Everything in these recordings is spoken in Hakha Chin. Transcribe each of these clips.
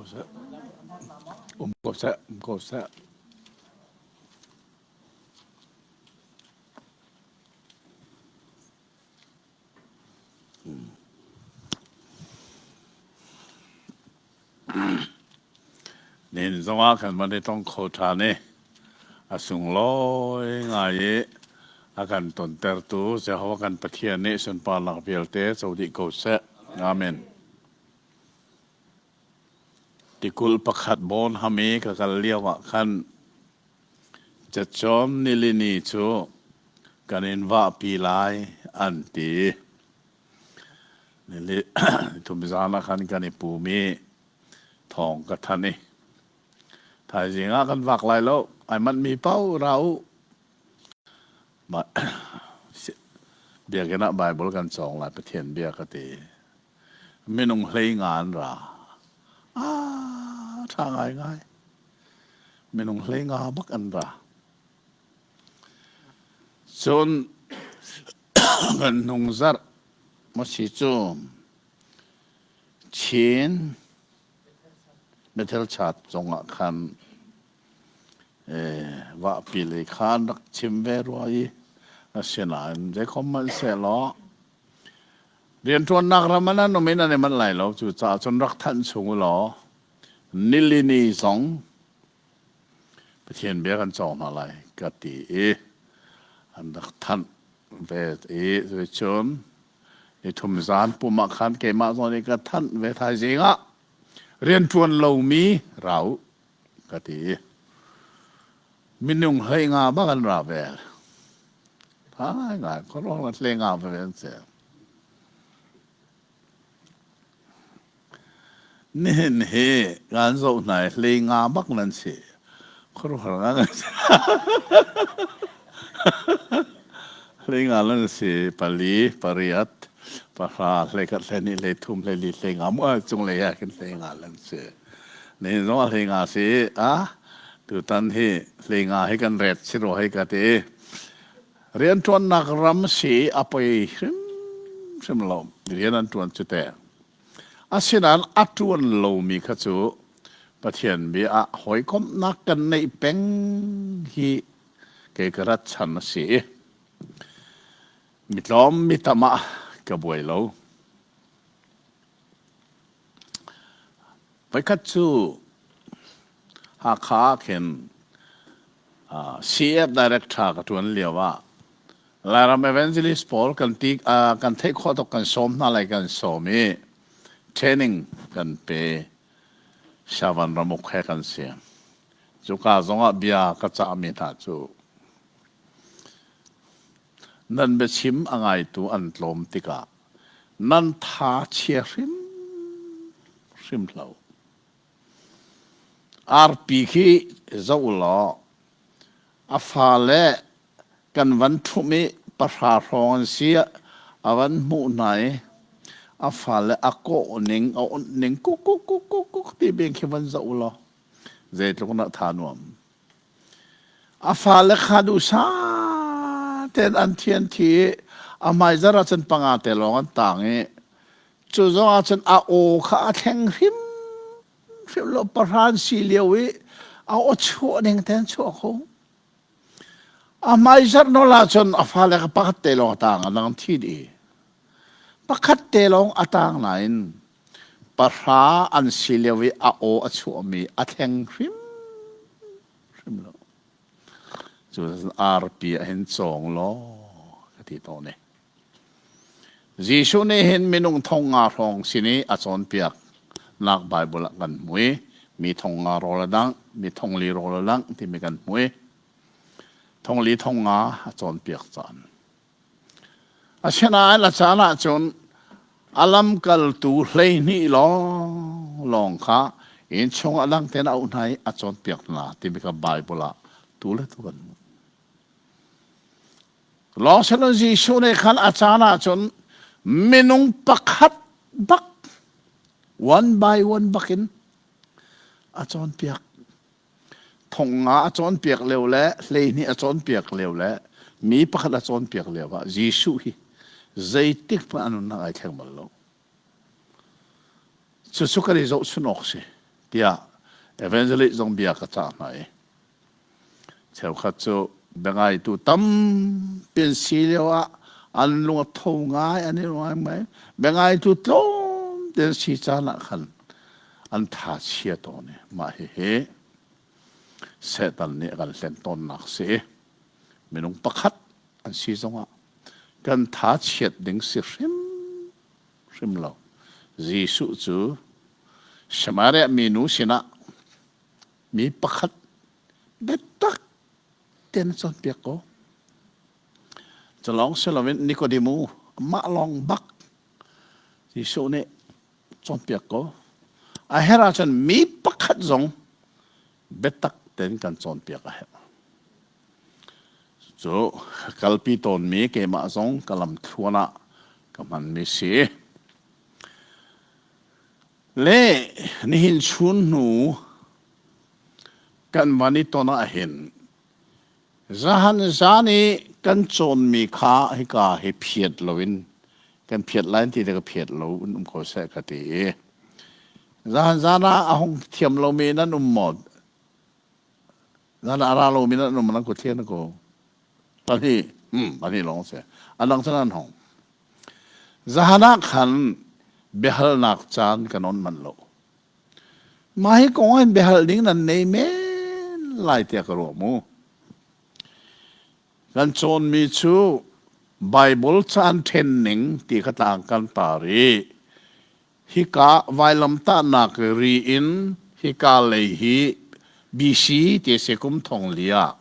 seh. Um ko seh, um ko seh. Nihin zongah kan van i tong kho ṭhan i a sunglawi ngai i a kan tontertu Jehovah kan Pathian nih sunparnak vialte co dih ko seh. Amen. Tikulh pakhat bawn ham i ka kal lio ah khan cacawm nilini cu kan in vahpi lai an ti. Nili thum zan ah khan kan i pum i thawng ka thanh i thaizing ah kan vak lai lo ai manhmi paoh ra u biakinn ah Bible kan cawng lai Pathian bia ka ti. Minung hlei nga an ra. Ah, ṭha ngaingai. Minung hlei nga bak an ra. Cun kan hnung zarh maw si cu Chin Bethel Church zongah khan vahpi lei kha an rak chim ve rua i asinain zeikhom hmanhsehlaw Rianṭuannak ram ah nan um i nan i manh lai lo. Cucaah cun rak thanh chung u law nilini zong Pathian bia kan cawng hna lai ka ti i an rak thanh ve i cuticun nithum zan pum ah khan keimah zong nih ka thanh ve thaizing ah rianṭuan lomi ra u ka ti i minung hlei nga bak an ra ve. Tha ngaingai khuaruang le hle nga ve an si. Nihin hi kan zoh hna i hlei nga bak nan si. Khuaruahhar ngai si. Hlei nga nan si pali, pariat, pahra, hlei khat, hlei hnih, hlei thum, hlei li, hlei nga mu cunglei ah khin hlei nga nan si. Nihin zong ah hlei nga si a tutan hi hlei nga hi kan ret si rua hei ka ti. Rianṭuannak ram si a poi hrimhrim lo. Rian an ṭuan cu te. Asinain a ṭuan lomi kha cu Pathian bia ah hawikomhnak kan neih peng hi kei ka rat chan a si i mitlawm mitam ah ka buai lo. Voikhat cu Hakha ah khin CF director ka ṭuan lio ah Lairam evangelist pawl kan ti kan theih khawh tuk kan sawm hna lai kan sawm i training kan pe Shavan ramuk he kan si. Cuka zongah bia ka cahmi hna cu nan biachim a ngaitu an tlawm tikah nan tha chia hrimhrim hlah u. Arpi khi zoh u law a fale kan van ṭhumh i pahra hrawng an si a van hmuh hna i a fale a kawh ning a onh ning kuk kuk kuk kuk kuk ti bing khi van zoh u law zeitluk dah tha nuam. A fale kha duhsah tein an thi an thi i a hmaizarh ah cun panga te lawng an tang i cu zong ah cun a aw kha a thleng hrimhrim lo pahran si lio i a aw chuah ning tein chuah kho. A hmaizarh nawl ah cun a fale kha pakhat te lawng a tang a dang thi dih. Pakhat te lawng a tang nain pahra an si lio i a aw a chuahmi a thleng hrimhrim lo. Cu arpi ah hin cawng law ka ti tawn i. Jesuh nih hin minung thong nga hrawng sin i a cawnpiak nak Baibal ah kan hmu i mi thong nga rawl a dangh, mi thong li rawl a dangh timi kan hmu i thong li thong nga a cawnpiak caan. Asinain a caan ahcun a lamkaltu 12 lawnglawng kha innchung ah dang tein a auh hna i a cawnpiak hna timi kha Baibal ah tu le tu kan hmuh. Lawng siloin Jesuh nih khan a caan ahcun minung pakhat bak one by one bakin a cawnpiak. Thong nga a cawnpiak lio le 12 a cawnpiak lio le mi pakhat a cawnpiak lio ah Jesuh hi zeitik hmanh a nunnak ai thleng bal lo. Cucu kan i zohchun awk si. tiah evangelist zong bia ka cah hna i cheukhat cu biangaitu tampi an si lio ah an lung a tho ngai an i ruang mai biangaitu tlawmte an si caan ah khan an tha chia tawn i mah hihi Satan nih a kan hlen tawnnak si minung pakhat an si zongah kan tha chiat ding si hrim hrim lo. Jesuh cu Samaria minu sinah mi pakhat biatak tein a cawnpiak ko. Cu lawng si loin Nikodemu mah lawng bak Jesuh nih cawnpiak ko. A herh ahcun mi pakhat zong biatak tein kan cawnpiak a herh. Cu kalpi tawnmi keimah zong ka lamthluan ah ka hmanmi si. Le nihin chun hnu kan van i ton ahhin zahan zan i kan cawnmi kha hika hi phiat loin kan phiat lai ti te ka phiat lo in um ko seh ka ti i zahan zan ah a hung thiam lomi nan um maw Nan a ra lomi nan um nan kut thlian ko. Pahnih, hmm, pahnih lawng si. A dang cu nan hong. Zahan ah khan biahalnak caan kan on manh lo. Mah hi kong in biahal ding nan nei men lai tiah ka ruah mu. Kan cawnmi cu Bible caan ṭhen ning ti kha tlang kan tar i Hika vailamtahnak ri in hika lei hi BC ti a si kum thong li ah.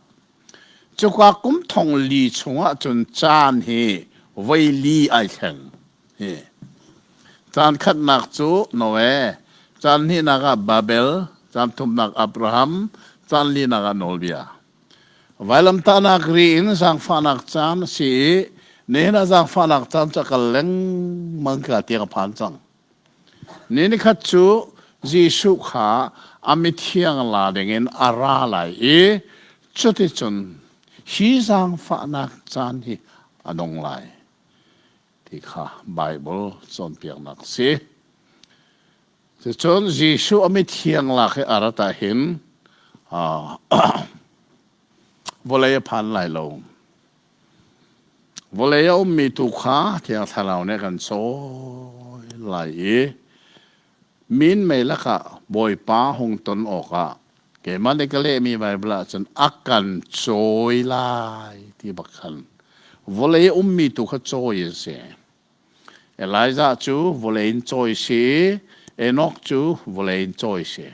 Cuka kum thong li chungah cun caan hi voi li ai thleng. Hi. Caan khatnak cu Noe, caan hnihnak ah Babel, caan thumnak Abraham, caan linak ah Nawlbia. Vailamtahnak ri in zaangfahnak caan a si i nihin ah zaangfahnak caan cu a kal lengmang ka tiang a phan cang. Ni nikhat cu Jesuh kha a mithiang la dingin a ra lai i cuticun hi zaangfahnak caan hi a dong lai ti kha Baibal cawnpiaknak a si. Cucun Jesuh a mithiang lak i a rat ahhin vawlei a phan lai lo. Vawlei a ummi tu kha Thiang Thlarau nih a kan cawi lai i minmei lakah Bawipa hung ton awkah keimah nih ka lehmi Baibal ahcun a kan cawi lai ti bak khan vawlei a ummi tu kha cawi an si. Elijah cu vawlei in cawi si i Enoch cu vawlei in cawi si.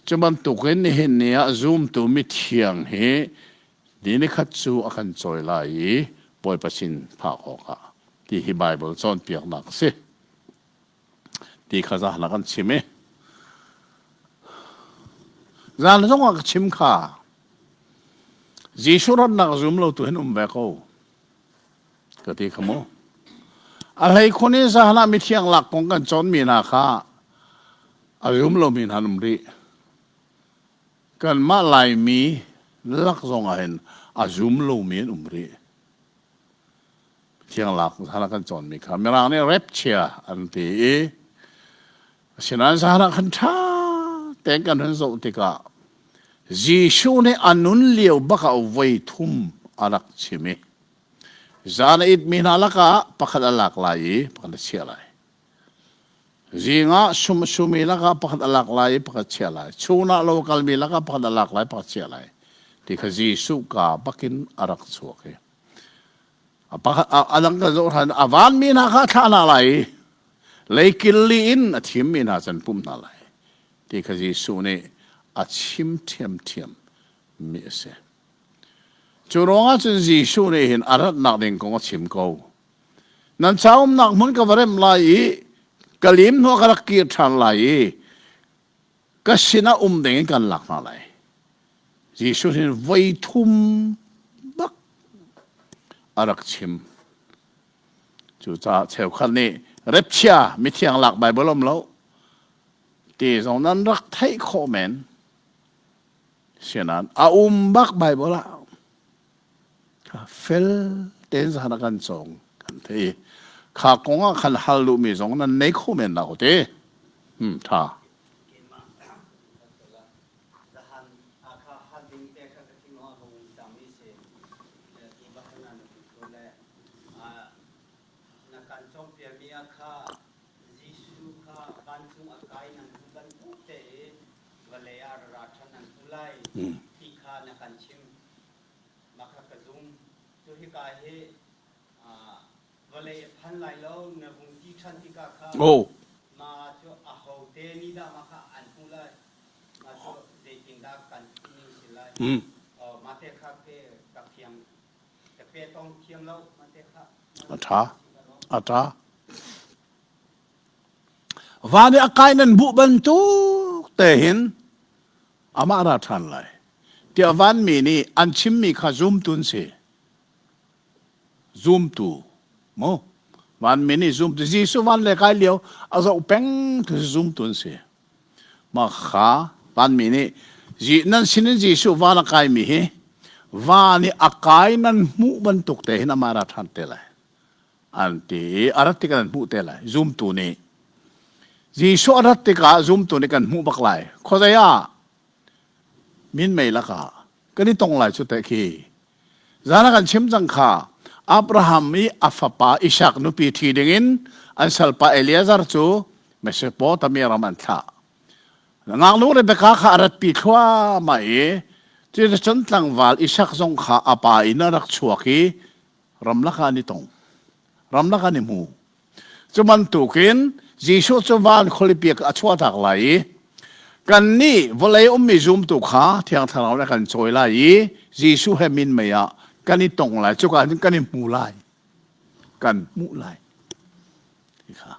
Cu bantukin nihin ni ah zumtu mithiang hi ni nikhat cu a kan cawi lai i Bawipa sin phak awkah ti hi Baibal cawnpiaknak a si. Ti kha zan ah kan chim i zan zongah ka chim kha Jesuh ratnak zum lo tu hin um ve ko. Ka ti kha mu. A hleikhun in zahan ah mithiang lak kong kan cawnmi hna kha a zum lomi hna an um rih. Kanmah Laimi lak zong ah hin a zum lomi an um rih. Mithiang lak zahan ah kan cawnmi kha Mirang nih rapture an ti i asinain zahan ah khan ṭha tein kan hun zoh tikah Jesuh nih a nun lio bak ah voi thum a rak chim i zan a itmi hna lakah pakhat a lak lai i pakhat a chiah lai. Zing ah sum a sumi lakah pakhat a lak lai i pakhat chiah lai. Chun ah lo kalmi lakah pakhat a lak lai pakhat chiah lai. Ti kha Jesuh ka bakin a rak chuak i a dang kan zoh hran a vanmi hna kha a thlah hna lai i leikil li in a thimmi hna can pumh hna lai. ti kha Jesuh nih a chim ṭhiamṭhiam mi a si. Cu ruangah cun Jesuh nih hin a ratnak ding kong a chim ko. Nan ca umnak hmun ka va remh lai i ka lim hnuah ka rak kir ṭhan lai i ka sinah um ding in kan lak hna lai. Jesuh hin voi thum bak a rak chim. Cucaah cheukhat nih repchia mithiang lak Baibal um lo ti zong nan rak theih khawh men. Sianan a um bak Baibal ah fel tein zan a kan cawng kan thei. Kha kong ah khan hal duhmi zong nan nei kho men dah te. Hmm, tha. bia kha Jesuh kha vancung a kai nan hmu bantuk tein vawlei ah ra ṭhan nan hmu lai ti kha na kan chim. Mah kha ka zum. Cu hika hi vawlei a phan lai lo na vung ti ṭhan tikah kha mah cu ahote nih dah mah kha an hmuh lai? Mah cu zeitindah kan ning si lai? Mah te kha ka fiang ka pe tong thiam lo mah te kha. A ṭha. A ṭha. Van i a kai nan buh bantuk te hin amah ra ṭhan lai. Tiah vanmi nih an chimmi kha zumtu an si. Zumtu mu vanmi nih zumtu Jesuh van le kai lio a zoh peng tu zumtu an si. Mah kha vanmi nih nan sinin Jesuh van a kaimi hi van i a kai nan hmuh bantuk te hin amah ra ṭhan te lai. An ti i a rat tikah nan hmuh te lai. Zumtu nih Jesuh a rat tikah zumtu nih kan hmuh bak lai. Khuazei ah minmei lakah kan i tong lai cu teh khi. Zan ah kan chim cang kha Abraham i a fapa Isak nupi ṭhi dingin an salpa Eliezer cu Mesopotamia ram an thlah. Ngaknu Rebekah kha a ratpi thluahmah i cuticun tlangval Isak zong kha a pa in a rak chuak i ramlak ah an i tong. Ramlak an i hmu. Cu bantukin Jesuh cu van khualipi a chuahtak lai i kannih vawlei ummi zumtu kha Thiang Thlarau nih a kan cawi lai i Jesuh he minmei ah kan i tong lai. Cuka ah kan i hmu lai. Kan hmuh lai. Ti kha.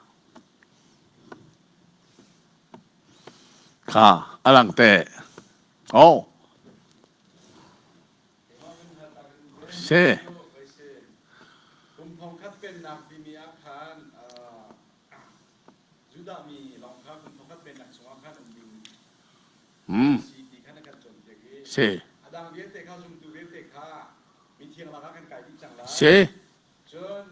Kha a lang te. Oh. Si. Kum thongkhat pennak timi ah khan Judah mi lawng kha kum thongkhat pennak chungah khan um ding si ti khan a kan cawnpiak i Si. a dang vialte kha zumtu vialte kha mithiang lakah kan kai dih cang lai. Si. Cun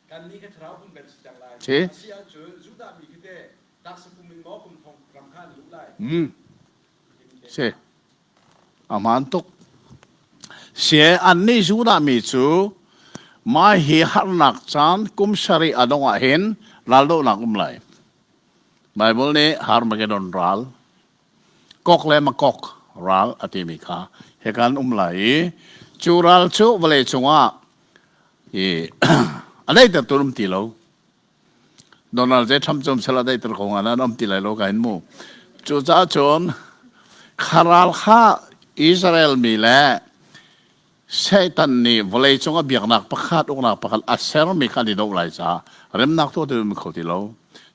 kannih kha thlarau pum kan si cang lai. Si. A si ahcun Judah mi khi teh taksa pum in maw kum thong ram kha an luh lai? Si. A hmaan tuk. Sie annih Judah mi cu mah hi harnak caan kum sarih a dongh ah hin raldohnak um lai. Baibal nih Harmagedon ral, Gog le Magog ral a timi kha hika an um lai i cu ral cu vawlei cungah i a daihtertu an um ti lo. Donald J. Trump cu sal a daihter ko nga an um ti lai lo ka in mu. Cucaah cun kha ral kha Israel mi le Satan nih vawlei cung a biaknak pakhat uknak pakhat a sermi kha an i doh lai caah remnak tuah ti um kho ti lo.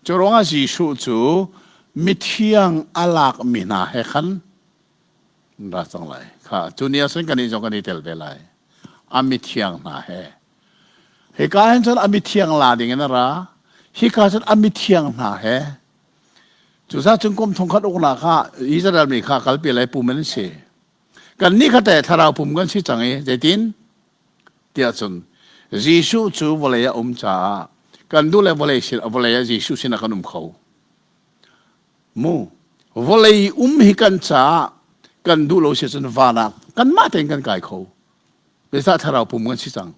Cu ruangah Jesuh cu mithiang a lakmi hna he khan ra cang lai. Kha cu ni ah cun kan nih zong kan i tel ve lai. A mithiang hna he. Hika hin cun a mithiang la ding in a ra. Hika cun a mithiang hna he. Cucaah cun kum thongkhat uknak ah Israel mi kha kalpi lai pum an si. Kannih kha teh thlarau pum kan si cang i zeitin? Tiah cun Jesuh cu vawlei ah um caah kan duh le vawlei sin vawlei ah Jesuh sinah kan um kho. Mu vawlei um hi kan caah kan duh lo si cun van ah kanmah tein kan kai kho. Zeicah thlarau pum kan si cang.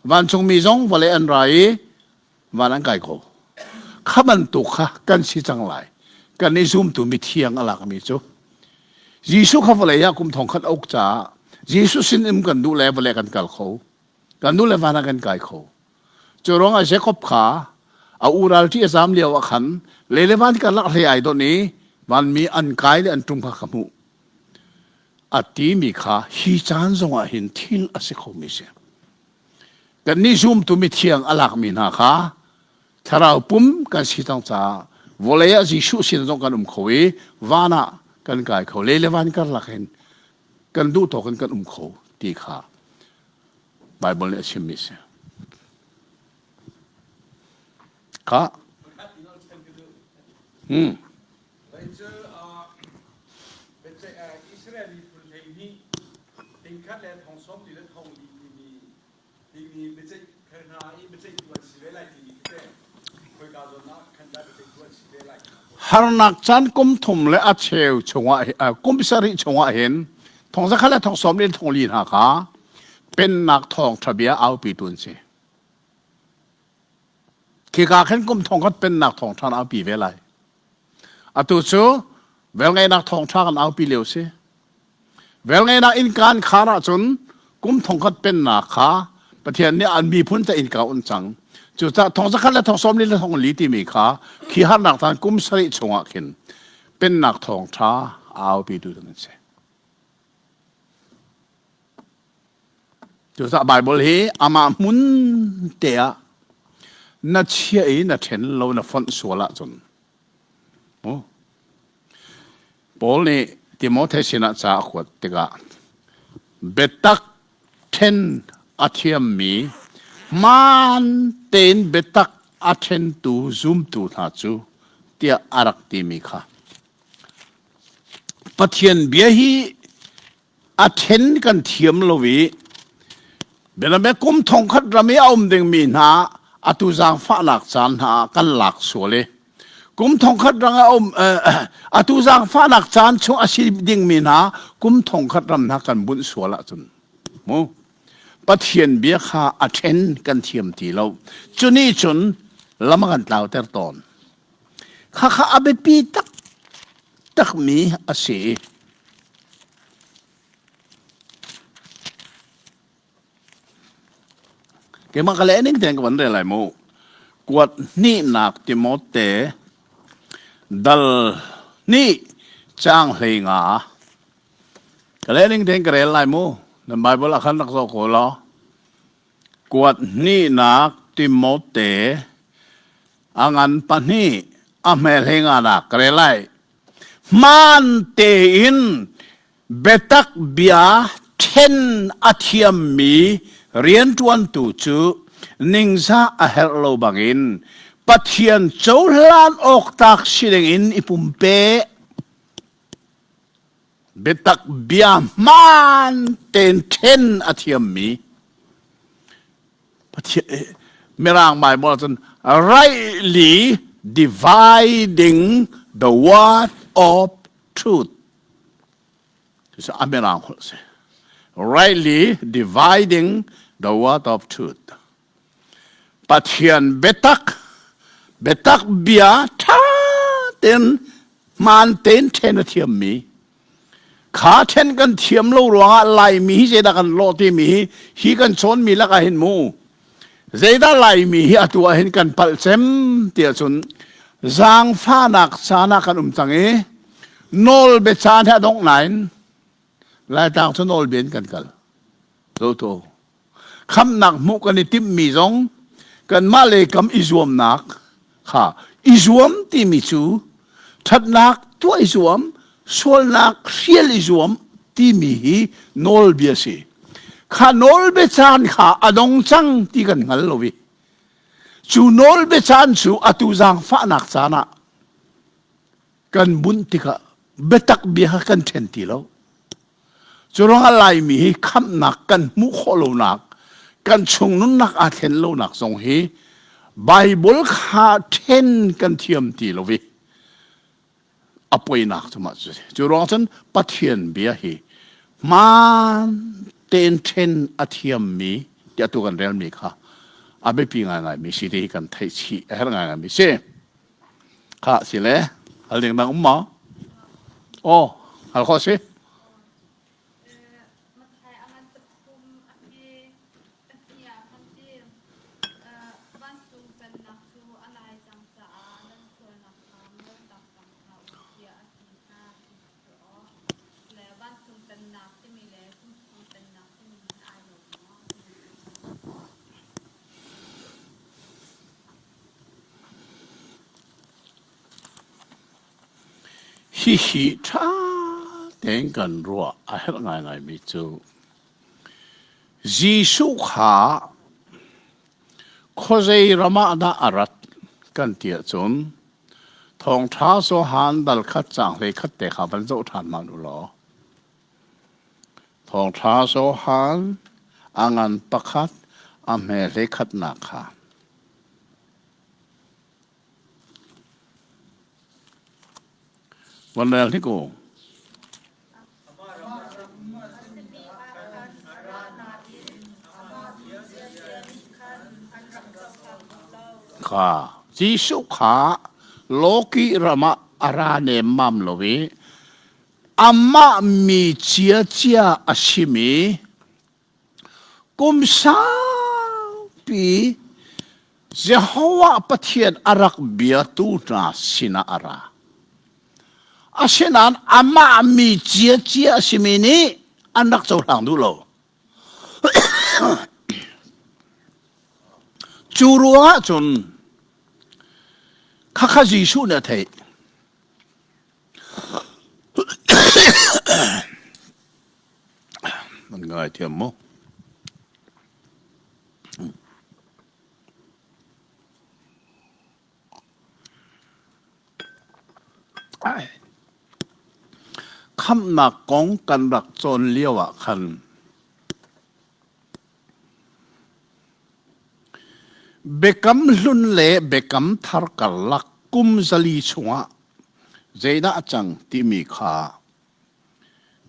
Vancungmi zong vawlei an ra i van an kai ko. Kha bantuk kha kan si cang lai. Kan i zumtu mithiang a lakmi cu. Jesuh kha vawlei ah kum thong khat a uk caah Jesuh sin um kan duh le vawlei kan kal kho. Kan duh le van ah kan kai kho. Cu ruangah Jacob kha a u ralṭi a zaam lio ah khan lei le van karlak hlei ai donh i vanmi an kai le an ṭum kha ka hmuh. A timi kha hi caan zongah hin thil a si khomi si. Kannih zumtu mithiang a lakmi hna kha thlarau pum kan si cang caah vawlei ah Jesuh sin zong kan um kho i van ah kan kai kho. Lei le van karlak hin kan duh tawk in kan um kho ti kha Baibal nih a chimmi a si. Kha. Hmm. Israel miphun 12 tingkhat le thong sawm li le thong li timi timi biaceih hna i biaceihtu an si ve lai timi khi teh khoika zawn ah khan dah biaceihtu an si ve lai harnak caan kum thum le a cheu chungah kum sarih chungah hin thong zakhat le thong sawm le thong li hna kha pennak thawngṭha bia aupitu an si. Khika khin kum thongkhat pennak thawngṭha an aupi ve lai. Atu cu velngeihnak thawngṭha kan aupi lio si. Velngeihnak innka an khar ahcun kum thongkhat pennak kha Pathian nih an miphun ca innka un cang. Cucaah thong zakhat le thong sawm li le thong li timi kha khi harnak caan kum sarih chungah khin pennak thawngṭha a aupitu ding an si. Cucaah Baibal hi amah hmun te ah na chiah i na ṭhen lo na fonh sual ahcun Paul nih Timote sinah ca a kuat tikah biatak ṭhen a thiammi hmaan tein biatak a ṭhentu zumtu hna cu tiah a rak timi kha Pathian bia hi a ṭhen kan thiam lo i bianabia kum thongkhat ram i a um dingmi hna atu zaangfahnak caan hna ah kan lak sual i kum thongkhat ram a um atu zaangfahnak caan chung a si dingmi hna kum thongkhat ram hna kan bunh sual ahcun mu Pathian bia kha a ṭhen kan thiam ti lo cu nih cun lam a kan tlauter tawn khakha a biapi taktakmi a si. Keimah ka leh ning tein ka van rel lai mu. Kuat hnihnak Timote dal hnih caang hlei nga. Ka leh ning tein ka rel lai mu. Nan Bible ah khan rak zoh ko law. Kuat hnihnak Timote a ngan pahnih a hme hlei nga nak ka rel lai. Hmaan tein biatak bia ṭhen a thiammi rianṭuantu cu ningzah a herh lo bangin Pathian cohlan awk tlak si dingin i pumpe. Biatak bia hmaan tein ṭhen a thiammi Mirang Bible ahcun rightly dividing the word of truth. Cucu a Mirang holh si. Rightly dividing the word of truth. Pathian biatak, biatak bia ṭha tein hmaan tein ṭhen a thiammi kha ṭhen kan thiam lo ruangah Laimi hi zeidah kan lawh timi hi hi kan cawnmi lakah hin mu zeidah Laimi hi atu ah hin kan palh cem tiah cun zaangfahnak caan ah kan um cang i nawlbia caan hi a dongh nain Laitlang cu nawlbia in kan kal. Zoto. Khamnak hmuh kan i timhmi zong kanmah le kam i zuamnak kha i zuam timi cu ṭhatnak tuah i zuam, sualnak hrial i zuam timi hi nawlbia si. Kha nawlbia caan kha a dong cang ti kan hngal lo i cu nawlbia caan cu atu zaangfahnak caan ah kan bunh tikah biatak bia kha kan ṭhen ti lo. Cu ruangah Laimi hi khamhnak kan hmuh khawh lonak, kan chung nunnak aa thlen lonak zong hi Bible kha ṭhen kan thiam ti lo i a poinak cu mah cu si. Cu ruang cun Pathian bia hi hmaan tein ṭhen a thiammi tiah tu kan relmi kha a biapi ngaingaimi si ti hi kan theih chih a herh ngaingaimi si. Khah si le hal ding dang um maw? Aw, hal khawh si. Hihi ṭha tein kan ruah a herh ngaingaimi cu Jesuh kha khuazei ram ah dah a rat kan ti ahcun Thawngṭha Johan dal khat caang hleikhat te kha van zoh ṭhan hmanh u law. Thawngṭha Johan a ngan pakhat a hme hleikhatnak kha. Van rel hnik u. Kha. Jesuh kha lawki ram ah a ra nemmam lo i amah mi ciacia a simi kum saupi Jehovah Pathian a rak biatu hna sinah a ra. Asinain amah mi ciacia a simi nih an rak cohlang duh lo. Cu ruangah cun khakha Jesuh nih a theih. Nan ngaithiam maw? Khamhnak kong kan rak cawn lio ah khan Biakam Hlun le Biakam Thar karlak kum 400 chungah zeidah a cang timi kha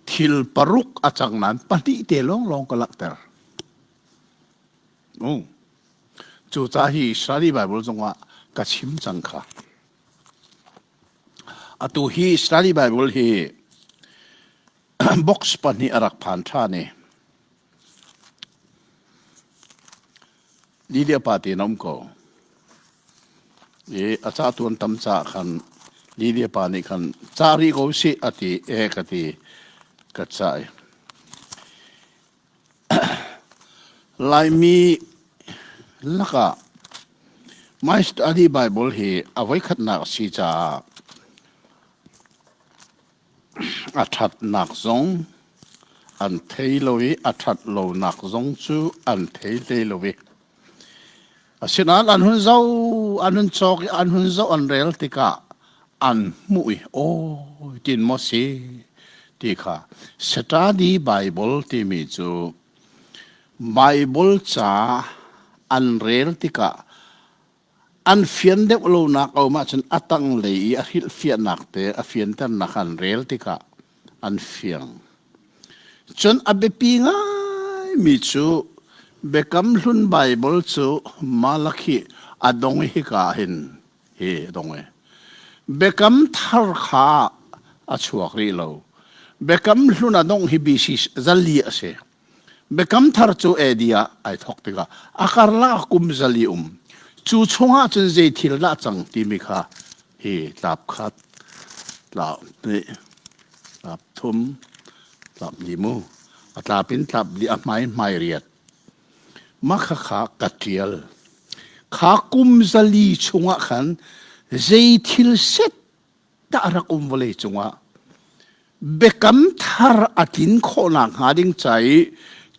thil paruk a cang nain pahnih te lawnglawng ka langhter. Um. Cucaah hi Study Bible zongah ka chim cang kha. Atu hi Study Bible hi box pahnih a rak phan ṭhan i Lydia pa te na um ko. I a ca tuan tam ca khan Lydia pa nih khan ca rih ko sih a ti e ka ti ka ca i Laimi lakah My Study Bible hi a voikhatnak a si caah a ṭhatnak zong an thei lo i a ṭhat lonak zong cu an thei hlei lo i asinain an hun zoh an hun cawk i an hun zoh an rel tikah an hmuh i aw tin maw si ti kha Study Bible timi cu Bible ca an rel tikah an fian deuh lonak a um ahcun a tanglei i a hrilhfiahnak te a fianternak an rel tikah an fiang. Cun a biapi ngaimi cu Biakam Hlun Baibal cu Malakhi a dong i hika ah hin hi a dong i Biakam Thar kha a chuak rih lo. Biakam Hlun a dongh hi BC 400 a si. Biakam Thar cu AD ah ai thawk tikah a karlak kum 400 um. Cu chungah cun zei thil dah cang timi kha hi tlap khat, tlap hnih, tlap thum, tlap li mu. A tlap in tlap li a hmai hmai riat. Mah khakha ka ṭial. Kha kum 400 chungah khan zei thil set dah a rak um vawlei cungah biakam thar a tlin khawhnak hnga ding ca i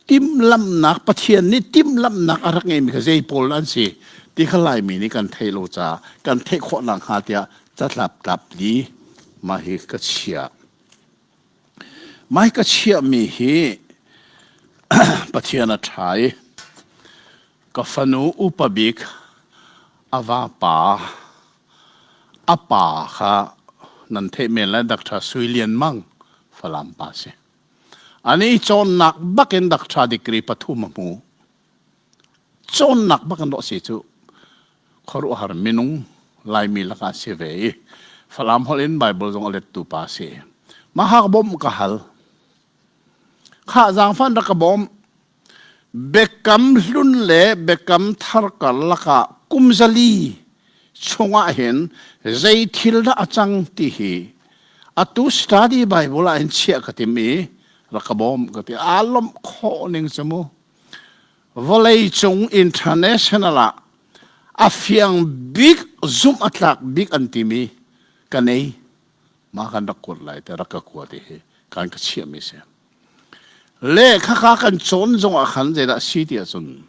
timhlamhnak Pathian nih timhlamhnak a rak ngeimi kha zei pawl an si ti kha Laimi nih kan theih lo caah kan theih khawhnak hnga tiah catlap tlap li mah hi ka chiah. Mah hi ka chiahmi hi Pathian a ṭha i ka fanu upa bik a vapa A pa kha nan theih men lai Dr. Sui Lian Mang Falam pa si. Ani cawnnak bakin Dr. degree pathum a hmu. Cawnnak bak an rawh si cu khuaruahhar minung Laimi lakah si ve i Falam holh in Bible zong a lettu pa si. Mah bawmh ka hal. Khah zaangfan rak ka bawm. Biakam hlun le biakam thar karlak ah kum 400 chungah hin zei thil dah a cang ti hi atu study Bible ah hin chiah ka tim i rak ka bawm ka ti. Aa lawmh khawh ning cu mu. Vawlei cung international ah a fiang bik zumh a tlak bik an timi ka nei. Mah kan rak kuat lai te rak ka kuat i hi kan ka chiahmi si. Le khakha kan cawn zongah khan zeidah si ti ahcun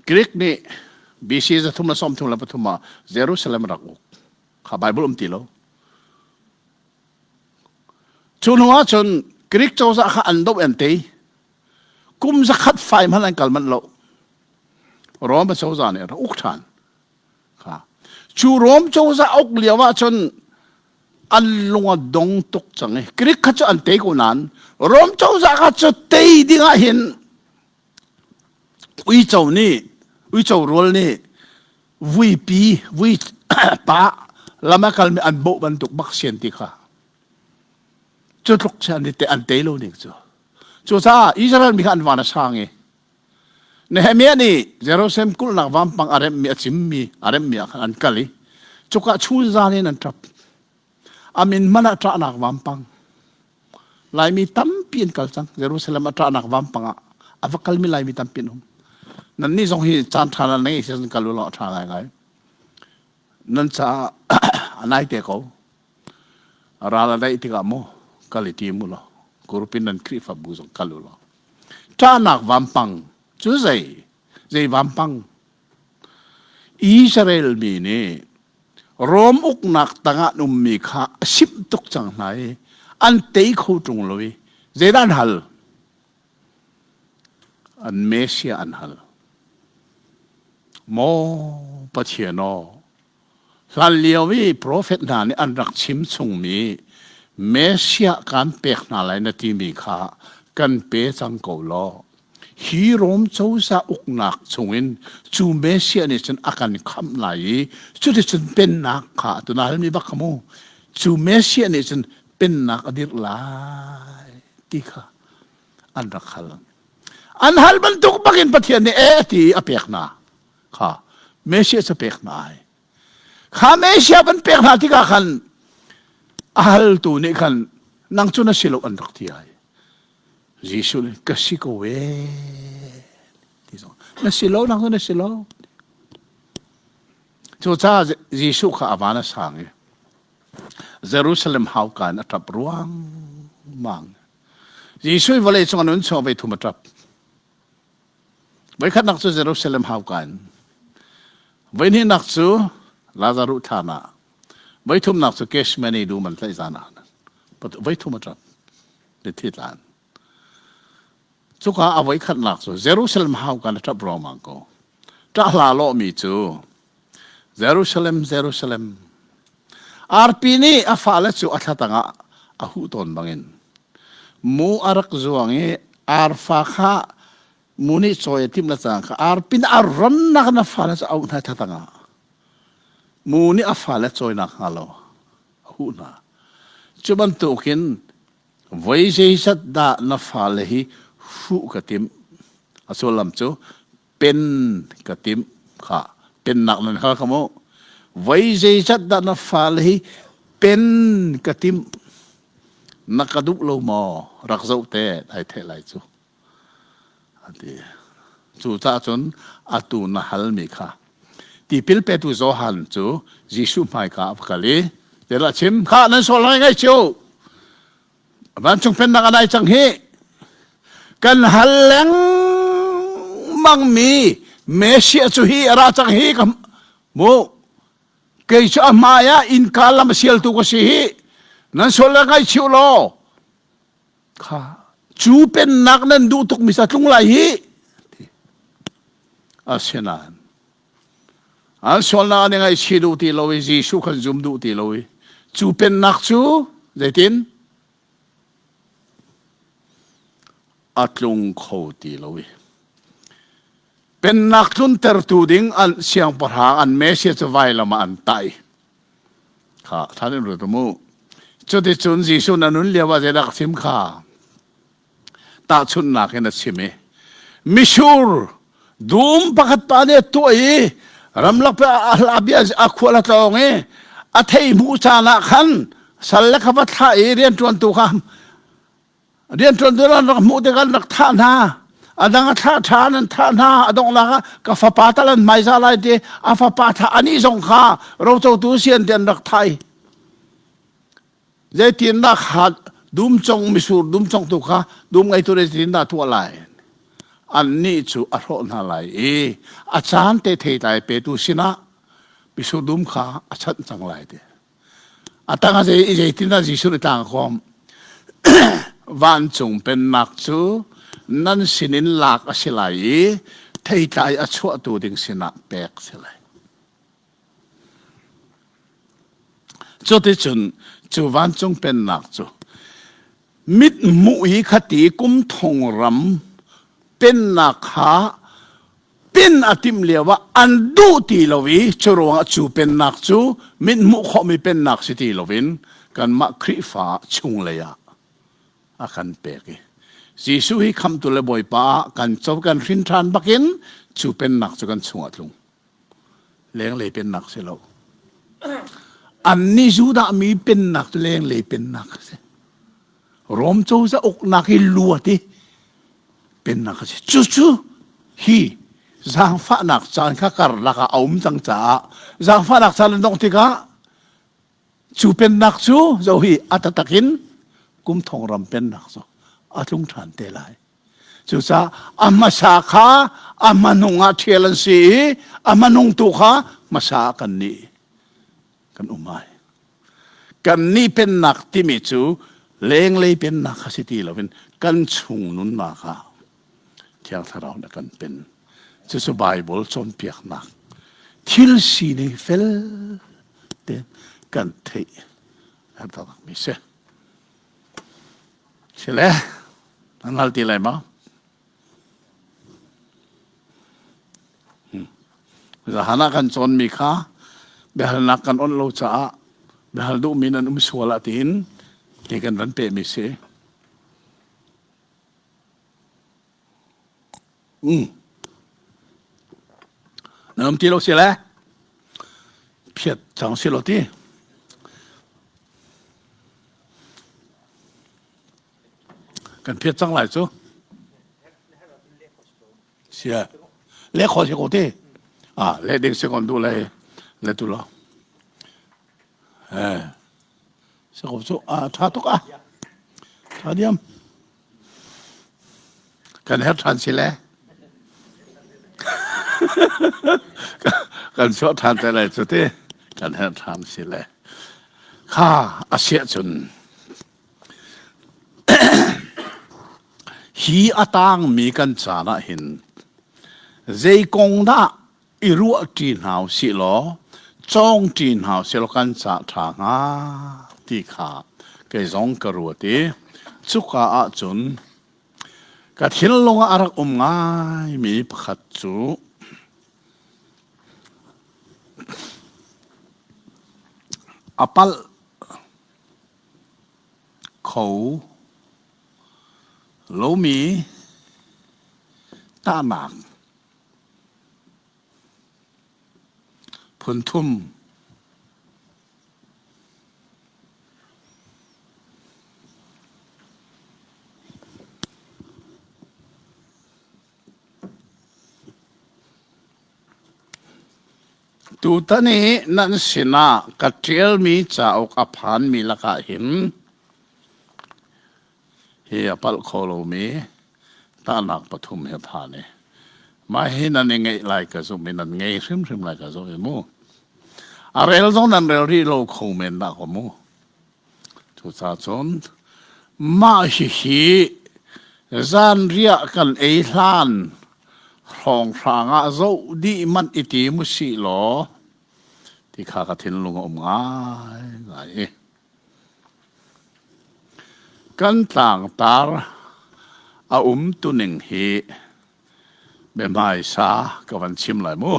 Greek nih BC 333 ah Jerusalem rak uk. Kha Bible um ti lo. Cu hnu ahcun Greek cozah kha an doh an tei. Kum zakhat fai hmanh an kal manh lo. Rome cozah nih rak uk ṭhan. Kha. Cu Rom cozah uk lio ahcun an lung a dong tuk cang i Greek kha cu an tei ko nain Rom cozah kha cu tei ding ah hin uico nih uico rual nih Vuipi, vui pa lam a kalmi an bawh bantuk bak sian ti kha. Cu tluk si an te an tei lo ning cu. Cucaah Israel mi kha an van a sang i Nehemiah nih Jerusalem kulhnak vampang a remhmi a cimmi a remhmi ah khan an kal i cuka chun zan in an ṭap. A min hmanh ah ṭahnak vampang. Laimi tampi an kal cang. Jerusalem a ṭahnak vampang ah a va kalmi Laimi tampi an um. Nannih zong hi caan ṭha nan ngei si kal u law a ṭha ngaingai. Nan caah a nai te ko. Ral a daih tikah mu kal i tim u law group in nan Khrihfabu zong kal u law. Ṭahnak vampang cu zei? Zei vampang? Israel mi nih Rom uknak tangah an ummi kha a simh tuk cang hna i an tei kho ṭung lo i zeidah an hal? An Messiah an hal. Maw Pathian aw, hlanlio i profet hna nih an rak chim chungmi Messiah kan pek hna lai na timi kha kan pe cang ko law hi Rom cozah uknak chungin cu Messiah nih cun a kan khamh lai i cuticun pennak kha tu na halmi bak kha mu cu Messiah nih cun pennak a dirh lai ti kha an rak hal. An hal bantuk bakin Pathian nih e ti a pek hna kha Messiah cu pek hna ai. Kha Messiah van pek hna tikah khan a haltu nih khan nang cu na si lo an rak ti ai. Jesuh nih ka si ko e ti zong na si lo nang cu na si lo. Cucaah Jesuh kha a van a sang i Jerusalem hauka in a ṭap ruangmang. Jesuh i vawlei cung a nun chung voi thum a ṭap. Voikhatnak cu Jerusalem hauka in. Voihnihnak cu Lazaruh thlan ah. Voithumnak cu Gethsemane dum an tlaih zan ah. Voithum a ṭap. Mithi tlan. Cuka a voikhatnak cu Jerusalem hauka in a ṭap ruangmang ko. Ṭah hla lawhmi cu Jerusalem, Jerusalem, arpi nih a fale cu a thla tangah a huh tawn bangin mu a rak zuang i arfa kha mu nih cawi a timh le cang kha arpi nih a rannak in a fale cu a auh hna thla tangah mu nih a fale cawinak hnga lo a huh hna. Cu bantukin voi zeizat dah na fale hi hruh ka timh a sullam cu pen ka timh kha pennak nan hal kha mu voi zeizat dah na fale hi pen ka timh na ka duh lo maw rak zoh te ai theih lai cu ati cu caah cun atu na halmi kha tipil petu Johan cu Jesuh hmaika a va kal i tilah chim kha nan sual ngai ngai cio Vancung pennak a nai cang hi. Kan hal lengmang mi Messiah cu hi a ra cang hi ka mu kei cu a hmai ah innka lam a sialtu ka si hi nan sual le ngaihchih law kha cu pennak nan duh tuk mi sa tlung lai hi asinain An sualnak an i ngaihchih duh ti lo i Jesuh khan zum duh ti lo i cu pennak cu zeitin a tlung kho ti lo i pennak tluntertu ding an siangpahrang an Messiah cu vailam ah an tai kha than in ruat mu cuticun Jesuh na nun lio ah zeidah ka chim kha Tahchunhnak in a chim i mitsur dum pakhat pa nih a tuah i ramlak a hla bia a khual a tlawng i a thei hmuh caan ah khan sal le kha va thlah i rianṭuantu kha rianṭuantu an rak hmuh tikah an rak thah hna a dang a thlah ṭhan an thah hna a donghnak ah ka fapa tal an hmaizah lai ti a fapa thah anih zong kha rocotu si an ti an rak thah i Zeitindah kha dum cong misur dum congtu kha dum ngeitu nih zeitindah tuah lai? Annih cu a hrawh hna lai i a caan te theitlai petu sinah misur dum kha a chanh cang lai ti. A tang ah zei zeitindah Jesuh nih tlang a khawm? Vancung pennak cu nan sinin lak a si lai i theitlai a chuahtu ding sinah pek a si lai. Cuticun cu vancung pennak cu mithmuh hi khati kum thong ram pennak kha Pin a timh lio ah an duh ti lo i cu ruangah cu pennak cu mit hmuh khawhmi pennak si ti loin kanmah Khrihfa chunglei ah a kan pek i Jesuh hi khamtu le Bawipa ah kan co kan hrin ṭhan bakin cu pennak cu kan chungah tlung. Lenglei pennak si lo. Annih Judah mi pennak cu lenglei pennak a si. Rom cozah uknak hi luat i pennak a si. Cucu hi zaangfahnak caan kha karlak ah a um cang caah zaangfahnak caan an dongh tikah cu pennak cu zo hi a taktak in kum thong ram pennak cu a tlung ṭhan te lai. Cucaah a hmasa kha a hmanung ah ṭhial an si i a hmanung tu kha hmasa ah kan nih kan um ai. Kannih pennak timi cu lenglei pennak kha si ti loin kan chung nunnak ah Thiang Thlarau nih a kan pen. Cucu Baibal cawnpiaknak thil sining fel tein kan theih a takmi si. Sile, nan hal ti lai ma? Zahan ah kan cawnmi kha biahalnak kan onh lo caah biahal duhmi nan um sual ah tiin hi kan van pehmi si. Mm. Nan um ti lo si le? Phiat cang si lo ti. Kan phiat cang lai cu. Sia. Le kho si ko te. Ah, le ding si kon du le le tu lo. Eh. Si ko cu ah tha tuk ah. Tha diam. Kan her ṭhan si le. Kan chuah ṭhan te lai cu ti. Kan her ṭhan si le. Kha a siah cun hi a tangmi kan caan ah hin zei kong dah i ruahṭi hna usih law cawngṭi hna usih law kan cah ṭha hnga ti kha kei zong ka ruat i cuka ahcun ka thinlung ah a rak um ngaimi pakhat cu a palh kho lomi tahnak Phunthum. Tutan i nan sinah ka ṭialmi cauk a phanmi lakah hin Hi a palh kho lomi tahnak pathum hi a phan i mah hi nan i ngeih lai ka zumh i nan ngei hrimhrim lai ka zumh i mu. A rel zong nan rel rih lo kho men dah ko mu. Cucaah cun mah hihi zanriah kan ei hlan hrawnghrang ah zoh dih manh i tim usih law ti kha ka thinlung a um ngaingai i Kan tlangtar a umtuning hi biahmaisa ka van chim lai mu.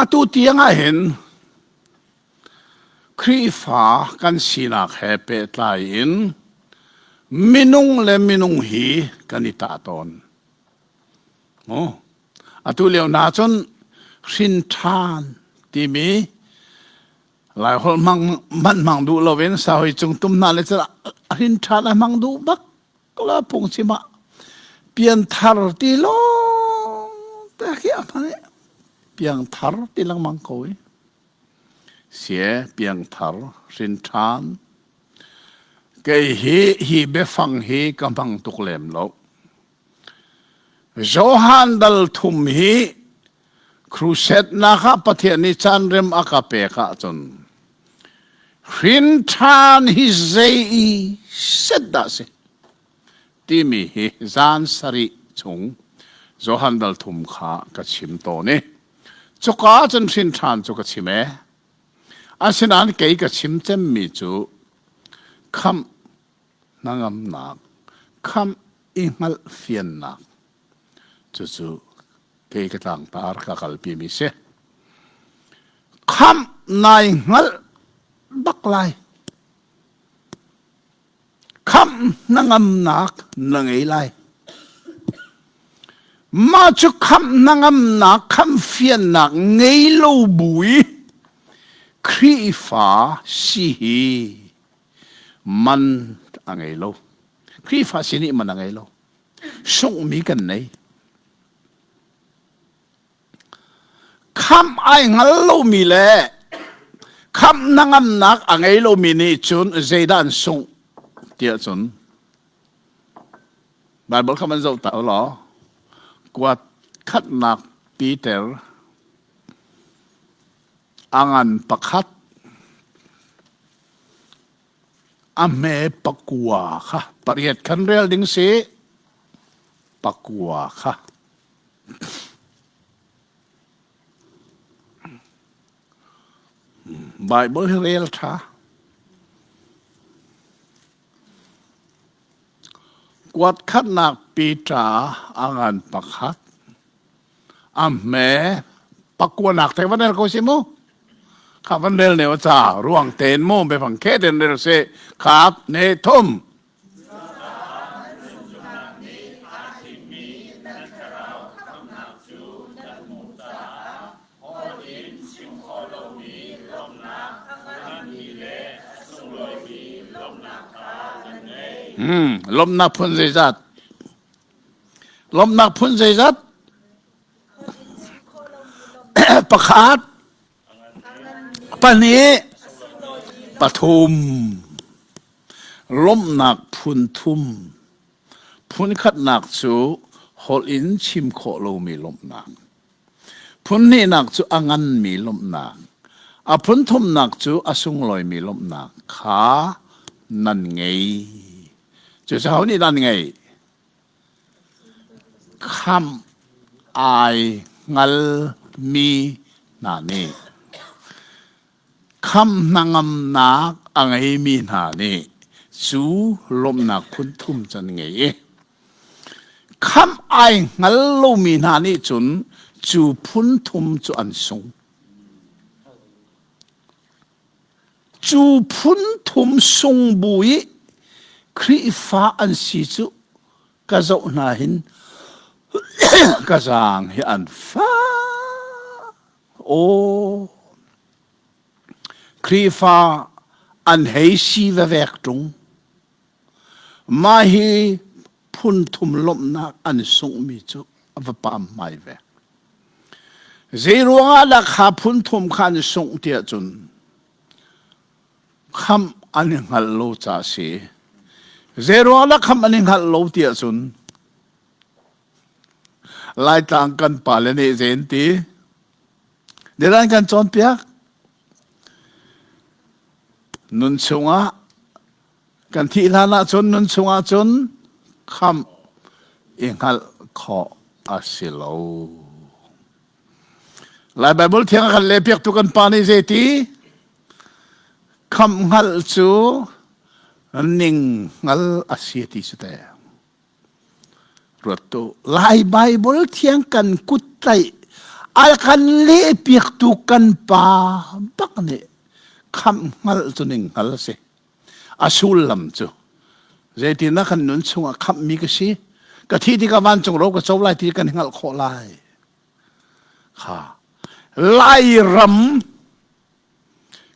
Atu tiang ah hin Khrihfa kan sinak he pehtlai in minung le minung hi kan i tah tawn. Mu. Atu lio hna cun hrin ṭhan timi Laiholh hmang hmanh hmang duh loin saui cung tum hna le cun hrin ṭhan a hmang duh bak la phungchim ah pianthar ti lawng te khi a hman i piangthar ti lengmang ko i sie piangthar hrin ṭhan kei hi hi biafang hi ka hmang tuk lem lo Johan dal thum hi crusade nak ah Pathian nih caan rem a ka pek ahcun hrin ṭhan hi zei i set dah si timi hi zan sarih chung Johan dal thum kha ka chim tawn i cuka cun hrin ṭhan cu ka chim ee. Asinain kei ka chim cemmi cu khamh hnangamnak, khamh i hngalhfiannak. Cucu kei ka tlangtar ka kalpi mi si. Khamh nai hngalh bak lai. Khamh hnangamnak na ngei lai. Mah cu khamh hnangamnak, khamh fiannak ngei lo bu i Khrihfa si hi man a ngei lo. Khrihfa si nih man a ngei lo. Sunghmi kan nei. Khamh ai hngal lomi le khamh hnangamnak a ngei lomi nih cun zeidah an sungh tiah cun Baibal kha van zoh ta u law kuat khatnak Peter a ngan pakhat a hme pakua kha pariat khan rel ding si pakua kha Baibal hi rel ṭha. Kuat khatnak Peter a ngan pakhat. A hme pakuanak te van rel ko si mu. Kha van rel ne ca ruang ten mu befang khe ten rel se khap ne thum. Hmm, lawmhnak phun zeizat? Lawmhnak phun zeizat? Pakhat, pahnih, pathum. Lawmhnak phun thum. Phun khatnak cu holh in chim khawh lomi lawmhnak. Phun hnihnak cu a nganmi lawmhnak. A phun thumnak cu a sunglawimi lawmhnak kha nan ngei. Cucu ho nih dah an ngeih? Khamh ai hngalmi hna nih. Khamh hnangamnak a ngeimi hna nih cu lawmhnak phun thum cu an ngei i khamh ai hngal lomi hna nih cun cu phun thum cu an sung. Cu phun thum sung bu i Khrihfa an si cu ka zoh hna hin ka zaang hi an fak. Aw, Khrihfa an hei si vevek ṭung. Mah hi phun thum lawmhnak an sunghmi cu a va pam hmai ve. Zei ruangah dah kha phun thum kha an sungh tiah cun khamh an i hngalh lo ca a si. Zei ruangah dah khamh an i hngalh lo tiah cun Laitlang kan pale nih zei an ti? Zeidah an kan cawnpiak? Nun chungah kan thih hlan ahcun nun chungah cun khamh i hngalh khawh a si lo. Lai Baibal thiang a kan lehpiaktu kan pa nih zeiti? Khamh hngalh cu ning hngal a si ti cu teh. Ruat tu Lai Baibal thiang kan kut tlaih a kan lehpiaktu kan pa bak nih khamh hngalh cu ning hngal a si. A sullam cu zeitindah kan nun chungah khamhmi ka si ka thih tikah vancung ro ka co lai ti kan hngalh khawh lai. Kha Lairam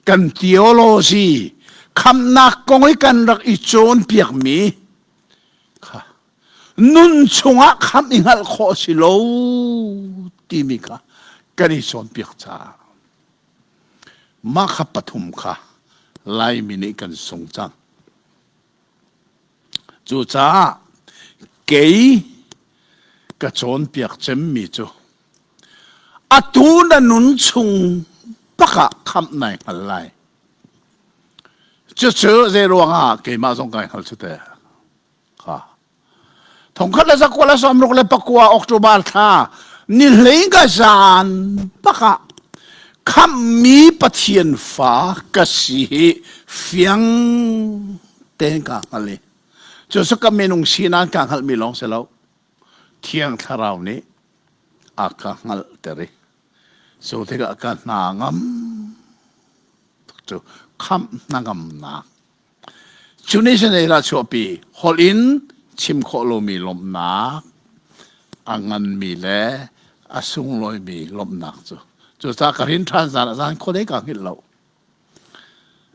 kan theology khamhnak kong i kan rak i cawnpiakmi kha nun chungah khamh i hngalh khawh si lo timi kha kan i cawnpiak caah mah kha pathum kha Laimi nih kan sung cang. Cucaah kei ka cawnpiak cemmi cu atu na nun chung bak ah khamh nai hngal lai. Cucu zei ruangah keimah zong kai hngal cu teh. Kha. Thongkhat le zakua le sawmruk le pakua October thla ni hlei ka zan bak ah khamhmi Pathian fa ka si hi fiang tein ka hngal i cucu ka minung sinak ka hngalhmi lawng si lo Thiang Thlarau nih. a ka hngalhter i cu tikah ka hna ngam cu khamh hnangamnak. Cu nih cun zeidah a chuahpi? Holh in chim khawh lomi lawmhnak, a nganmi le a sunglawimi lawmhnak cu. Cucaah ka hrin ṭhan zan ah zan khuadei kaa hngilh lo.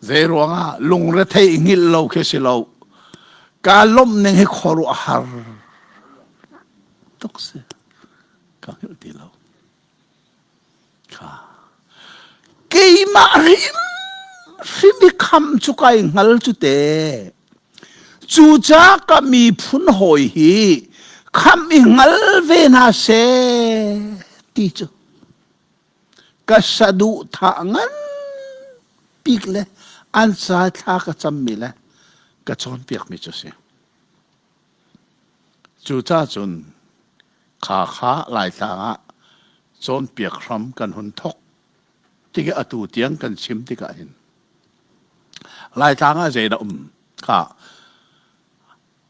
Zei ruangah lungrethei hngilh lo khi si lo. Kaa lawmh ning hi khuaruahhar tuk si. Ka hngilh ti lo. Keimah hrimhrim i khamh cu kai hngal cu te. Cucaah ka miphun hawi hi khamh i hngal ve hna seh ti cu ka saduhthah ngan bik le an ca thla ka cammi le ka cawnpiakmi cu a si. Cucaah cun kha kha Laitlang ah cawnpiak hram kan hun thawk tikah atu tiang kan chim tikah hin Laitlang ah zeidah um kha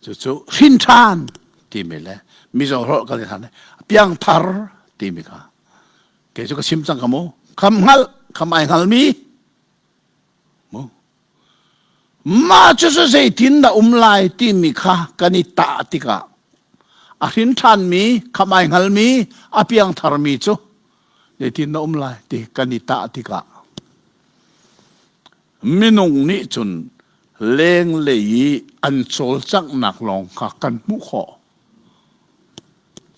cucu hrin ṭhan timi le Mizo holh kan i than piangthar timi kha kei cu ka chim cang ka mu kham hngalh kham ai hngalmi mu Mah cucu zeitin dah um lai timi kha kan i tah tikah a hrin ṭhanmi, khamh ai hngalmi, a piangtharmi cu zeitin dah um lai ti kan i tah tikah minung nih cun lenglei i an cawlcanghnak lawng kha kan hmuh khawh.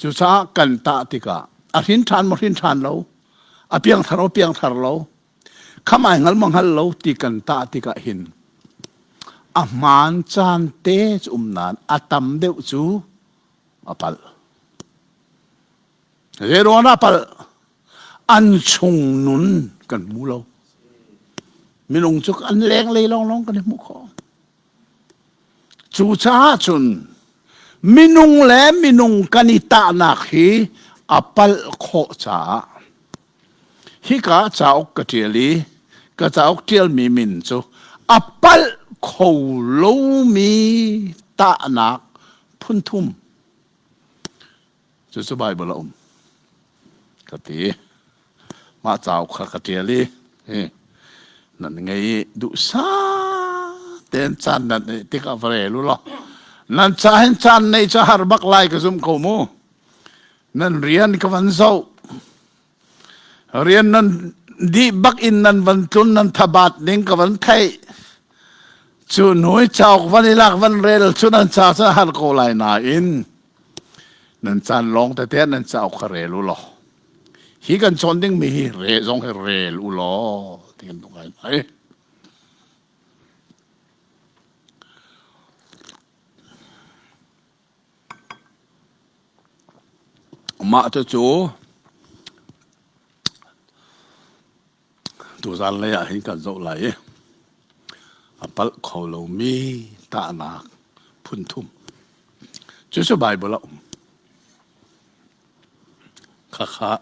Cucaah kan tah tikah a hrin ṭhan maw hrin ṭhan lo, a piangthar maw piangthar lo, Kham ai hngal maw hngal lo ti kan tah tikah hin a hmaan caan te cu um nain a tam deuh cu a palh. Zeiruang dah palh? An chung nun kan hmu lo. Minung cu an lenglei lawnglawng kan i hmuh khawh. Cucaah cun minung le minung kan i tahnak hi a palh khawh caah Hika cauk ka ṭial i ka cauk ṭialmi min cu a palh kho lomi tahnak phunthum cucu Baibal a um ka ti. Mah cauk kha ka ṭial i hi nan ngei i duhsah tein caan nan neih tikah va rel u law nan ca hin caan neih cu har bak lai ka zum ko mu. Nan rian ka van zoh. Rian nan dih bak in nan van tlun nan thabat ning ka van theih. Cu hnu i cauk van i lak van rel cu nan ca cu har ko lai nain nan caan lawng tete nan cauk kha rel u law. Hi kan cawn dingmi hi re zong hi rel u law ti kan duh ngai. Mah cucu tuzaan lei ah hin kan zoh lai i a palh kho lomi tahnak phunthum. Cucu Baibal a um. Khakha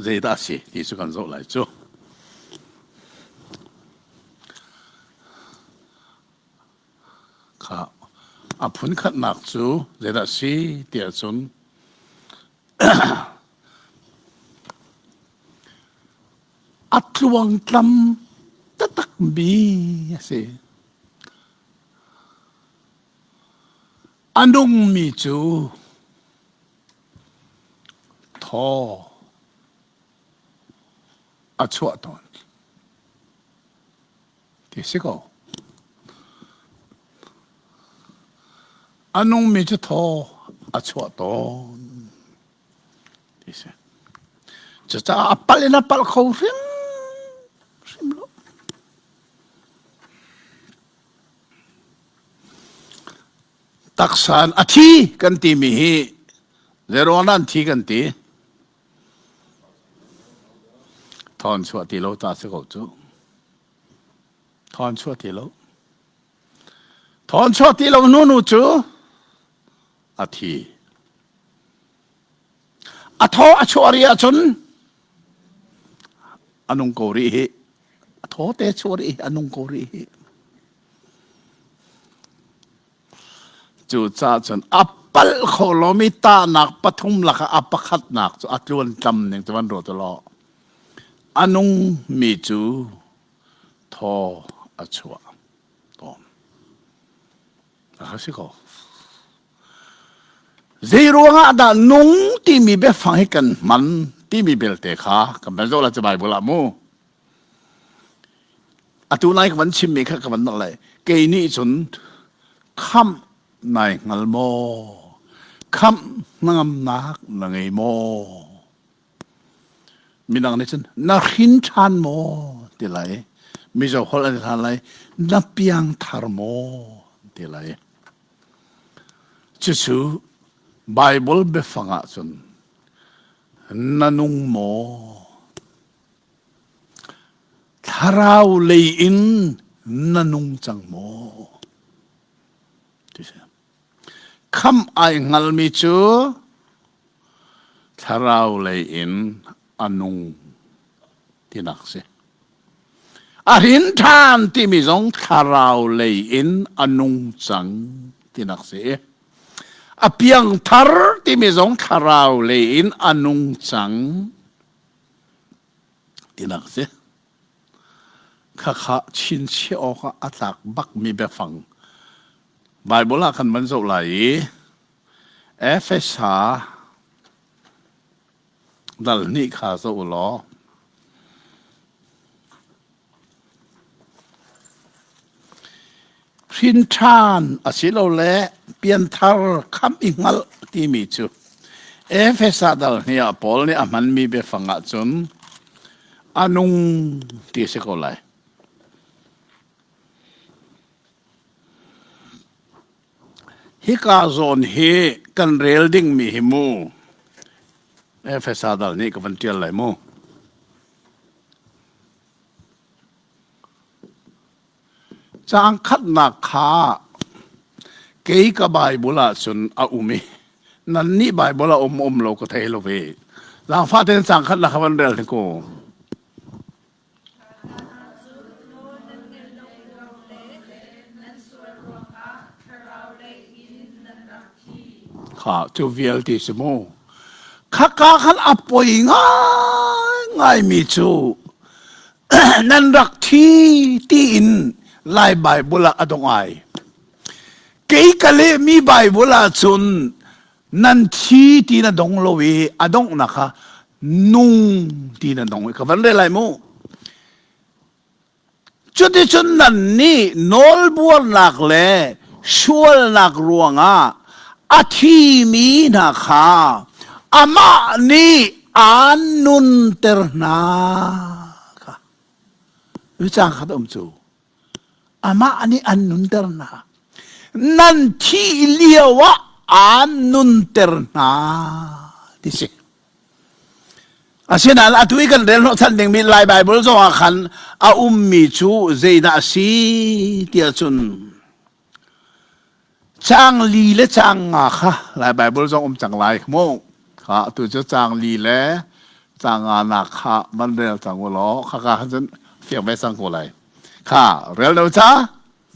zeidah a si ti cu kan zoh lai cu. Kha a phunkhatnak cu zeidah a si tiah cun a tluangtlam taktakmi a si. A nungmi cu thaw a chuah tawn. Ti si ko. A nungmi cu thaw a chuah tawn. Ti si. Cucaah a palh in a palh kho hrim hrim lo. Taksa in a thi kan timi hi zeiruang dah an thi kan ti? Thawn chuah ti lo ta si ko cu. Thawn chuah ti lo. Thawn chuah ti lo nu nu cu a thi. A thaw a chuah rih ahcun a nung ko rih hi. A thaw te chuah rih hi a nung ko rih hi. Cucaah cun a palh kho lomi tahnak pathum lakah a pakhatnak cu a tluan tlam ning cu van ruat law a nungmi cu thaw a chuah tawn. A si ko. Zei ruangah dah nung timi biafang hi kan hman timi belte kha kan van zoh la cu Bible ah mu. Atu nai ka van chimmi kha ka van nak lai. Kei nih cun khamh nai hngal maw? Khamh hnangamnak na ngei maw? Midang nih cun na hrin ṭhan maw ti lai. Mizo holh an hlan lai. Na piang thar maw ti lai. Cucu Bible biafang ah cun na nung maw? Thlarau lei in na nung cang maw? Ti si. Khamh ai hngalmi cu thlarau lei in a nung tinak si. A hrin ṭhan timi zong thlarau lei in a nung cang tinak si. A piangthar timi zong thlarau lei in a nung cang tinak si. Khakha chinchiah awkah a tlak bakmi biafang Bible ah kan van zoh lai i Efesa dal hnih kha zoh u law hrin ṭhan asilole pianthar khamh i hngalh timi cu Efesa dal hnih ah Paul nih a hmanmi biafang ahcun a nung ti a si ko lai. Hika zawn hi kan rel dingmi hi mu Efesa dal nih ka van ṭial lai mu. Caang khatnak kha kei ka Bible ahcun a um i nannih Bible a um um lo ka thei lo ve. Zaangfah tein caang khatnak kha van rel hnik u. Kha cu vialte si mu. Khaka khan a poi ngaingaimi cu nan rak thi tiin Lai Bible ah a dong ai. Kei ka lehmi Bible ah cun nan thi ti na dong lo i a donghnak kha nung ti na dong i ka van rel lai mu. Cuticun nannih nawlbuarnak le sualnak ruangah a thimi hna kha amah nih aan nunter hna kha. Caang khat a um cu. Amah nih an nunter hna. Nan thih lio ah aan nunter hna ti si. Asinain atu i kan rel hnawhchan dingmi Lai Baibal zongah khan a ummi cu zeidah a si tiah cun caang li le caang nga kha Lai Baibal zong um cang lai mu. Kha atu cu caang li le caang nga nak kha van rel cang u law khaka khan cun fiang ve cang ko lai. Kha rel lo ca?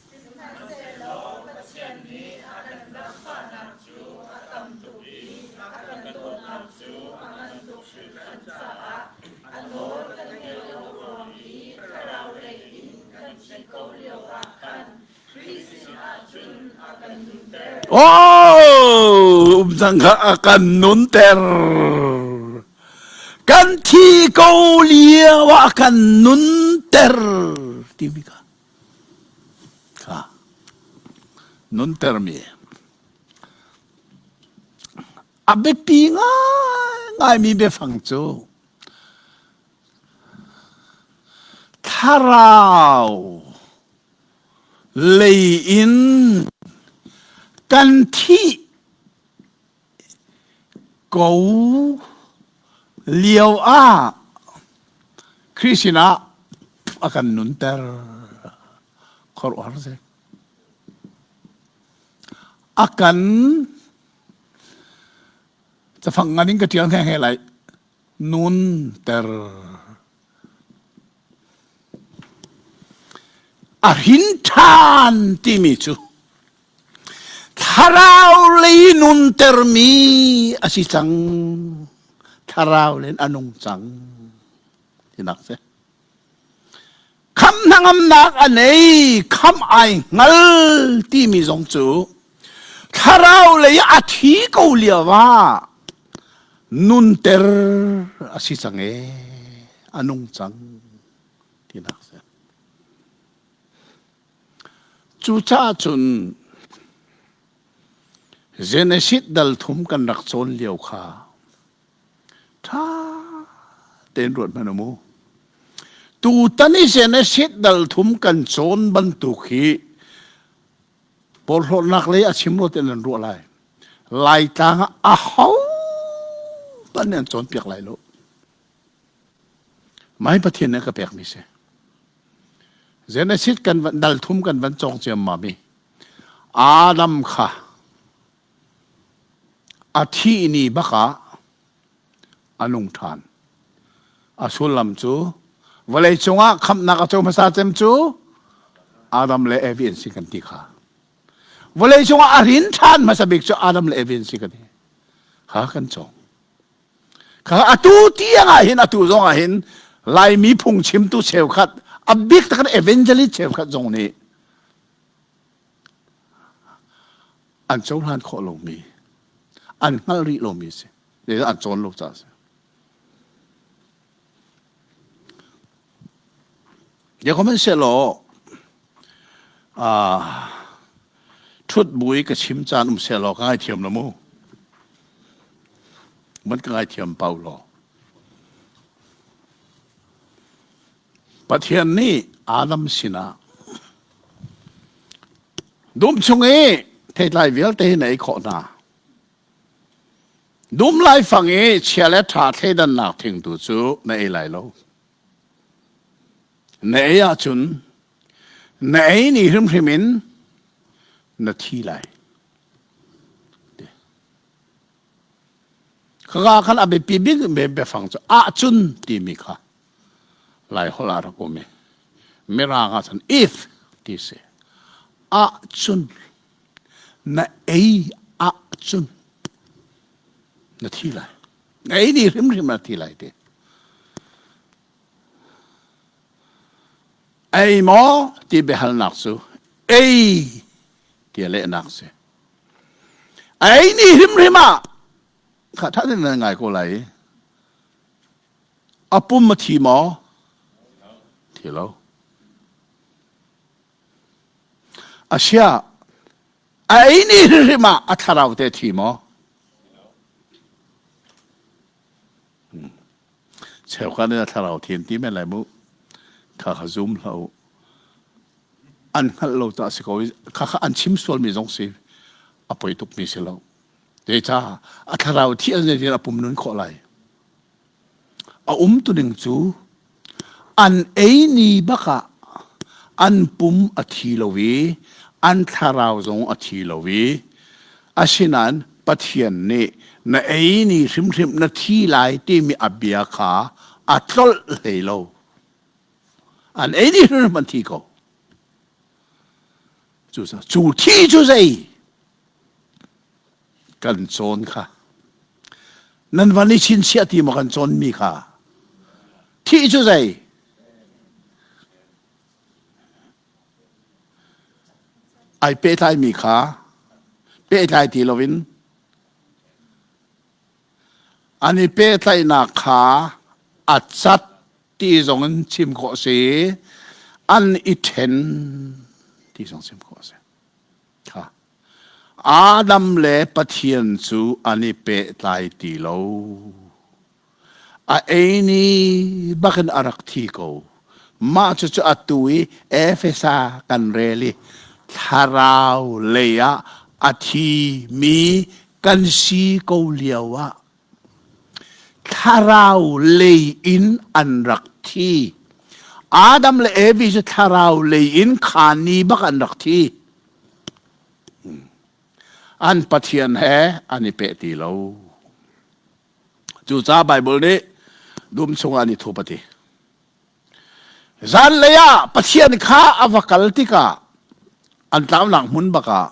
Sihmanhsehlaw Pathian nih a kan zaangfahnak cu a tam tuk i a kan dawtnak cu a ngan tuk hringhran caah a nawl kan ngaih lo ruang i thlarau lei in kan thih ko lioah khan Khrih sinah cun a kan nunter. Oh, um cang kha a kan nunter. Kan thi ko lio ah a kan nunter timi kha. Kha nuntermi a biapi ngaingaimi biafang cu thlarau lei in kan thih ko lio ah Khrih sinah a kan nunter. Khuaruahhar si. A kan cafang ngan in ka ṭial nghe lai. Nunter. A hrin ṭhan timi cu thlarau lei. lei nuntermi a si cang. Thlarau len a nung cang. Tinak si. Khamh hnangamnak a nei, khamh ai hngal timi zong cu thlarau lei a thi ko lio ah nunter a si cang e, a nung cang tinak si. Cucaah cun Genesis dal thum kan rak cawn lio kha ṭha tein ruat hmanh u mu. Tutan i Genesis dal thum kan cawn bantuk hi porhlawtnak lei a chim rua tein an ruah lai. Laitlang ah aho hmanh nih an cawnpiak lai lo. Mai Pathian nih a ka pekmi si. Genesis kan van dal thum kan van cawng ciammam i Adam kha a thih ni bak ah a nung ṭhan. A sullam cu vawlei cungah khamhnak a co hmasa cem cu Adam le Evi an si kan ti kha. Vawlei cungah a rin ṭhan hmasa bik cu Adam le Evi an si kan ti. Kha kan cawng. Kha atu tiang ah hin atu zong ah hin Laimi phungchimtu cheukhat a bik tak evangelist cheukhat zong nih an cohlan khawh lomi an hngalh rih lomi si an cawn lo caah si Sihmanhsehlaw ṭhut bu i ka chim caan um sehlaw ka ngaithiam lo mu. Man ka ngaithiam pau law. Pathian nih Adam sinah dum chung i theitlai vialte hi na ei khawh hna. Dum laifang i chia le ṭha thleidannak thing tu cu na ei lai lo. Na ei ahcun na ei ni hrimhrim in na thi lai. Khaka khan a biapi bik biafang cu ahcun timi kha Lai holh ah rak um i Mirang ah cun if ti si. Ahcun na ei ahcun na thi lai. Na ei ni hrimhrim na thi lai ti. Ei maw ti biahalnak cu ei ti lehnak si. Ei ni hrimhrim ah kha tha tein nan ngai ko lai. A pum a thi maw? Thi lo. Asia a ei ni hrimhrim ah a thlarau te thi maw? Cheukhat nih a thlarau thi an ti men lai mu. Kha kha zum hlah u. An hngalh lo ta si ko i kha kha an chim sualmi zong si a poi tukmi si lo. Zeicah a thlarau thi an zeitin a pum nun khawh lai. A umtuning cu an ei ni bak ah an pum a thi lo i an thlarau zong a thi lo i asinain Pathian nih na ei ni hrimhrim na thi lai timi a bia kha a tlolh hlei lo. An ei ni hrimhrim an thi ko. Cu thi cu zei? Kan cawn kha. Nan van i chinchiah ti maw kan cawnmi kha? Thih cu zei? Ai pehtlaimi kha pehtlai ti loin an i pehtlaihnak kha a cat ti zong in chim khawh si an i ṭhen ti zong chim khawh si kha Adam le Pathian cu an i pehtlai ti lo. A ei ni bakin a rak thi ko. Mah cucu atu i Efesa kan rel i thlarau lei ah a thi mi kan si ko lio ah thlarau lei in an rak thi. Adam le Evi cu thlarau lei in kha ni bak an rak thi. An Pathian he an i peh ti lo. Cucaah Baibal nih dum chungah an i thup a ti. Zanlei ah Pathian kha a va kal tikah an tlaunak hmun bak ah.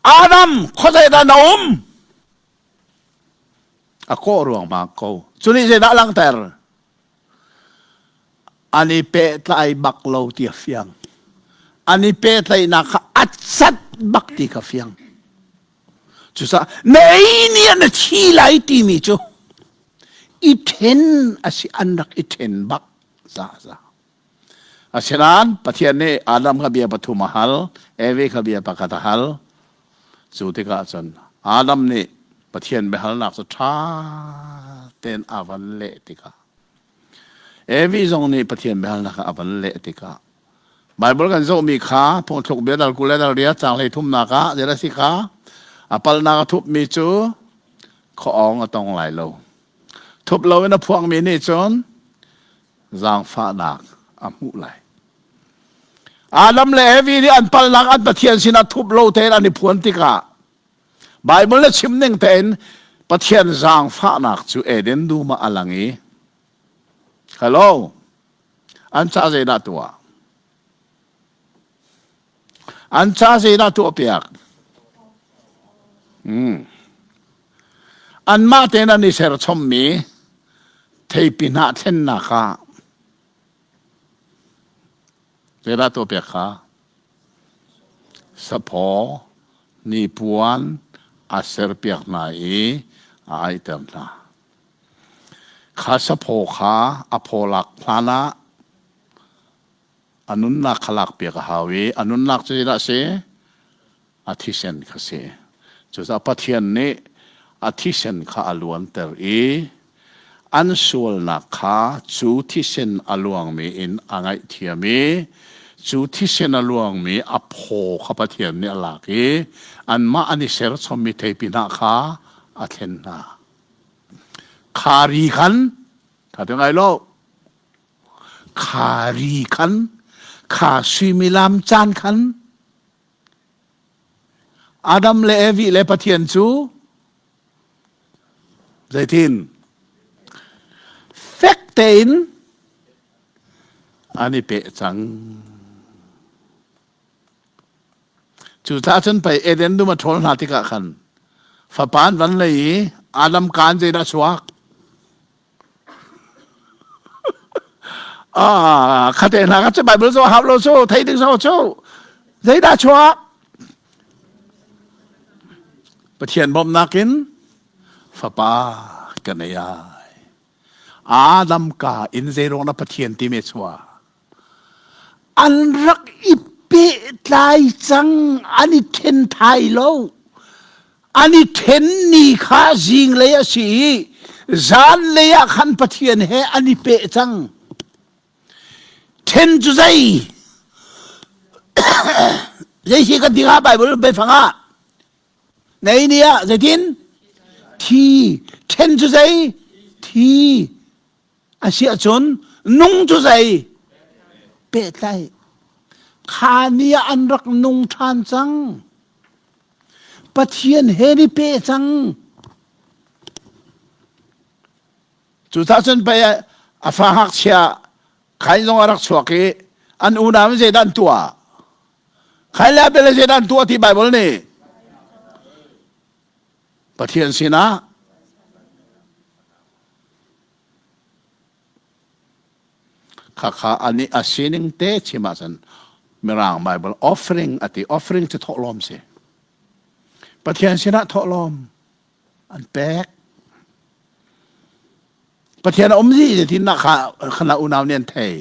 Adam, khuazei dah na um? A kawh ruangmang ko. Cu nih zeidah langhter? An i pehtlai bak lo ti a fiang. An i pehtlaihnak kha a cat bak ti kha fiang. Cucaah na ei ni ah na thi lai timi cu i ṭhen a si an rak i ṭhen bak za za. Asinain Pathian nih Adam kha bia pathum a hal, Evi kha bia pakhat a hal. Cu tikah cun Adam nih Pathian biahalnak cu ṭha tein a van leh tikah Evi zong nih Pathian biahalnak kha a van leh tikah Baibal kan zohmi kha phungthluk bia dal 20 le dal riat caang 33 ah zei a si kha a palhnak a thupmi cu khuaawng a tong lai lo. Thup loin a phuangmi nih cun zaangfahnak a hmuh lai. Adam le Evi nih an palnak an Pathian sinah thup lo tein an i phuan tikah Baibal na chim ning tein Pathian zaangfahnak cu Eden dum ah a lang i Hello an ca zeidah tuah An ca zeidah tuahpiak? Hmm. Anmah tein an i serchommi theipi hnah thlennak ah zeidah tuahpiak kha? Saphaw, hnipuan a serpiak hna i a aihter hna. Kha saphaw kha a phaw lak hlan ah A nunnak kha lakpiak a hau i a nunnak cu zeidah a si? A thisen kha si. Cucaah Pathian nih a thisen kha a luanter i an sualnak kha cu thisen a luangmi in a ngaihthiam i cu thisen a luangmi a phaw kha Pathian nih a lak i anmah an i serchommi theipi hna kha a thlen hna. Kha ri khan, tha te ngai lo, Kha ri khan, kha suimilam caan khan Adam le Evi le Pathian cu zeitin fek tein an i peh cang. Cucaah cun pei Eden dum a ṭhawl hna tikah khan fapa an van lei i Adam kaan zeidah a chuak? Ah, khate hna kha cu Bible zo hau lo cu thei ding zo cu zeidah chuak? Pathian bawmhnak in fapa ka nei ai. Adam ka in zeiruang na Pathian ti me chua. An rak i pehtlai cang, an i ṭhen thai lo. An i ṭhen ni kha zinglei a si i zanlei ah khan Pathian he an i peh cang. Ṭhen cu zei? Zei si kan ti hnga Bible biafang ah? Nei ni ah zeitin? Thi. Ṭhen cu zei? Thi. A si ahcun nung cu zei? Pehtlaih. Kha ni ah an rak nung ṭhan cang. Pathian he ni peh cang. Cucaah cun pei a fa ngakchia Khain zong a rak chuak i an unau in zeidah an tuah? Khain le Abel zeidah an tuah ti Bible nih? Pathian sinah Khakha ani a sining te chim ahcun Mirang Bible offering a ti. Offering cu thawhlawm si. Pathian sinah thawhlawm an pek. Pathian a um zi ti nak kha khana unau nih an thei.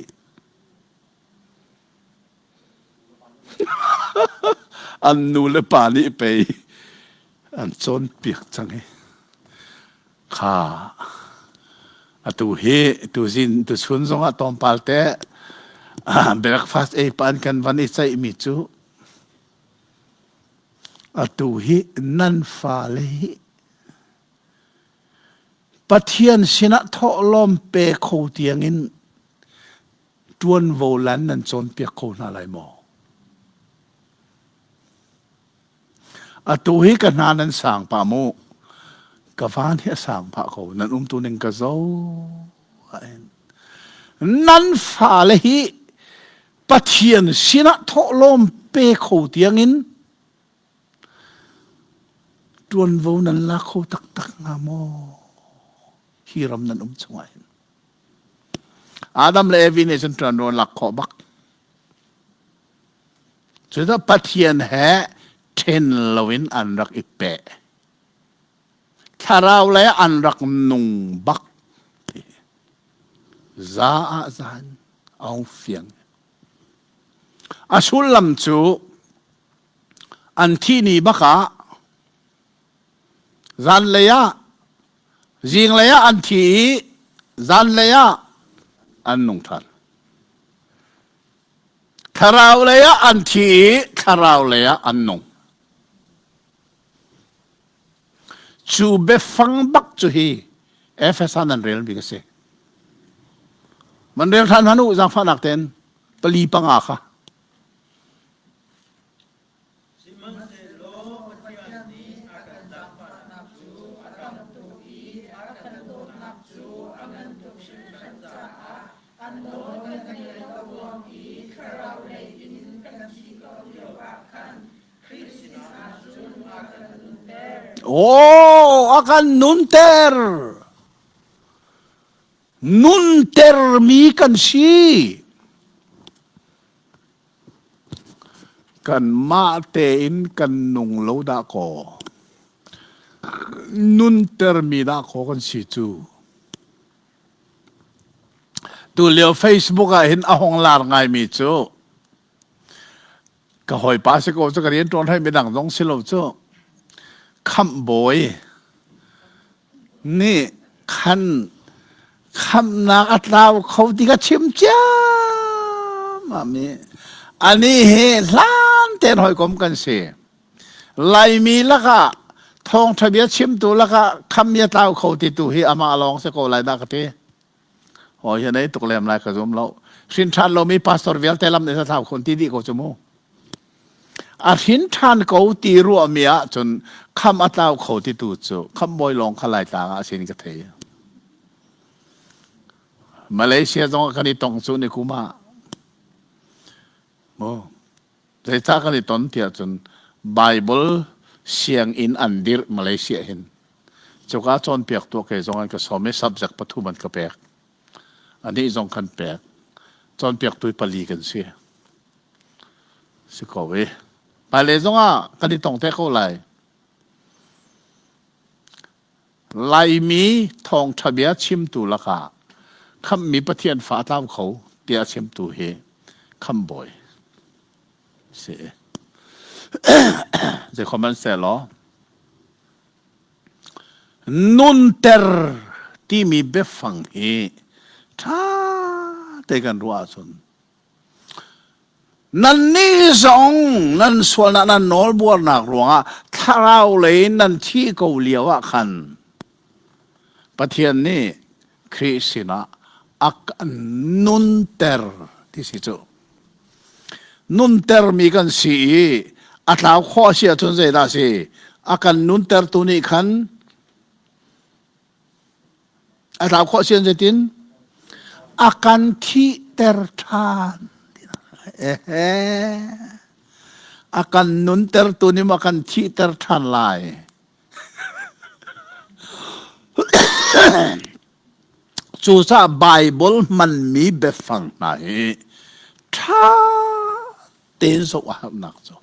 An nu le pa nih pei an cawnpiak cang hi. Kha atu hi tuzin tuchun zongah tlawmpal te breakfast ei pan kan van i ceihmi cu atu hi nan fale hi Pathian sinah thawhlawm pe kho tiangin ṭuanvo lan nan cawnpiak kho hna lai maw? Atu hi ka hna nan sang pah mu. Ka van hi a sang pah ko. Nan umtu ning ka zo. Nan fale hi Pathian sinah thawhlawm pe kho tiangin. Ṭuanvo nan la kho taktak hnga maw? Hi ram nan um chungah hin. Adam le Evi nih cun ṭuanvo an lak khawh bak. Cucu Pathian he ṭhen loin an rak i peh. Thlarau lei an rak nung bak. Za ah zan a hung fiang. A sullam cu an thih ni bak ah zanlei ah zinglei ah an thi i zanlei ah an nung ṭhan. Thlarau lei ah an thi i thlarau lei ah an nung. Cu biafang bak cu hi Efesa nan relmi ka si. Man rel ṭhan hmanh u zaangfahnak tein pali panga kha. Sihmanhsehlaw Pathian nih a kan zaangfahnak cu a tam tuk i a kan dawtnak cu a ngan tuk hringhran caah a nawl kan ngaih lo ruang i thlarau lei in kan thih ko lioah khan Khrih sinah cun a kan nunter. Aw, a kan nunter. Nuntermi kan si. Kanmah tein kan nung lo dah kaw, nuntermi dah kaw kan si cu. Tulio Facebook ah hin a hong lar ngaimi cu ka hawipa si ko cu ka rian ṭuan hoi midang zong si lo cu khamh bawi nih khan khamhnak a tlau kho ti ka chim ciammam i anih hi hlan tein hawikom kan si. Laimi lakah thawngṭha bia chimtu lakah khammi a tlau kho ti tu hi amah lawng si ko lai dah ka ti. Hawi hi nei tuk lem lai ka zum lo. Hrin ṭhan lomi pastor vialte lam nih a tlau khun ti dih ko cu mu. A hrin ṭhan ko ti ruahmi ahcun kham a tlau kho ti tu cu khambawi lawng kha Laitlang ah a sin ka thei. Malaysia zong ah kan i tong cu ni kum ah. Mu. Zeicah kan i ton tiah cun Bible sianginn an dirh Malaysia hin. Cuka cawnpiak tuah kei zong an ka sawm i subject pathum an ka pek. Anih zong kan pek. Cawnpiaktu pali kan si. Si ko i. Hmailei zongah kan i tong te ko lai. Laimi thawngṭha bia chimtu lakah khamhmi Pathian fa a tlau kho tiah a chimtu hi khamhbawi si. Zeikhohmanhsehlaw nunter timi biafang hi ṭha te kan ruah ahcun Nannih zong nan sualnak nan nawlbuarnak ruangah thlarau lei in nan thih ko lio ah khan Pathian nih Khrih sinah a kan nunter ti si cu. Nuntermi kan si i a tlau khawh a si ahcun zeidah a si? A kan nuntertu nih khan A tlau khawh sian zeitin? A kan thihter ṭhan. Ehe. A kan nuntertu nih maw a kan thihter ṭhan lai. Cucaah Baibal hmanmi biafang hna hi ṭha tein zoh a herhnak cu.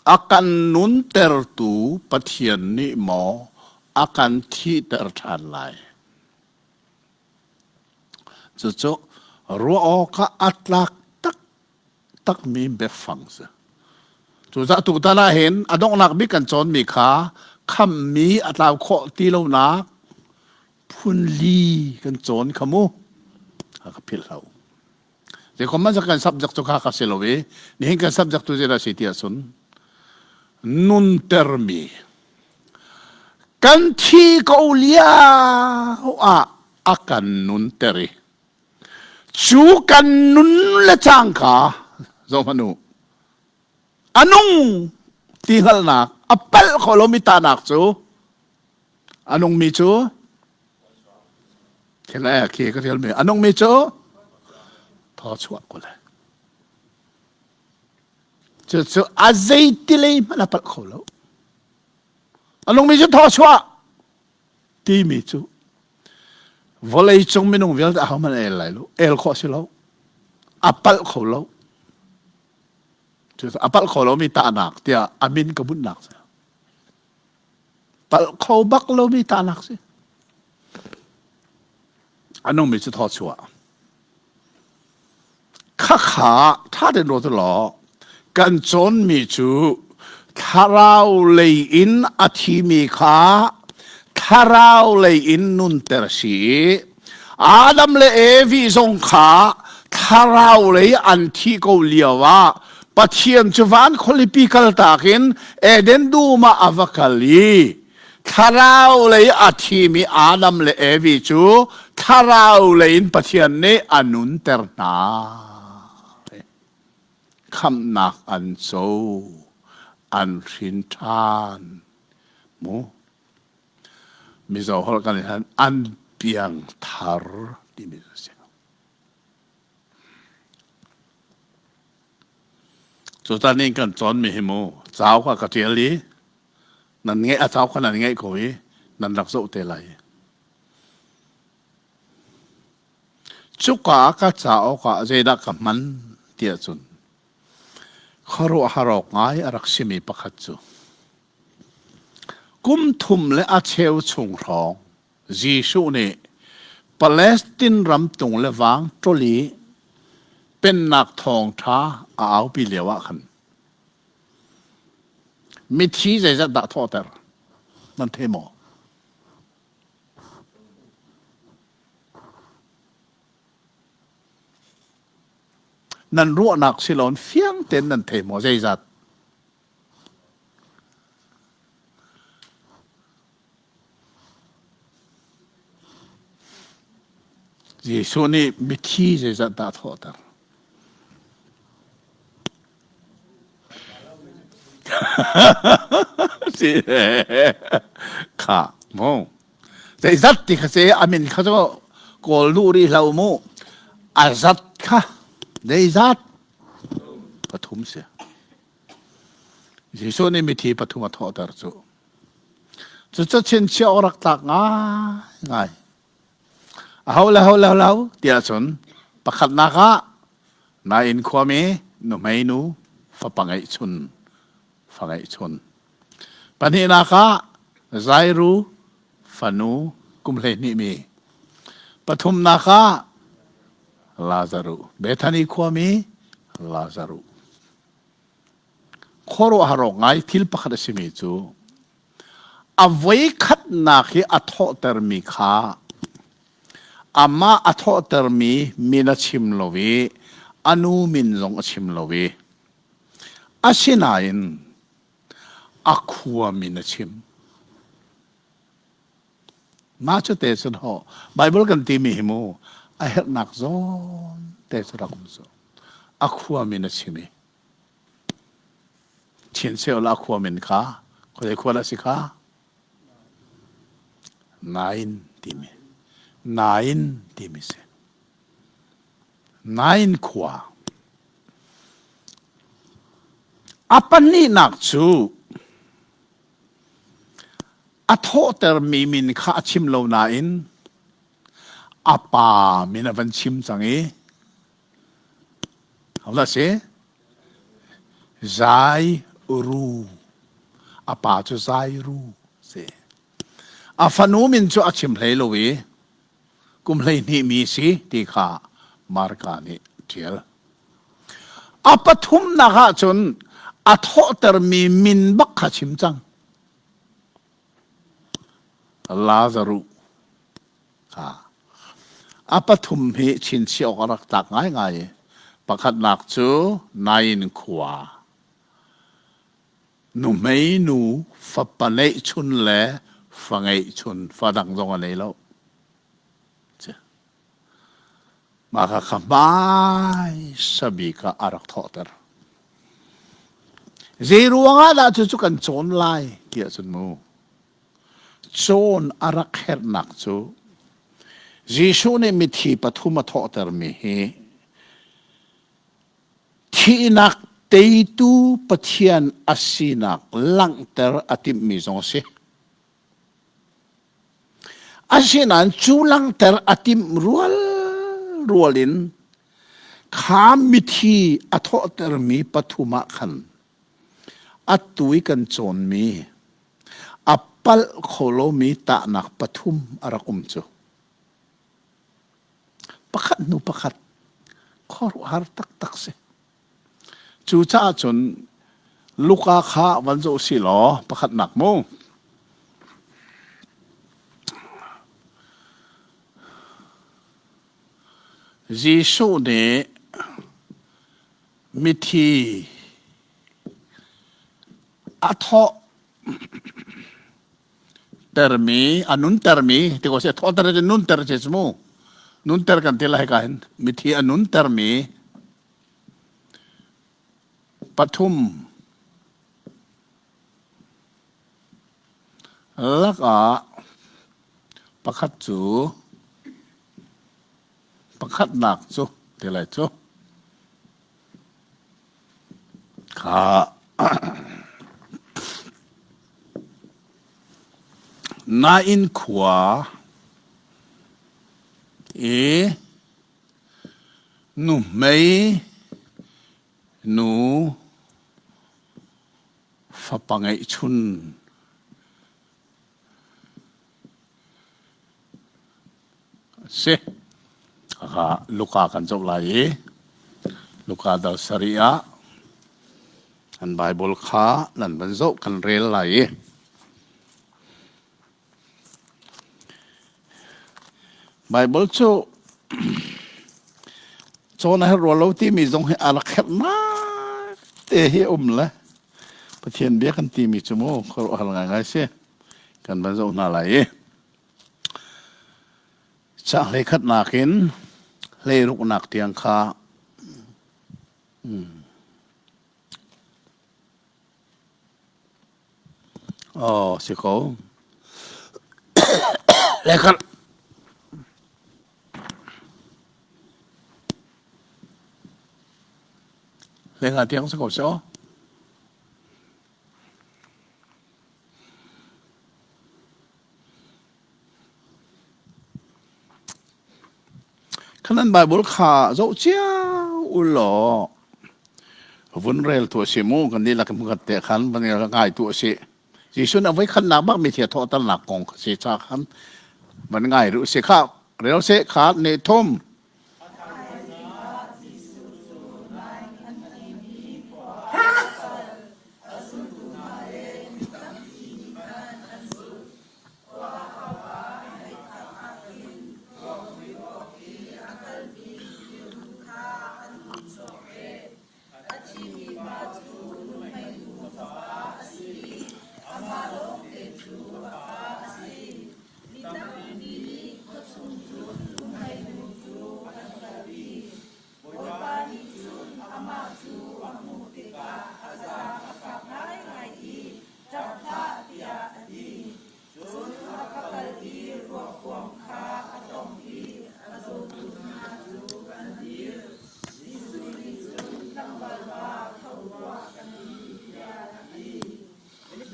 A kan nuntertu Pathian nih maw a kan thihter ṭhan lai? Cucu ruah awkah a tlak taktakmi biafang si. Cucaah tutan ah hin a donghnak bik kan cawnmi kha khammi a tlau khawh ti lonak phunli kan cawn kha mu. A ka philh hlah u. Zeikom hmanh kan subject cu kha ka si lo i nihin kan subject tu zeidah si ti ahcun nuntermi kan thi ko lio ah a kan nunter i cu kan nun le cangka zoh hmanh u a nung ti hngalhnak a palh kho lomi tahnak cu a nungmi cu Thil e khi ka rial mi a nungmi cu thaw chuah ko le. Cucu a zeitilei hmanh a palh kho lo. A nungmi cu thaw chuah timi cu vawlei cung minung vialte ahohmanh el lai lo. El khawh si lo. A palh kho lo. A palh kho lomi tahnak tiah a min ka bunhnak si. Palh kho bak lomi tahnak si. A nungmi cu thaw chuah. Khakha ṭha tein ruat law kan cawnmi cu thlarau lei in a thimi kha thlarau lei in nunter si i Adam le Evi zong kha thlarau lei an thi ko lio ah Pathian cu van khualipi kaltak in Eden dum ah a va kal i Thlarau lei a thimi Adam le Evi cu thlarau lei in Pathian nih a nunter hna. Khamhnak an co, an hrin ṭhan. Mu. Mizo holh kan in an piang thar timi a si. Cutan in kan cawnmi hi mu cau kha ka ṭial i nan ngeih a cau kha nan ngeih ko i nan rak zoh te lai. Cuka ka cauk ah zeidah ka hman tiah cun khuaruahhar awk ngai a rak simi pakhat cu kum thum le a cheu chung hrawng Jesuh nih Palestine ram tung le vang ṭol i pennak thawngṭha a aupi lio ah khan mithi zeizat dah thawhter nan thei maw? Nan ruahnak siloin fiang tein nan thei maw zeizat? Jesuh nih mithi zeizat dah a thawhter? Si kha mu. Zeizat ti kha si a min kha cu kawl duh rih hlah mu. A zat kha zeizat pathum si. Jesuh nih mithi pathum a thawhter cu. Cucu chinchiah awk rak tlak ngaingai. Aho le ho le lo tiah cun pakhatnak ah nain khuami nuhmei nu fapa ngeihchun fa ngeihchun. Pahnihnak ah Zairu fanu kum 12 mi. Pathumnak ah Lazaruh Bethany khuami Lazaruh. Khuaruahhar awk ngai thil pakhat a simi cu a voikhatnak hi a thawhtermi kha amah a thawhtermi min a chim lo i a nu min zong a chim lo i asinain a khua min a chim. Mah cu te cun ho Bible kan timi hi mu a herhnak zawn te cu rak um cu. A khua min a chim i Chin la a khua min kha khuazei khua dah si kha? Nain timi. Nain timi si. Nain khua. A pahnihnak cu A thawhtermi min kha a chim lo nain a pa min a van chim cang i hodah si? Zai Ru. A pa cu Zai Ru si. A fanu min cu a chim hlei lo i kum 12 mi si ti kha Marka nih a ṭial. A pathumnak ah cun a thawhtermi min bak kha chim cang. Lazaruh kha a pathum hi chinchiah awk a rak tlak ngaingai i pakhatnak cu Nain khua nuhmei nu fapa neihchun le fa ngeihchun fa dang zong a nei lo. Mah kha kha hmaisa bik ah a rak thawhter. Zei ruangah dah cucu kan cawn lai tiah cun mu cawn a rak herhnak cu Jesuh nih mithi pathum a thawhtermi hi thihnak teitu Pathian a sinak langhter a timhmi zong a si. Asinain cu langhter a timh rual rual in kha mithi a thawhtermi pathum ah khan atu i kan cawnmi a palh kho lomi tahnak pathum a rak um cu. Pakhat hnu pakhat khuaruahhar taktak si. Cucaah cun Luka kha van zoh si law pakhatnak mu. Jesuh nih mithi a thawh termi a nuntermi ti ko seh thawhter cu nunter si mu nunter kan ti lai ka hin mithi a nuntermi pathum lakah pakhat cu pakhatnak cu ti lai cu kha Nain khua i Nuhmei nu fapa ngeihchun a si. Khakha Luka kan zoh lai i Luka dal sarih ah an Bible kha nan van zoh kan rel lai i Baibal cu cawn a herh rua lo timi zong hi a rak herhnak te hi a um le Pathian bia kan timi cu mu khuaruahhar ngaingai si. Kan van zoh hna lai i caang hleikhatnak in hleiruknak tiang kha hmm. Aw, si ko. Lekker. Lenga tiang si ko si aw. Khanan Bible kha zoh cio u law vun rel tu a si mu kan dihlak in hmukat te khan van ngai tu a si. Jesuh nih a voikhatnak bak mi thia thawhternak kong kha si ca khan van ngai rih u si kha rel se kha ne thum. Bawipa nih cun amah cu a hmuh tikah a zaang a fak ngaingai i, Ṭap hlah, tiah a ti. Cun a va kal i ruakkuang kha a tawngh i a zultu hna cu an dir. Jesuh nih cun, Tlangvalpa, tho tuah, kan ti, tiah a ti.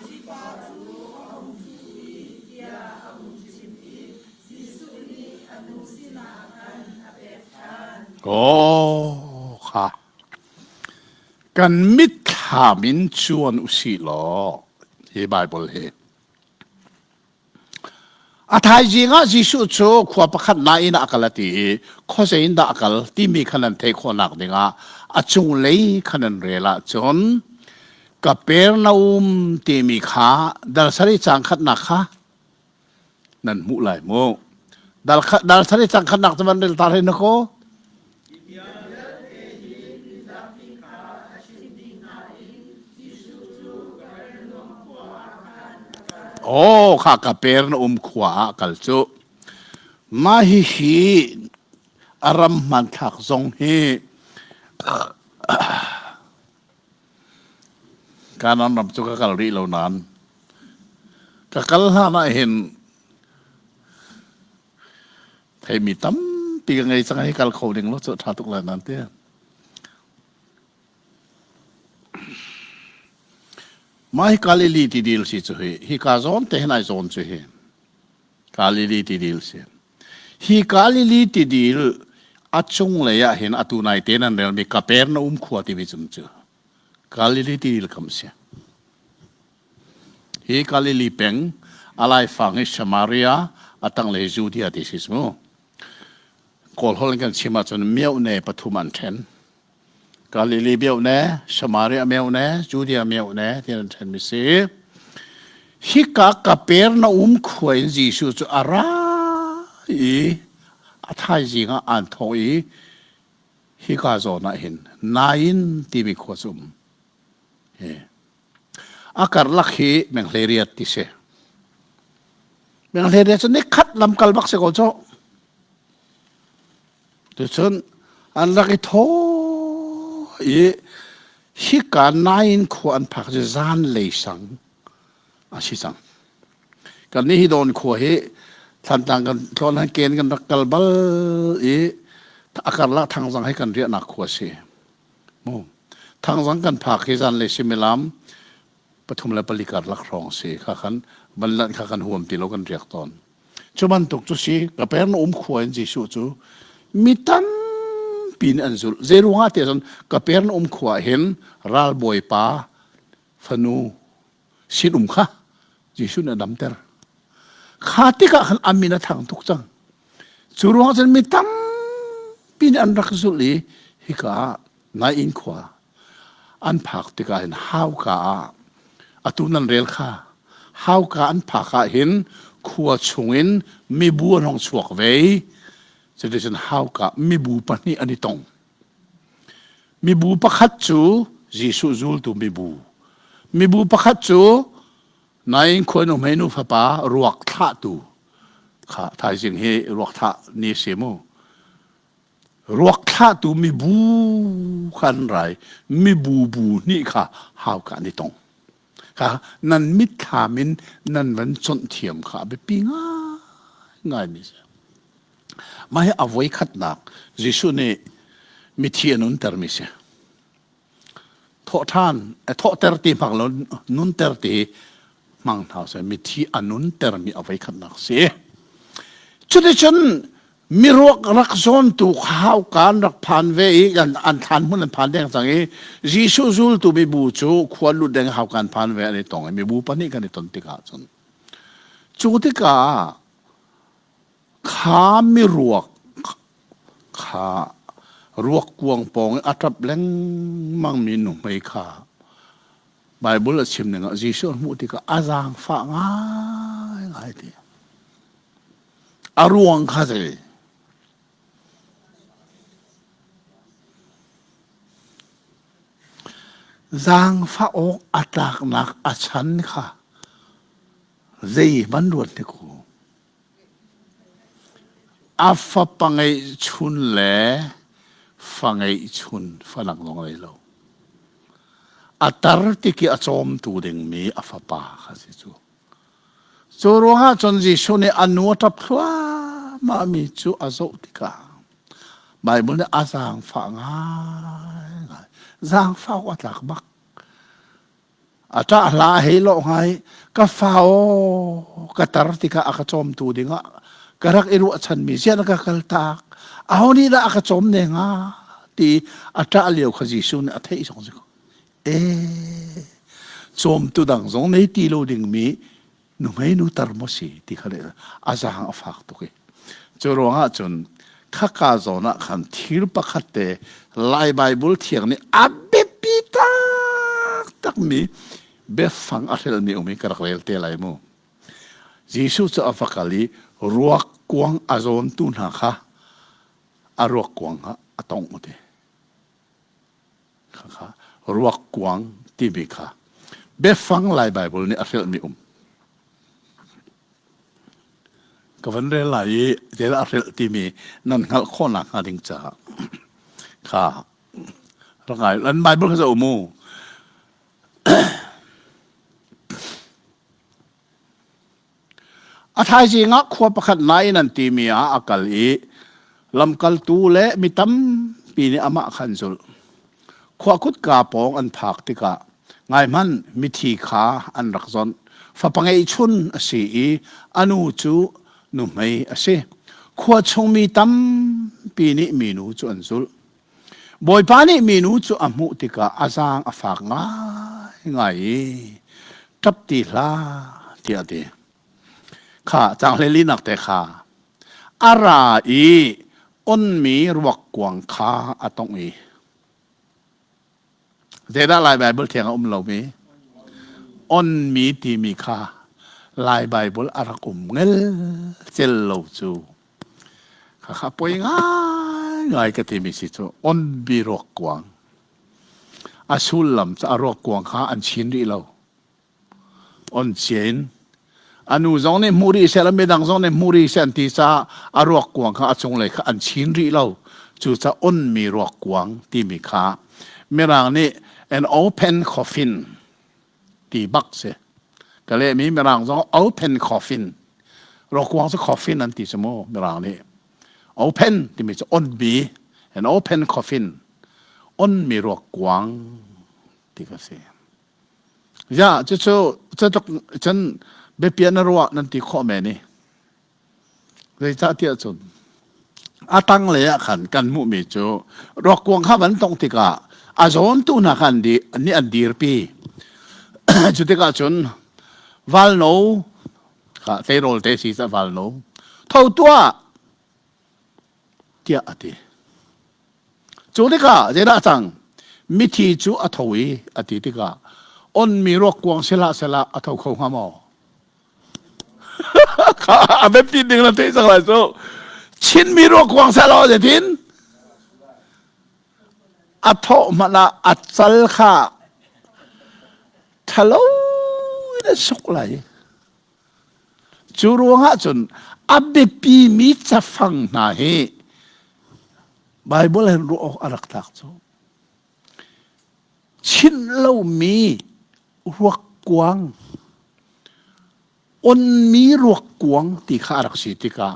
Mipa cu a hung ṭhu i tiah a hung chim i Jesuh nih a nu sinah khan a pek ṭhan. Aw kha kan mitthlam in cuan usih law hi Bible hi A thaizing ah Jesuh cu khua pakhat nain ah a kal a ti i khuazei in dah a kal timi kha nan theih khawhnak dingah a cunglei kha nan rel ahcun Kapernaum timi kha dal sarih caang khatnak kha nan hmuh lai mu. Dal, dal sarih caang khatnak cu van rel ta hre na kaw. Aw kha ka per na um khua ah kal cu. Mah hihi a ram hmanthlak zong hi Kanan ram cu ka kal rih lo nain ka kal hlan ah hin theimi tampi ka ngei cang hi kal kho ding lo cu ṭha tuk lai nan ti. Mah hi Galilee tidil si cu hi hika zawn te hin ai zawn cu hi. Galilee tidil si. Hi Galilee tidil a cunglei ah hin atu nai te nan relmi Kapernaum khua timi cum cu Galilee tidil kam si. Hi Galilee peng a laifang hi Samaria, a tanglei Judea ti si mu. Kawl holh in kan chim ahcun miohne pathum an ṭhen. Galilee miohne, Samaria miohne, Judea miohne ti an ṭhenmi si. Hika Kapernaum khua in Jesuh cu a ra i a thaizing ah aan thawh i hika zawn ah hin Nain timi khua cu um. Hi. A karlak hi menghleriat ti si. Menghleriat cu nikhat lamkal bak si ko cu. Tucun an rak i thaw i hika nain khua an phak cu zanlei sang a si cang. Kan nih hi Dawn khua hi Thlantlang kan tlawn han ken kan rak kal bal i a karlak Thangzang hi kan riahnak khua si. Mu. Thangzang kan phak hi zanlei suimilam 3 le 4 karlak hrawng si. Kha khan van lanh kha kan huam ti lo kan riak tawn. Cu bantuk cu si Kapernaum khua in Jesuh cu mi tampi nih an zulh. Zei ruangah tiah cun Kapernaum khua ah hin ralbawipa fanu sinum kha Jesuh nih a damter. Kha tikah khan a min a thang tuk cang. Cu ruangah cun mi tampi nih an rak zulh i hika ah Nain khua an phak tikah hin hauka ah atu nan rel kha hauka an phak ah hin khua chungin mibu an hong chuak ve cuticun hauka mibu pahnih an i tong mibu pakhat cu Jesuh zultu mibu mibu pakhat cu Nain khua nu hmeinu fapa ruak thlahtu kha thaizing hi ruak thlah ni si mu Ruak thlahtu mibu kha an rai, mibu bu hnih kha hauka an i tong. Kha nan mitthlam in nan van chonh thiam kha a biapi ngaingai mi si. Mah hi a voi khatnak Jesuh nih mithi a nuntermi si. Thawhṭhan, thawhter ti hmang lo nunter ti hmang hna seh mithi a nuntermi a voikhatnak si. Cuticun miruak rak zawntu hauka an rak phan ve i an, an thlan hmun an phan deng cang i Jesuh zultu mibu cu khua lut deng hauka an phan ve an i tong i mibu pahnih kan i ton tikah cun cu tikah Kha miruak kha ruak kuang pawng i a ṭap lengmangmi nuhmei kha Baibal a chim ning ah Jesuh a hmuh tikah a zaangfah ngaingai ti. A ruang kha zei? Zaangfah awk a tlaknak a chan kha zeihmanh ruat hnik u. A fapa ngeihchun le fa ngeihchun fa dang zong a ngei lo. A tar tik i a cawmtu dingmi a fapa kha si cu. Cu ruangah cun Jesuh nih a nu a ṭap thluahmahmi cu a zoh tikah Baibal nih a zaangfah ngaingai. Zaangfah awk a tlak bak. A ṭah hla a hei lawh hnga i ka fa aw ka tar tikah a ka cawmtu dingah ka rak i ruahchanmi ziah na ka kaltak aho nih dah a ka cawm ne hnga ti a ṭah lio kha Jesuh nih a theih zong si ko ee cawmtu dang zong nei ti lo dingmi nuhmei nu tar maw si ti kha le a zaang a fak tuk i cu ruangah cun khaka zawn ah khan thil pakhat te Lai Baibal thiang nih a biapi taktak mi biafang a hrelmi um i ka rak rel te lai mu Jesuh cu a va kal i ruak kuang a zawntu hna kha a ruak kuang kha a tongh ti Khakha ruak kuang timi kha biafang Lai Baibal nih a hrilhmi um. Ka van rel lai i zeidah a hrilh timi nan hngalh khawhnak hnga ding caah kha rak ngai. Nan Bible kha zoh mu. A thaizing ah khua pakhat Nain an timi ah a kal i lamkaltu le mi tampi nih amah kha an zulh. Khua kutka pawng an phak tikah ngaihmanh mithi kha an rak zawnh. Fapa ngeihchun a si i a nu cu Nuhmei a si. Khua chungmi tampi nih minu cu an zulh. Bawipa nih minu cu a hmuh tikah a zaang a fak ngaingai i ṭap ti hlah tiah a ti. Kha caang hleilinak te kha a ra i onmi ruakkuang kha a tongh i Zeidah Lai Baibal thiang a um lomi? Onmi timi kha Lai Baibal a rak um ngelcel lo cu. Khakha poi ngaingai ka timi si cu onmi ruakkuang. A sullam cu a ruakkuang kha an chin rih lo. On cia in a nu zong nih hmu rih seh midang zong nih hmu rih seh an ti caah a ruak kuang kha a cunglei kha an chin rih lo. Cucaah onmi ruak kuang timi kha Mirang nih an open coffin ti bak si. Ka lehmi Mirang zong open coffin. Ruak kuang cu coffin an ti cu mu Mirang nih. Open timi cu onmi an open coffin onmi ruak kuang ti ka si. Ya, cucu cutluk cun biapia na ruah nan ti khawh men i zeicahtiah cun a tanglei ah khan kan hmuhmi cu ruakkuang kha van tongh tikah a zawntu hna kha an di, nih an dirpi. Cu tikah cun valno kha tleirawl te si ca valno tho tuah tiah a ti. Cu tikah zeidah a cang? Mithi cu a tho i a ti tikah onmi ruakkuang sihlah sehlah a tho kho hnga maw? a biapi ding na theih cang lai cu. Chinmi ruakkuang sehlah zeitin? A thawh hmanh ah a cal kha ṭhalo in a suk lai. Cu ruangah cun a biapimi cafang hna hi Baibal hin ruah awk a rak tlak cu. Chinh lomi ruakkuang, onmi ruakkuang ti kha a rak si tikah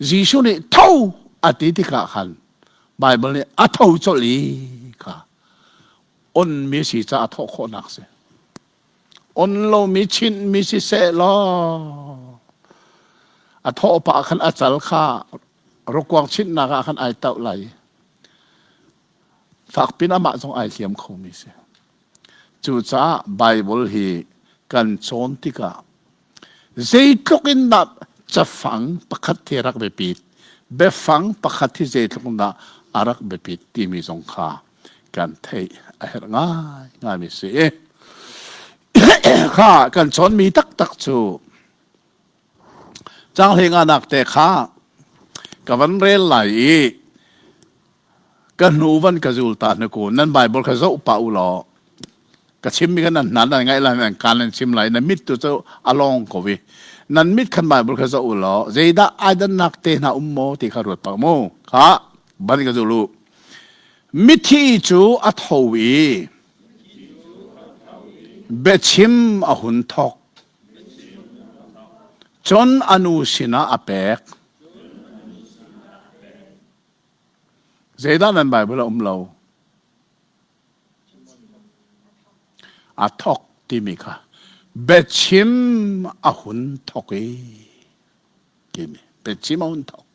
Jesuh nih tho a ti tikah khan Baibal nih a tho colh i kha onmi si caah a thawh khawhnak si. On lomi chinhmi siseh law a thawh pah khan a cal kha rukuang chinhnak ah khan ai tauh lai. Fakpin amah zong ai hliam khomi si. Cucaah Bible hi kan cawn tikah zeitluk in dah cafang pakhat hi rak biapit, biafang pakhat hi zeitluk in dah a rak biapit timi zong kha kan theih a herh ngaingaimi si. Kha kan cawnmi taktak cu caanghling nak te kha ka van rel lai i ka hnu van ka zul ta hna ku nan Bible kha zoh pah u law ka chimmi kha nan hna nan ngaih lai nan kaan nan chim lai nan mit tu cu a lawng ko i nan mit khan Bible kha zoh u law zeidah ai dannak te hna um maw ti kha ruat pah mu kha ban ka zul u Mithi cu a tho i biachim a hun thawk. Cun a nu sinah a pek. Zeidah nan Bible a um lo? A thawk timi kha biachim a hun thawk i timi biachim a hun thawk.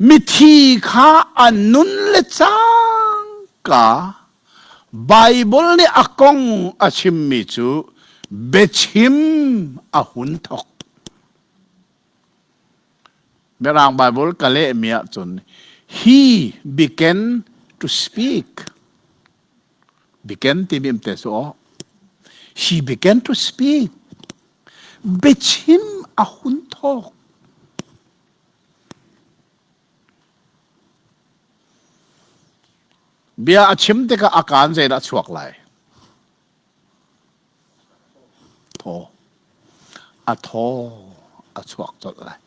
Mithi kha an nun le cangka Baibal nih a kong a chimmi cu biachim a hun thawk. Mirang Baibal ka lehmi ahcun he began to speak. Began timi te su aw. He began to speak. Biachim a hun thawk. Bia a chim tikah a kaan zeidah a chuak lai? Thaw. A thaw a chuak colh lai.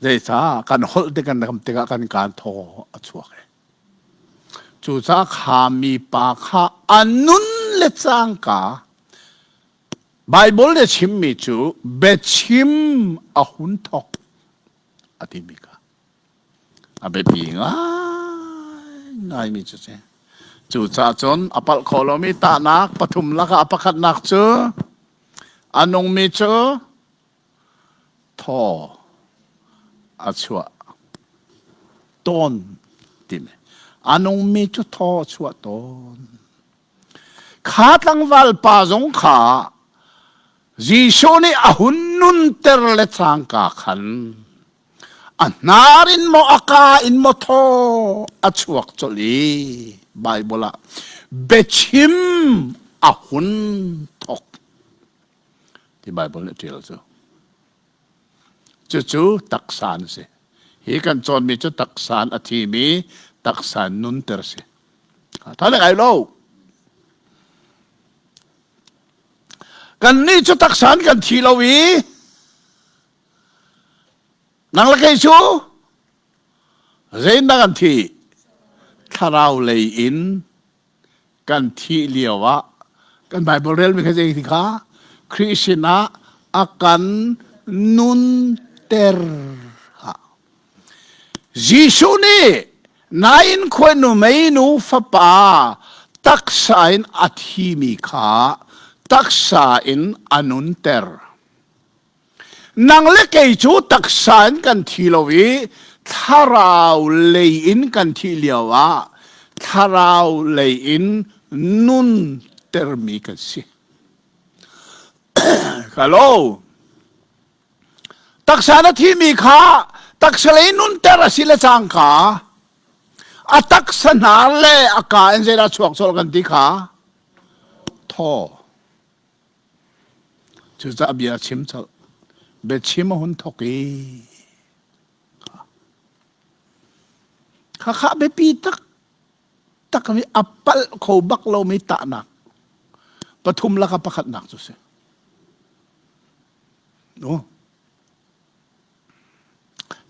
Zeicah kan holh tik kan ram tikah kan kaan thaw a chuak i. Cucaah kha mipa kha a nun le cangka Baibal nih a chimmi cu biachim a hun thawk a timi kha a biapi ngaingaimi cu si. Cucaah cun a palh kho lomi tahnak pathum lakah a pakhatnak cu a nungmi cu. Thaw a chuah tawn timi. A nungmi cu thaw a chuah tawn. Kha tlangval pa zong kha Jesuh nih a hun nunter le cangka khan a hnar in maw a kaa in maw thaw a chuak colh i Baibal ah biachim a hun thawk ti Baibal nih a ṭial cu. Cucu taksa an si. Hi kan cawnmi cu taksa in a thimi taksa in nunter a si. Tha le ngai lo. Kannih cu taksa in kan thi lo i nang le kei cu zeindah kan thi? Thlarau lei in kan thih lio ah kan Bible relmi kha zei ti kha Khrih sinah a kan nunter. Jesuh nih nain khuainu meinu fapa taksa in a thimi kha taksa in a nunter. Nang le kei cu taksa in kan thi lo i thlarau lei in kan thih lio ah thlarau lei in nuntermi kan si. Hello. Taksa na thimi kha taksa lei nunter a si le cangka a taksa hnar le a ka in zeidah chuak colh kan ti kha thaw. Cucaah bia chim colh. Biachim a hun thawk i khakha biapi tak takmi a palh kho bak lomi tahnak pathum laka pakhatnak cu si. No.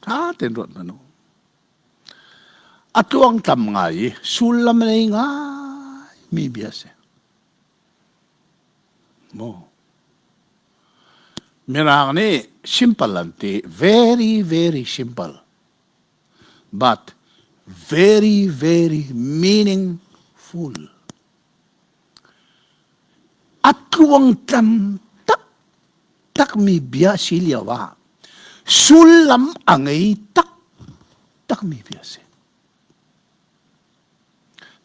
Ṭha tein ruat hmanh u. A tluangtlam ngai i sullam nei ngai mi bia si. Maw? Mirang nih simple an ti. Very, very simple. But very, very meaningful. A tluangtlam taktakmi bia si lio ah sullam a ngei taktakmi bia si.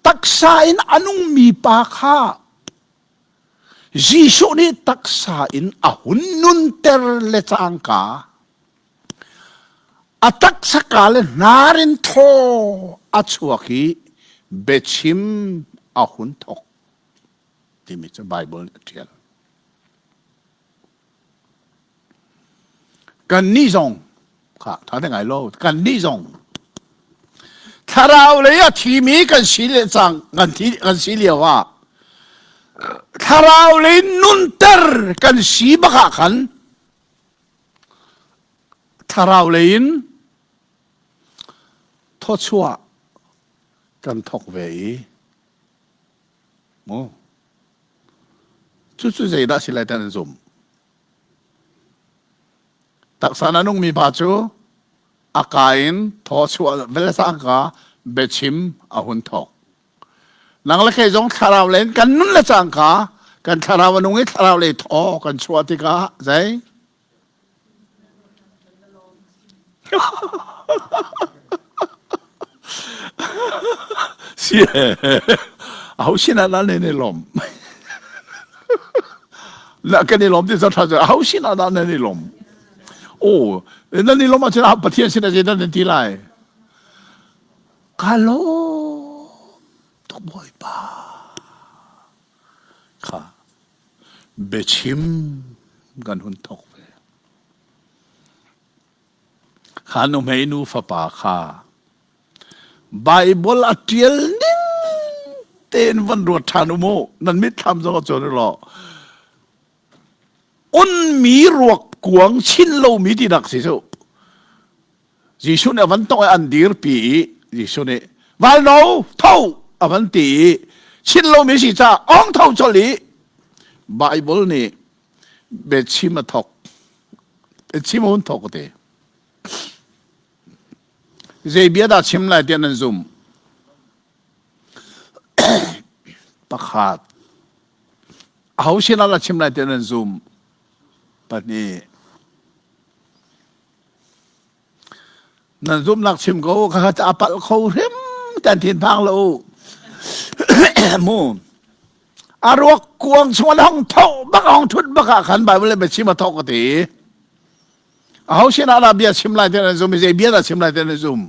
Taksa in a nungmi pa kha Jesuh nih taksa in a hun nunter le cangka a taksa ka le hnar in thaw a chuak i biachim a hun thawk timi cu Baibal nih a ṭial. Kannih zong kha tha te ngai lo kannih zong thlarau lei a thimi kan si le cang kan thi kan si lio ah thlarau lei nunter kan si bak ah khan thlarau lei in thawchuah kan thawk ve i mu cucu zeidah si lai tan zum Taksa na nungmi pa cu a ka in thaw chuah velsangka biachim a hun thawk. Nang le kei zong thlarau len kan nun le cangka kan thlarau a nung i thlarau lei thaw kan chuah tikah zei? Si aho sin ah dah nan i lawm? Na kan i lawm ti tha cu aho sin ah dah nan i lawm? Oh, nan i lawm ahcun Pathian sin ah zeidah nan ti lai? Ka lawm tuk Bawipa. Kha biachim kan hun thawk ve. Kha nuhmei nu fapa kha Baibal a ṭial ning tein van ruat ṭhan u mu. Nan mitthlam zong a cuan u law. Unmi ruak kuang chin lomi tinak si cu. Jesuh nih a van tongh i an dirpi i Jesuh nih valno tho a van ti i chin lomi si caah ong tho colh i Baibal nih biachim a thawk. Biachim a hun thawk te. Zei bia dah chim lai tiah nan zumh? Pakhat. Aho sinah dah chim lai tiah nan zumh? Pahnih. Nan zumnak chim ko kha kha a palh kho hrim tan thin phang lo mu. A ruak kuang chung an hong tho bak hong thut bak ah khan Bible le biachim a thok ka ti. Aho sin ah dah bia chim lai ti nan zum i zei bia dah chim lai ti nan zum.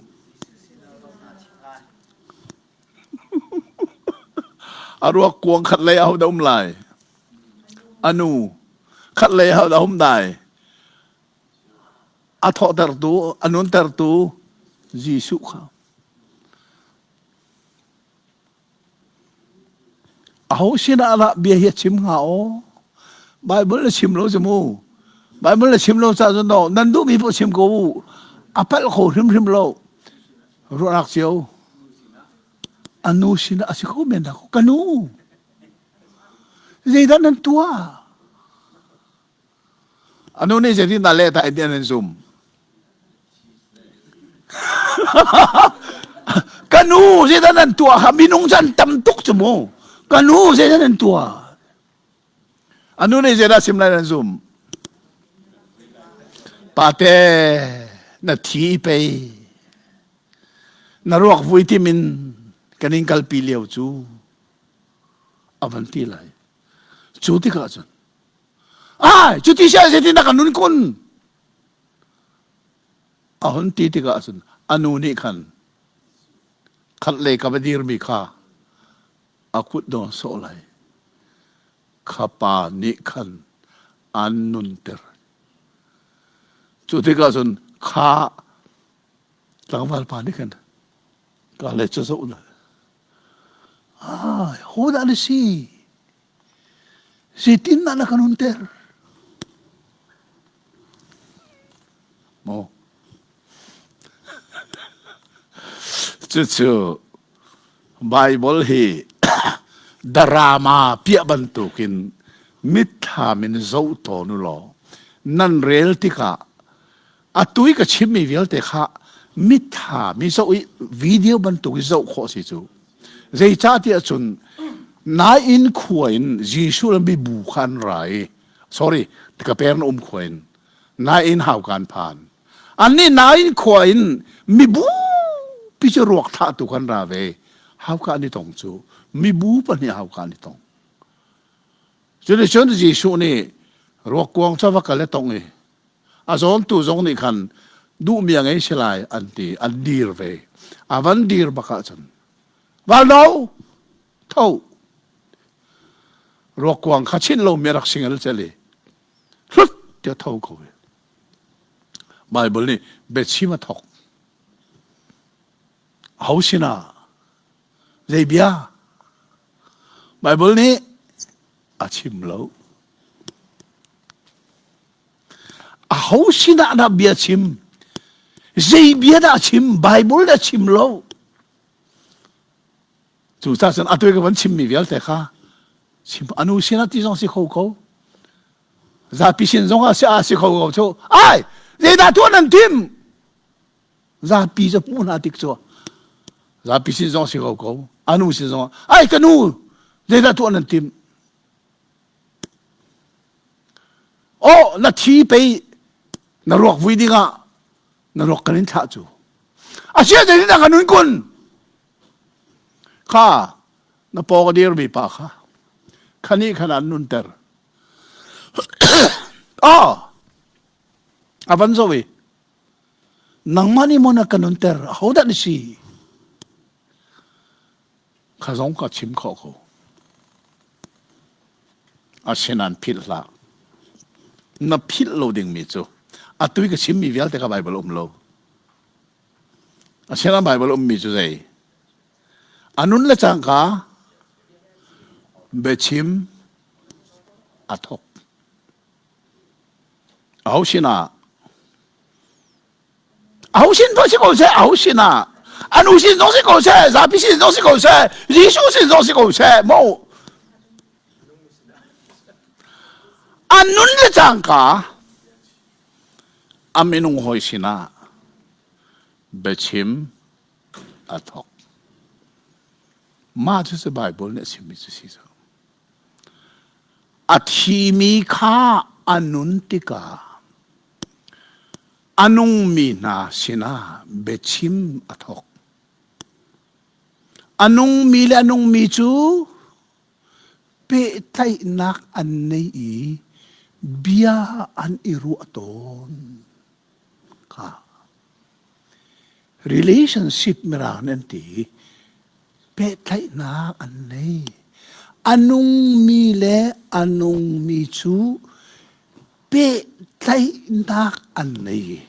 A ruak kuang khat lei aho dah um lai? A nu khat lei aho dah um dai? A thawhtertu, a nuntertu Jesuh kha. Aho sinah dah bia hi a chim hnga aw? Bible na chim lo cu mu. Bible na chim lo ca cun no nan duhmi paoh chim ko u. A palh kho hrimhrim lo. Ruahnak cio. A nu sinah a si kho men dah ka nu. Zeidah nan tuah? A nu nih zeitin dah leh ta in an zum? Ka nu zeidah nan tuah kha minung cu an tam tuk cu mu. Ka nu zeidah nan tuah? A nu nih zeidah sim lai nan zum? Pate na thi pei na ruak vui tim in kan in kalpi lio cu a van ti lai. Cu tikah cun Ai, cuti sia zeitin dah kan nun kun? A hun ti tikah cun a nu nih khan khat lei ka va dirmi kha a kut dawn sawh lai. Kha pa nih khan an nunter. Cu tikah cun kha tlangval pa nih khan ka le cu zoh na. Ai, ho dah na si? Zeitindah na kan hunter? Maw? Cucu Bible hi drama piah bantukin mitthlam in zoh tawn u law nan rel tikah atu i ka chimmi vialte kha mitthlam i zoh i video bantuk i zoh khawh si cu zeicahtiah cun nain khua in Jesuh le mibu kha an ra i sorry ka per na um khua in nain hau kan phan annih nain khua in mibu pi cu ruak thah tu kan ra ve hauka an i tong cu mibu pahnih hauka an i tong cuticun Jesuh nih ruak kuang cu va kal i tong i A zawntu zong nih khan duhmi a ngei si lai an ti an dir ve. A van dir bak ahcun valno tho ruakkuang kha chinh lomi a rak singel cel i hlut tiah tho ko i Bible nih biachim a thok. Aho sinah zei bia? Bible nih a chim lo. Aho sinah dah bia chim? Zei bia dah chim? Bible dah chim lo. Cucaah cun atu ka van chimmi vialte kha chim anu sinah ti zong si kho ko. Zapi sin zong ah si ah si kho ko cu. Ai, zeidah tuah nan tim? Zapi cu hmuh hna tik cu zapi sin zong si kho ko. Anu sin zong ai ka nu zeidah tuah nan tim? Oh, na thi pei na ruak vui dingah na ruak kan in thlah cu. A sia zei dah kan un kun? Kha na paw ka dirmi pa kha khani khan an nunter. Oh, a van zo i nangmah nih maw na ka nunter ahodah na si? Kha zong ka chim khawh ko. Asinain philh hlah. Na philh lo dingmi cu atu i ka chimmi vialte kha Baibal um lo. Asinain Baibal ummi cu zei? A nun le cangka biachim a thawk. Aho sinah Aho sin pun si ko seh, aho sin ah anu sin zong si ko seh, zapi sin zong si ko seh, Jesuh sin zong si ko seh, mo. An nun le cangka a minung hawi sinah biachim a thawk. Mah cu Bible nih a chimmi cu si cu. A thimi kha a nun tikah. A nungmi hna sinah biachim a thawk. A nungmi le a nungmi cu pehtlaihnak an nei i bia an i ruah tawn. Kha relationship mirang nih an ti. Pehtlaihnak an nei. A nungmi le a nungmi cu pehtlaihnak an nei.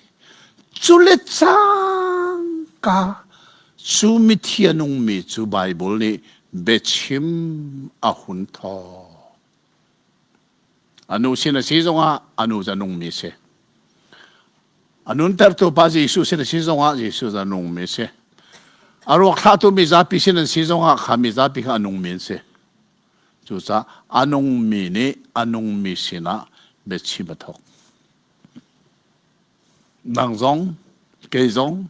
Cu le cangka cu mithi a nungmi cu Baibal nih biachim a hun thawk. A nu sin a si zongah a nu cu a nungmi a si. A nuntertu pa Jesuh sin a si zongah Jesuh cu a nungmi a si. A ruak thlahtu mizapi sin an si zongah kha mizapi kha a nungmi an si. Cucaah a nungmi nih a nungmi sinah biachim a thawk. Nang zong, kei zong,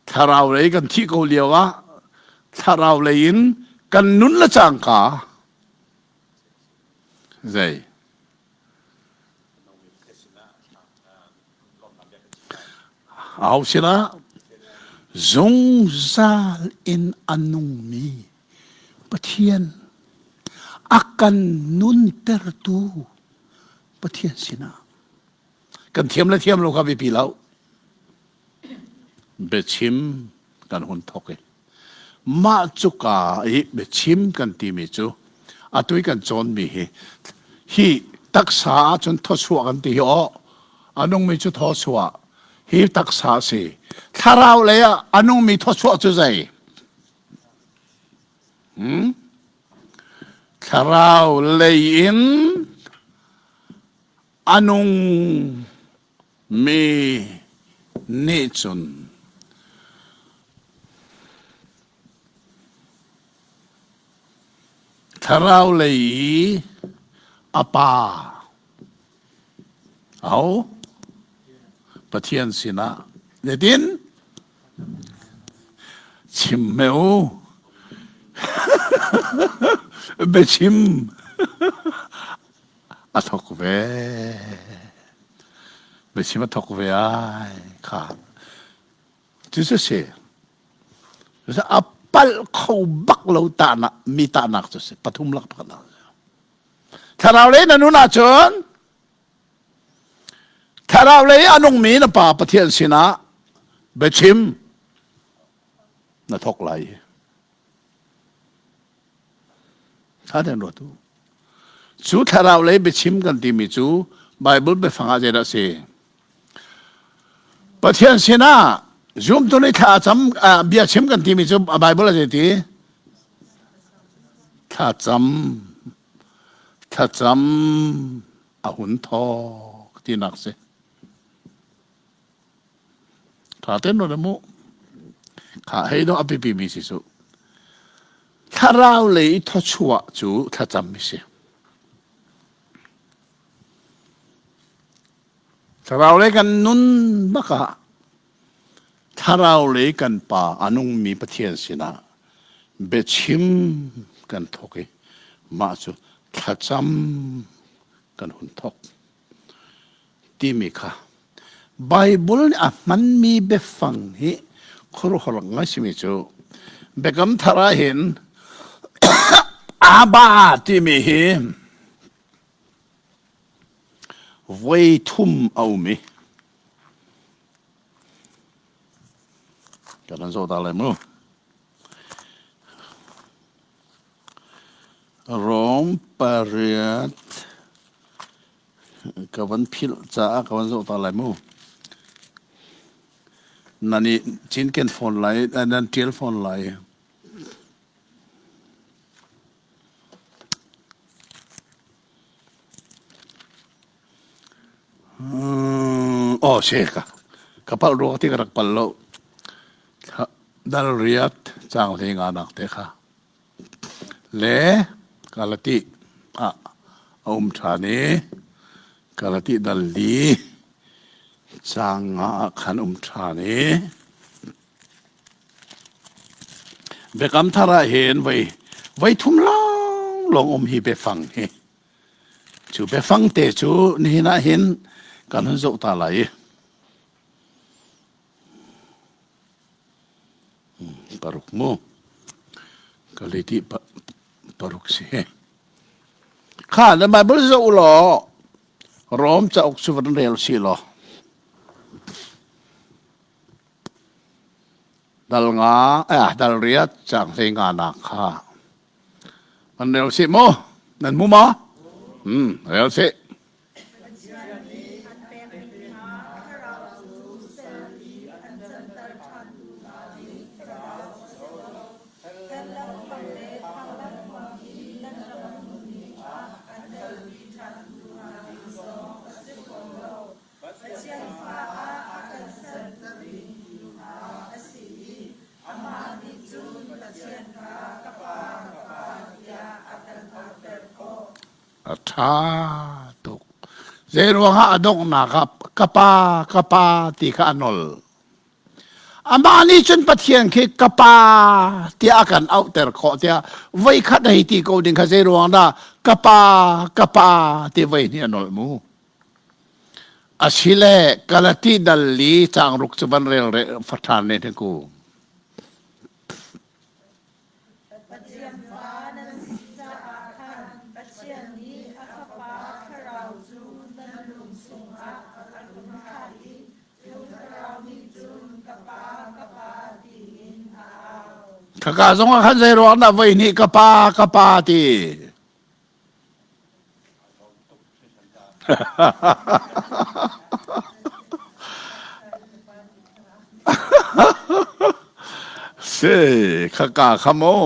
thlarau lei kan thih ko lio ah thlarau lei in kan nun le cangka zei Aho sinah zungzal in a nungmi Pathian a kan nuntertu Pathian sinah kan thiam le thiam lo kha biapi lo biachim kan hun thawk i mah cuka i biachim kan timi cu atu i kan cawnmi hi hi taksa ahcun thawchuah kan ti hi aw a nungmi cu thawchuah hi taksa a si thlarau lei ah a nungmi thawchuah cu zei hmm? thlarau lei in a nung mi nih cun thlarau lei i a pa aho Pathian sinah zeitin chim hme u biachim a thok ve biachim a thok ve ai kha cu cu si a palh kho bak lo tahnak mi tahnak cu si pathum lak pakhat thlarau lei na nun ahcun thlarau lei a nungmi na pa Pathian sinah biachim na thok lai Ṭha tein ruat u. Cu thlarau lei biachim kan timi cu Bible biafang ah zeidah a si? Pathian sinah zumtu nih thla cam bia chim kan timi cu Bible ah zeiti? Thlacam thlacam a hun thawk tinak si. Ṭha tein ruat mu. Kha hei dawh a biapimi si cu. Thlarau lei thawchuah cu thlacam mi si. Thlarau lei kan nun bak ah thlarau lei kan pa a nungmi Pathian sinah biachim kan thawk i mah cu thlacam kan hun thawk. timi kha Baibal nih a hmanmi biafang hi khuaruahhar ngai simi cu Biakam Thar ah hin Abba timi hi voi thum a um i kan zoh ta lai mu. Rom pariat ka van philh caah ka van zoh ta lai mu. Nan i cinken fawn lai, nan ṭial fawn lai. Oh, she ka. Ka palh rua ti ka rak pal lo. Dal riat cang hle nga nak te kha. Le Galati ah a um ṭhan i Galati dal li caang nga ah khan um ṭhan i Biakam Thar ah hin voi voi thum lawnglawng um hi biafang hi. Cu biafang te cu nihin ah hin kan hun zoh ta lai i. Paruk mu. Galati paruk si. Kha na Bible zoh u law Rom cauk cu van rel si law. Dal nga eh dal riat cang hlei nga nak kha. Van rel si mu. Nan mu ma? Hmm, rel si. Pathian nih an pekmi hna thlarau cu sal i an canter ṭhantu hna ding thlarau a si lo. Hell lengmang le thang lengmang i nan rak hmuhmi ah an kalpi ṭhantu hna ding zong a si fawn lo. Pathian fa ah a kan sertu ding tu kha a si i amah nih cun Pathian kha ka Pa, ka Pa tiah a kan auhter khawh. A ṭha tuk. Zeiruangah a donghnak ah ka pa, ka pa ti kha a nol. Amah nih cun Pathian khi ka pa tiah a kan auhter khawh tiah voikhat hei ti ko ding kha zeiruang dah ka pa, ka pa ti voi hnih a nolh mu. Asile Galati dal li caangruk cu van rel re faṭhan ne hnik u. Pathian fa nan si caah khan Pathian nih a Fapa Thlarau cu nan lung chungah a run thlah i cu Thlarau nih cun ka Pa, ka Pa tiin a au. Khaka zongah khan zeiruang dah voi hnih ka pa ka pa ti. Si, khaka kha mu.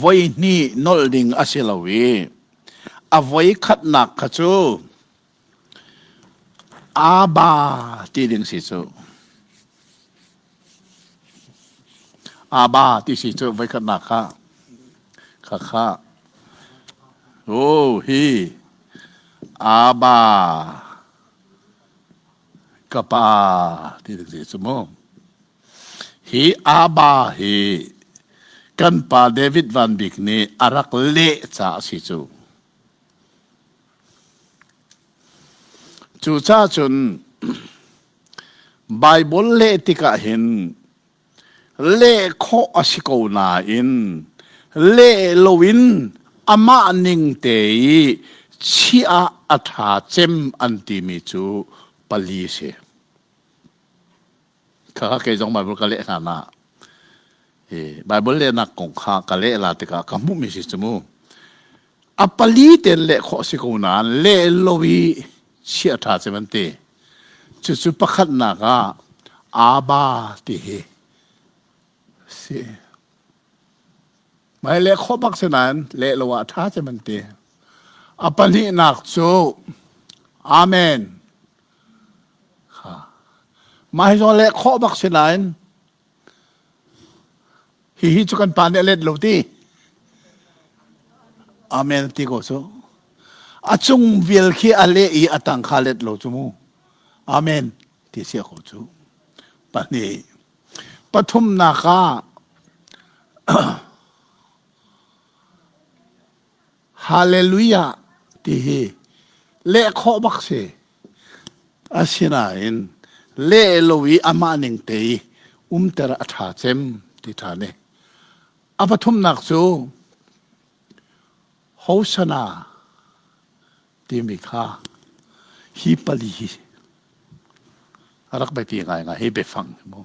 Voi hnih nolh ding a si lo i a voi khatnak kha cu Aba ti ding si cu. Aba ti si cu voikhatnak kha kha kha oh hi Aba ka pa ti ding si cu mu. Hi Aba hi kan pa David Van Bik nih a rak leh caah si cu. Cucaah cun Baibal leh tikah hin leh khawh a si ko nain leh loin amah ning te i chiah ah a ṭha cem an timi cu pali a si. Kha kei zong Baibal ka leh hlan ah Baibal lehnak kong kha ka leh la tikah ka hmuhmi si cu mu. A pali tein leh khawh si ko nain leh lo i chiah ṭha cem an ti. Cucu pakhatnak ah Abba ti hi si. Mai leh khawh bak si nain leh lo ah ṭha cem an ti. A pahnihnak cu Amen. Mah hi zong leh khawh bak si nain hihi cu kan pa nih a let lo ti. Amen ti ko cu. A cung vial khi a leh i a tang kha let lo cu mu. Amen ti sia ko cu. Pahnih. Pathumnak ah Hallelujah ti hi leh khawh bak si. Asinain leh lo i amah ning te i umter a ṭha cem ti ṭha ne. A pathumnak cu Hosanna timi kha hi pali hi a rak biapi ngaingai hi biafang hi mu.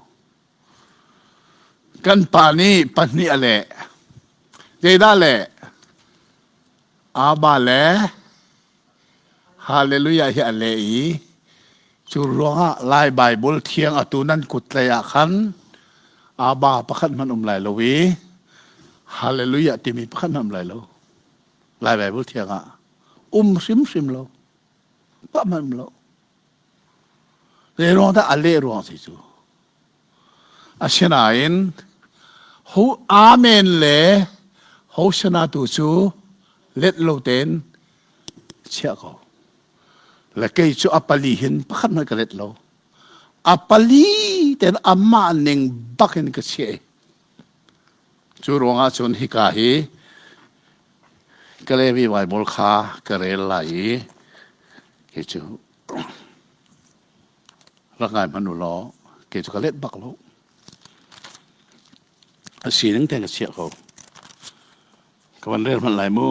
Kan pa nih pahnih a leh. Zeidah leh? Abba le Hallelujah hi a leh i cu ruangah Lai Baibal thiang atu nan kut lei ah khan Abba pakhat hmanh um lai lo i Hallelujah timi pakhat hmanh um lai lo. Lai Baibal thiang ah um hrimhrim lo. Pakhat hmanh um lo. Zei ruang dah a leh ruang si cu? Asinain ho amen le hosana tu cu let lo tein chiah ko. Le kei cu a pali hin pakhat hmanh ka let lo. A pali tein amah ning bak in ka chiah. Cu ruangah cun hika hi ka Levi Bible kha ka rel lai i hi cu. Rak ngai hmanh u law kei cu ka let bak lo. A sining te ka chiah ko. Ka van rel hmanh lai mu.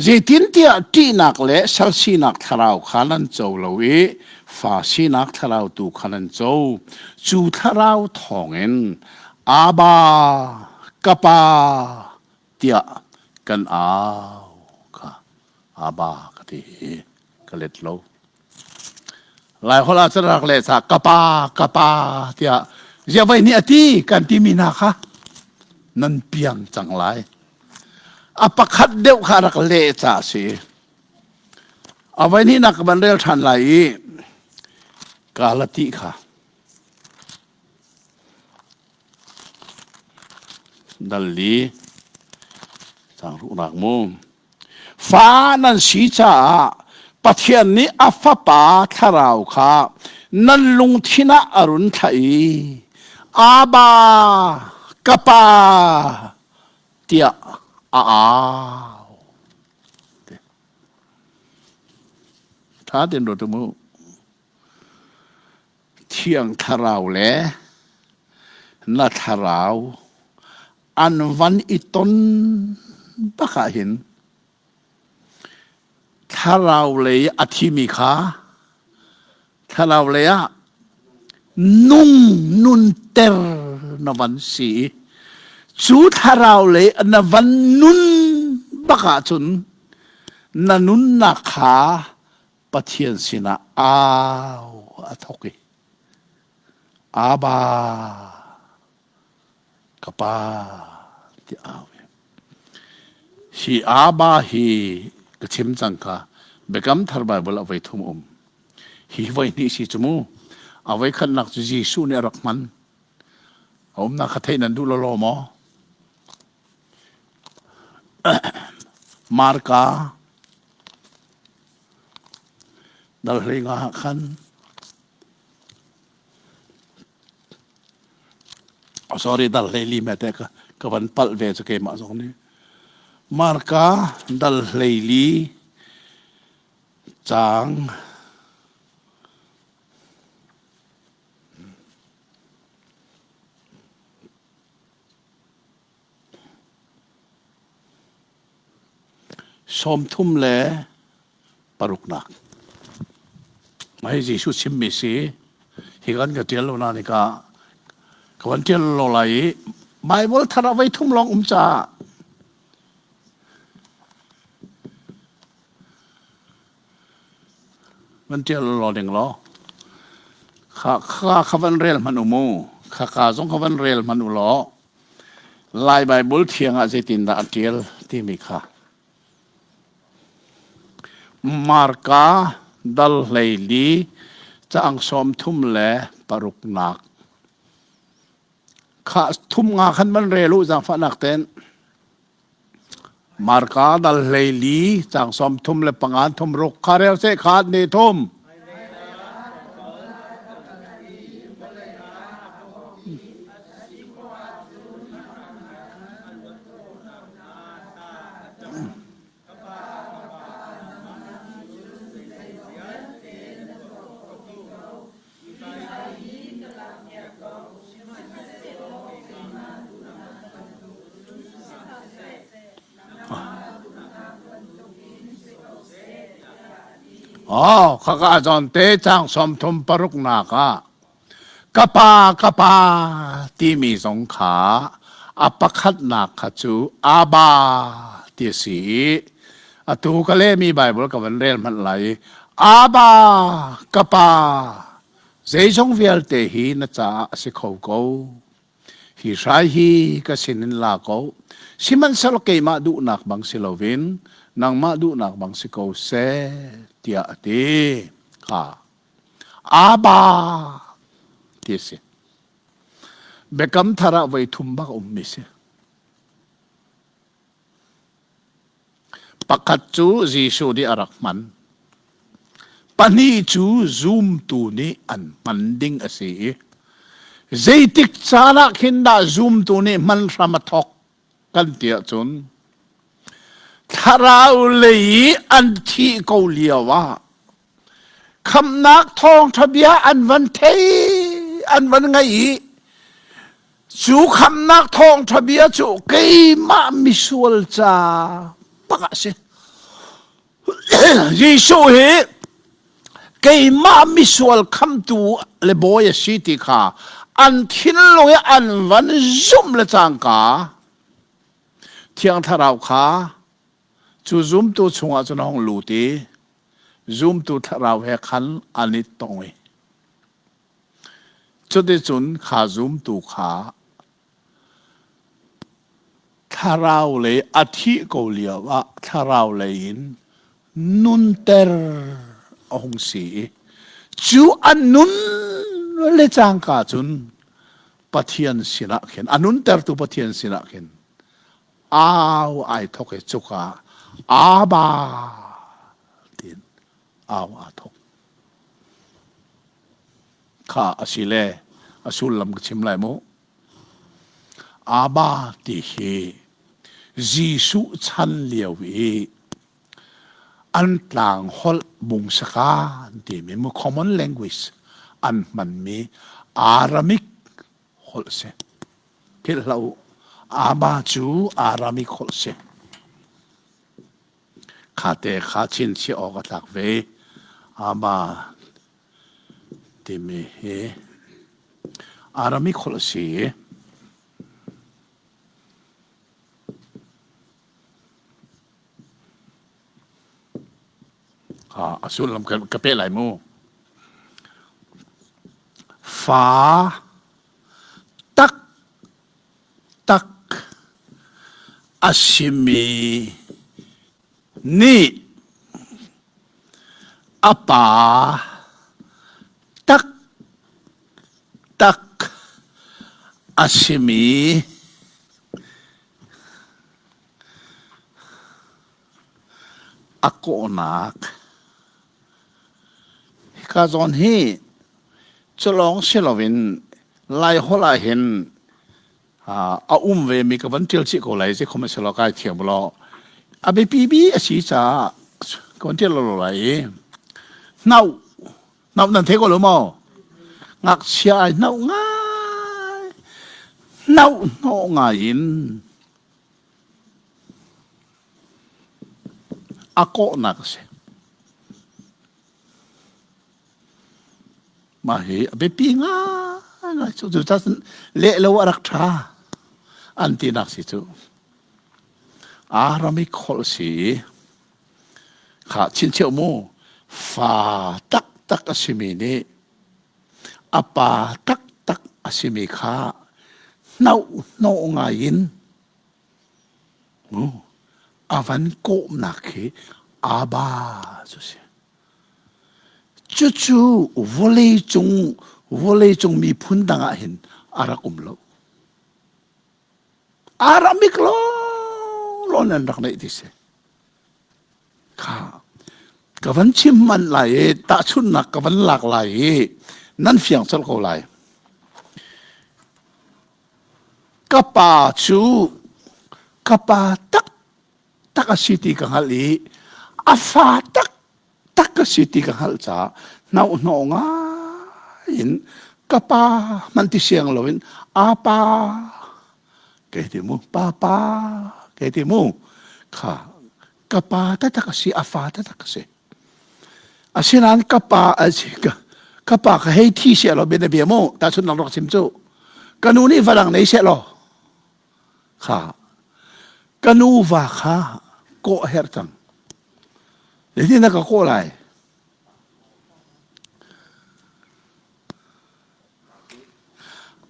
Zeitintiah ṭihnak le sal sinak thlarau kha nan co lo i fa sinak thlarau tu kha nan co. Cu thlarau thawngin Abba, ka Pa tiah kan au kha Abba ka ti hi ka let lo. Laiholh ah cun rak leh ca ka pa ka pa tiah ziah voi nih a ti kan timi hna kha nan piang cang lai. A pakhat deuh kha rak leh ca a si. A voi hnihnak ka van rel ṭhan lai i Galati kha dal li cang ruhnak mu. Fa nan si caah Pathian nih a Fapa Thlarau kha nan lungthin ah a run thlah i Abba, ka Pa tiah a au. Ṭha tein ruat u mu. Thiang Thlarau le na thlarau an van i ton bak ah hin thlarau lei a thimi kha thlarau lei ah nung nunter na van si i cu thlarau lei na van nun bak ahcun na nunnak kha Pathian sinah au a thawk i Abba ka pa ti au hi Abba hi ka chim cang kha Biakam Thar Bible a voi thum um hi voi hnih si cu mu a voi khatnak cu Jesuh nih a rak hman a umnak kha theih nan duh lo maw Marka Dal hlei nga ah khan oh, sorry dal hlei li me te ka ka van palh ve cu keimah zong nih Marka dal hlei li cang 36. Mah hi Jesuh chimmi si. Hi kan ka ṭial lo na ni ka ka van ṭial lo lai i Bible thar ah voi thum lawng um caah van ṭial lo ding law kha kha kha van rel hmanh u mu kha ka zong kha van rel hmanh u law Lai Baibal thiang ah zeitindah a ṭial timi kha Marka dal 14 caang 36 kha thum nga khan van rel u zaangfahnak ten Marka dal 14 caang 35 thum ruk kha rel seh kha ne thum Oh, khaka zawn te cang 36 nak ah Ka pa, ka pa timi zong kha a pakhatnak kha cu Abba ti a si i atu ka lehmi Baibal ka van rel hmanh lai i Abba, ka pa, zeizong vialte hi na caah a si kho ko. Hi hrai hi ka sinin la ko. Sihmanhsehlaw keimah duhnak bang si loin nangmah duhnak bang si ko seh, tiah a ti. Kha. Abba ti a si. Biakam thar ah voi thum bak a ummi si. Pakhat cu Jesuh nih a rak hman. Pahnih cu zumtu nih an hman ding a si i zeitik caan ah khin dah zumtu nih hman hram a thawk kan ti ahcun thlarau lei i an thih ko lio ah. Khamnak thawngṭha bia an van thei an van ngai i cu khamnak thawngṭha bia cu keimah misual ca bak ah si. Jesuh hi keimah misual khamtu le bawi a si ti kha an thinlung i an van zumh le cangka Thiang Thlarau kha cu zumtu chungah cun a hung lut i zumtu thlarau he khan an i tong i cuticun kha zumtu kha thlarau lei a thih ko lio ah thlarau lei in nunter a hung si i cu a nun le cangka cun Pathian sinah khin a nuntertu Pathian sinah khin au ai thok i cuka Abba tiin au aa thok. Kha a si le a sullam ka chim lai mu. Abba ti hi Jesuh chan lio i an tlang holh bungsaka an timi mu common language an hmanmi Aramaic holh si. Philh hlah u. Abba cu Aramaic holh si. Kha te kha chinchiah awk a tlak ve. Abba timi hi Aramaic holh a si. A sullam ka pe lai mu. Fa tak tak a simi nih a pa tak tak a simi A kawhnak Hika zawn hi culawng si loin Laiholh ah hin a um vemi ka van ṭial chih ko lai zei khom a si lo kai thiam law a biapi bi a si caah ka van ṭial lo lai i hnauh hnauh nan thei ko lo maw ngakchia ai hnauh ngai hnauh hnawh ngai in A kawhnak a si. Mah hi a biapi ngaingai cu. Cucaah cun leh lo a rak ṭha an tinak si cu. Aramaic holh si i kha chinchiah mu fa taktak a simi nih a pa taktak a simi kha hnauhnawh ngai in a van kawhnak khi Abba cu si. Cucu vawleicung vawleicung miphun dang ah hin a rak um lo. Aramik lawnlawn an rak neih ti si. Kha ka van chim man lai i tahchunhnak ka van lak lai i nan fiang colh ko lai. Ka pa cu ka pa taktak a si ti ka hngalh i a fa taktak ka si ti ka hngalh caah hnauhnawh ngai in ka pa hmanh ti siang loin apa kei ti mu papa kei ti mu kha ka pa taktak a si a fa taktak a si Asinain ka pa ka pa ka hei thi seh law bia na bia mu tahchun nang rak chim cu ka nu nih va dang nei seh law kha ka nu va kha kawh a herh cang zeitin na ka kawh lai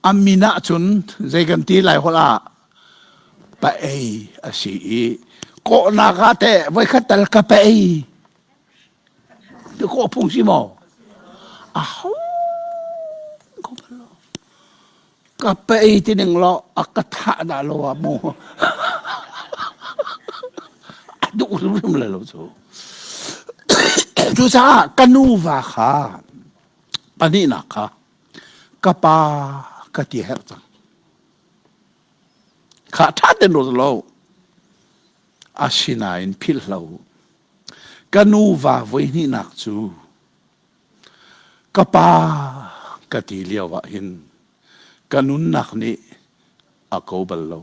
A min ahcun zei kan ti lai holh ah pa ei a si i kawhnak ah teh voikhat tal ka pa ei ti kawh phung si maw? Aho ko bal lo. Ka pa ei ti ning law a ka thah dah lo ah mu. A duh hrimhrim lai lo cu. Cucaah ka nu va kha Pahnihnak kha ka pa ka ti herh cang. Kha ṭha tein ruat lo. Asinain philh hlah u. Ka nu va voihnihnak cu Ka pa ka ti lio ah hin ka nunnak nih a ko bal lo.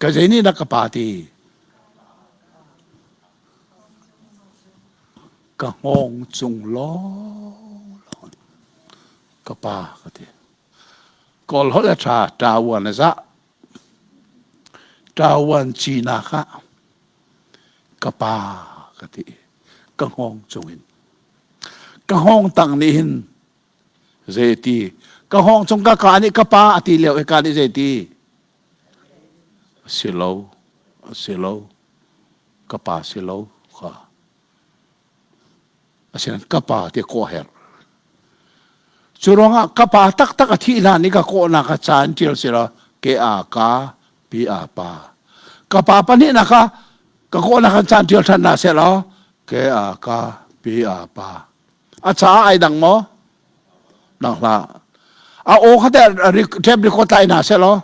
Ka zei nih dah ka pa ti? Ka hngawng cung lawnglawng ka pa ka ti. Kawl holh a ṭha, ṭawan a zah. Ṭawan cinak ah ka pa ka ti. Ka hngawng cungin. Ka hngawng tang nih hin zei ti? Ka hngawng cung ka ka nih ka pa a ti lio i ka nih zei ti? Si lo, si lo, ka pa si lo kha. Asinain ka pa ti kawh herh. Cu ruangah ka pa taktak a thih hlan i ka kawhnak a ca in ṭial si law ke a ka pi a pa. Ka pa pahnihnak ah ka kawhnak an caan ṭial ṭhan hna seh law ke a ka pi a pa. A ca ai dang maw? Dang hlah. A aw kha teh tape record tlai hna seh law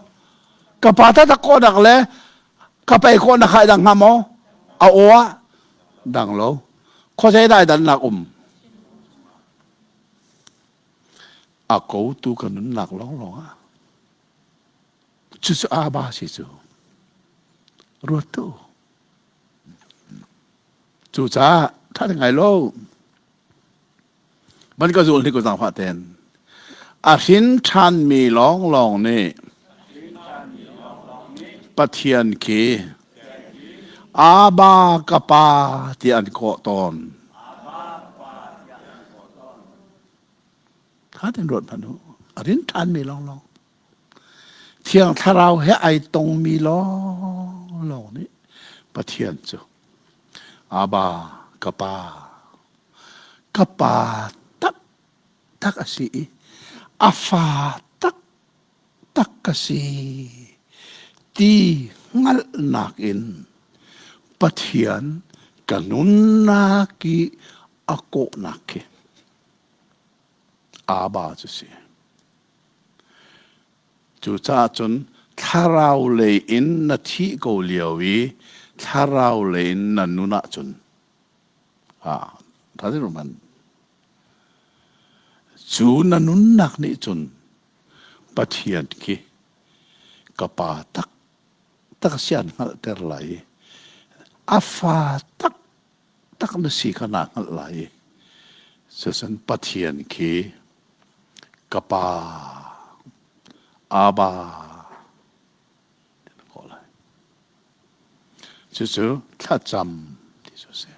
ka pa taktak kawhnak le ka pei kawhnak kha ai dang hnga maw? A aw ah dang lo. Khuazei dah dannak um? A kotu ka nunnak lawnglawng ah. Cucu Abba si cu. Ruat tu. Cucaah ṭha ngai lo. Van ka zul ni ko zaangfah ten. A hrin ṭhanmi lawnglawng nih Pathian khi Abba ka pa tiah an kawh tawn. Kha ten ruat hmanh u. A rin ṭhanmi lawnglawng. Thiang Thlarau he ai tongmi lawnglawng nih Pathian cu Abba ka pa ka pa taktak a si i a fa taktak ka si ti hngalhnak in Pathian ka nunnak i a kawhnak khi Abba cu si. Cucaah cun thlarau lei in na thih ko lio i thlarau lei in na nun ahcun Cu na nunnak nih cun Pathian khi ka pa taktak a si an hngalhter lai i a fa taktak na si kha naa hngalh lai i cucun Pathian khi ka pa Abba ti na kawh lai. Cucu thlacam ti cu a si.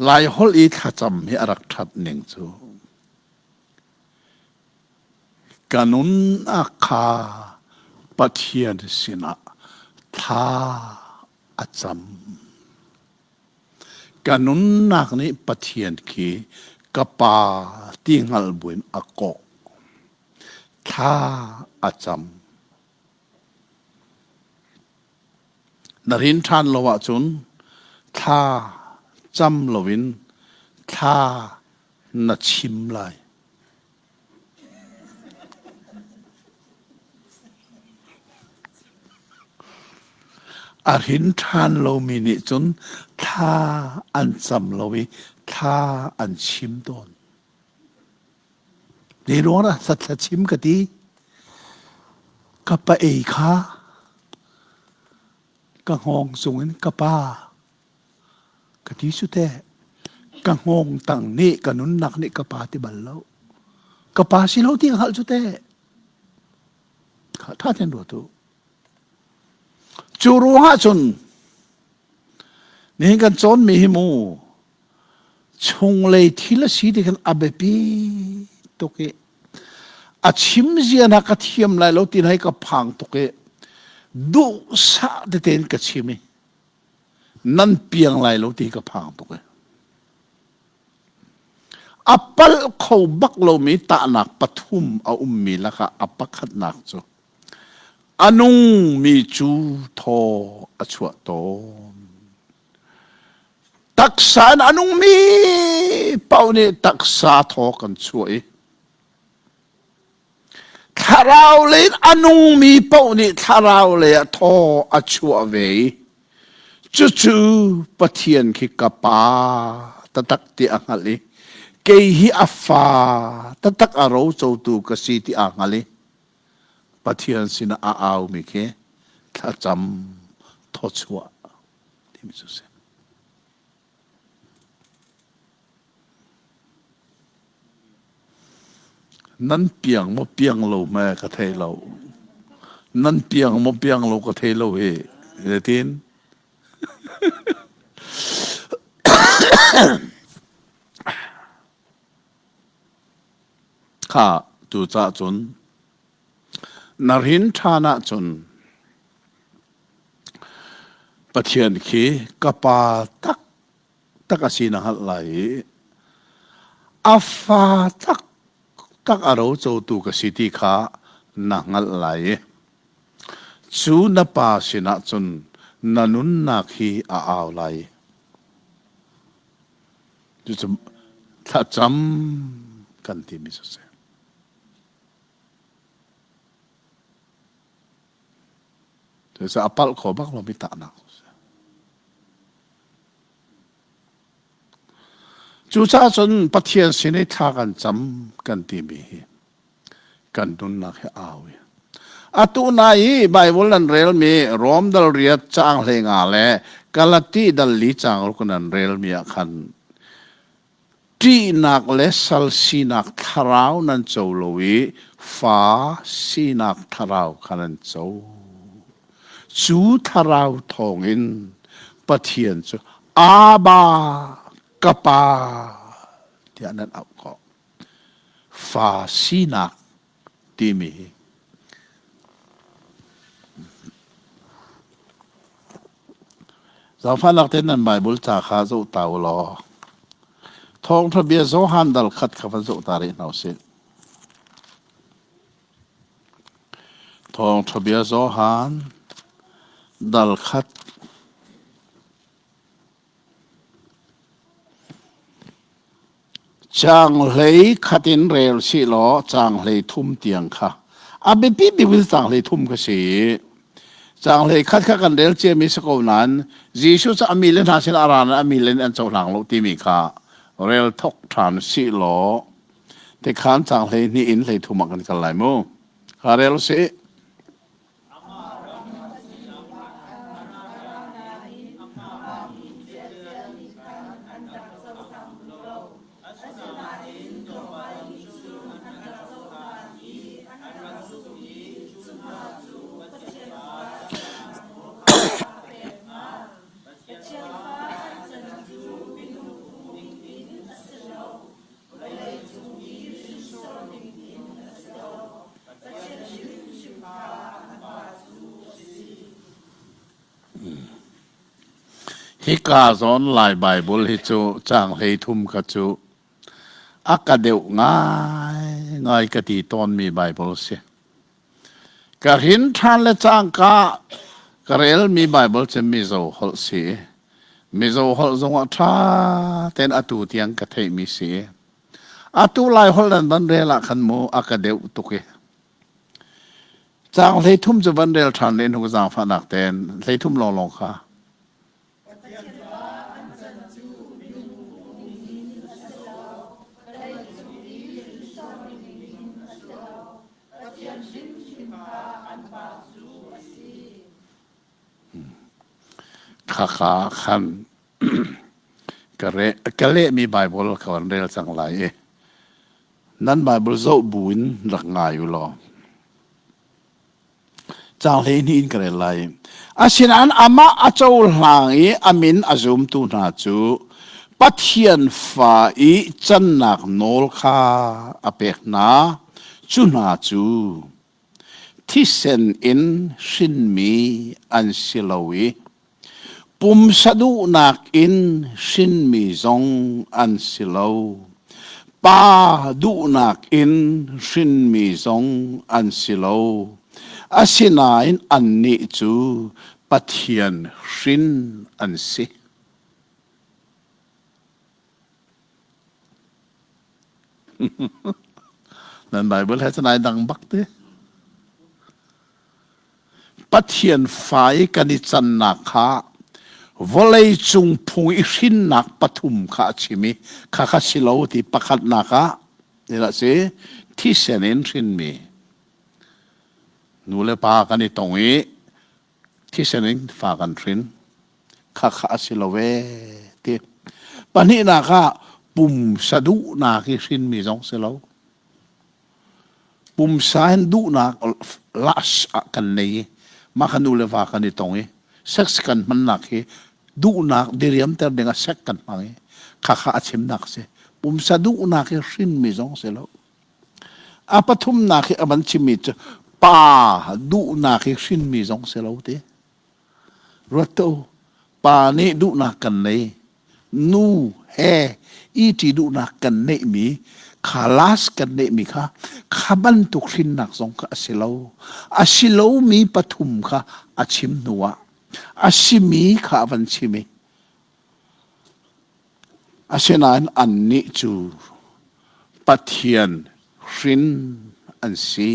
Laiholh i thlacam hi a rak ṭhat ning cu ka nunnak kha Pathian sinah thla a cam. Ka nunnak nih Pathian khi ka Pa ti hngalh buin a kawh. Thla a cam. Na rin ṭhan lo ahcun thla cam loin thla na chim lai. A rin ṭhan lomi nih cun thla an cam lo i thla an chim tawn. Zei ruang dah sathla chim ka ti? Ka pa ei kha ka hngawng cungin ka pa ka ti su teh. Ka hngawng tang nih ka nunnak nih ka pa ti bal lo. Ka pa si lo ti ka hngalh cu teh. Kha tha ten ruat u. Cu ruangah cun nihin kan cawnmi hi mu chunglei thil a si ti khan a biapi tuk i a chim zia na ka thiam lai lo ti hei ka phang tuk i duhsah tete in ka chim i nan piang lai lo ti ka phang tuk i a palh kho bak lomi tahnak pathum a ummi lakah a pakhatnak cu a nungmi cu thaw a chuah tawn Taksa in a nungmi paoh nih taksa thaw kan chuah i thlarau lei in a nungmi paoh nih thlarau lei ah thaw a chuah ve i. Cucu Pathian khi ka pa taktak ti a hngalh i kei hi a fa taktak a rocotu ka si ti aa hngal i Pathian sinah a aumi khi thlacam thawchuah timi cu si. Nan piang maw piang lo hme ka thei lo. Nan piang maw piang lo ka thei lo hi. Zeitin? Kha tu cah cun na rin ṭhan ahcun Pathian khi ka pa tak tak a si na hngalh lai i a fa tak tak a rocotu ka si ti kha na hngalh lai i cu na pa sinah cun na nunnak hi a au lai. Cucu thlacam kan timi cu a si. Cucaah a palh kho bak lomi tahnak cu a si. Cucaah cun Pathian sin i thla kan cam kan timi hi kan nunnak hi au i atu nai i Bible nan relmi Rom dal riat caang hlei nga le Galati dal li caang ruk nan relmi ah khan ṭihnak le sal sinak thlarau nan co lo i fa sinak thlarau kha nan co. Cu thlarau thawngin Pathian cu Abba, ka Pa tiah nan auh khawh. Fa sinak timi hi Zaangfahnak tein nan Bible ca kha zoh ta u law Thawngṭha bia Johan dal khat kha van zoh ta rih hna usih. Thawngṭha bia Johan dal khat Caang hlei khat in rel sih law caang hlei thum tiang kha a biapi bik in caang hlei thum kha si. Caang hlei khat kha kan rel ciami si ko nain Jesuh cu a mi le hna sin a ra nain a mi le nih an cohlang lo timi kha rel thok ṭhan sih law tikhan caang hlei hnih in hlei thum ah kan kal lai mu. Kha rel sih. Hika zawn Lai Baibal hi cu caang 13 kha cu a ka deuh ngaingai ka ti tawnmi Baibal si. Ka rin ṭhan le cangka ka relmi Baibal cu Mizo holh si. Mizo holh zongah ṭha tein atu tiang ka theihmi si. Atu Lai holh nan van rel ah khan mu a ka deuh tuk i caang 33 cu van rel ṭhan len hnu zaangfahnak tein 33 lawnglawng kha. Khakha khan ka lehmi Baibal ka van rel cang lai i nan Baibal zoh buin rak ngai u law caang 12 in ka rel lai. Asinain amah a cohlang i a min a zumtu hna cu Pathian fa i cannak nawl kha a pek hna. Cu hna cu thisen in hrinmi an si lo i Pumsa duhnak in hrinmi zong an si lo. Pa duhnak in hrinmi zong an si lo. Asinain annih cu Pathian hrin an si. Nan Bible he cun ai dang bak ti. Pathian fa i kan i cannak kha. Vawlei cung phung i hrinnak pathum kha a chim i khakha si lo ti pakhatnak ah dah si thisen in hrinmi nu le pa kan i tong i thisen in fa kan hrin khakha a si lo ve ti. Pahnihnak ah pumsa duhnak i hrinmi zong si lo. Pumsa in duhnak last ah kan nei i mah kha nu le va kan i tong i sex kan hmannak hi duhnak diriamter ding ah sex kan hmang i khakha a chimnak a si. Pumsa duhnak hi hrinmi zong si lo. A pathumnak hi a van chimmi cu pa duhnak hi hrinmi zong si lo ti. Ruat tuah u, pa nih duhnak kan nei, nu he iti duhnak kan neihmi kha last kan neihmi kha kha bantuk hrinnak zong kha a si lo. A si lomi pathum kha a chim hnuah a simi kha a van chim i asinain annih cu Pathian hrin an si.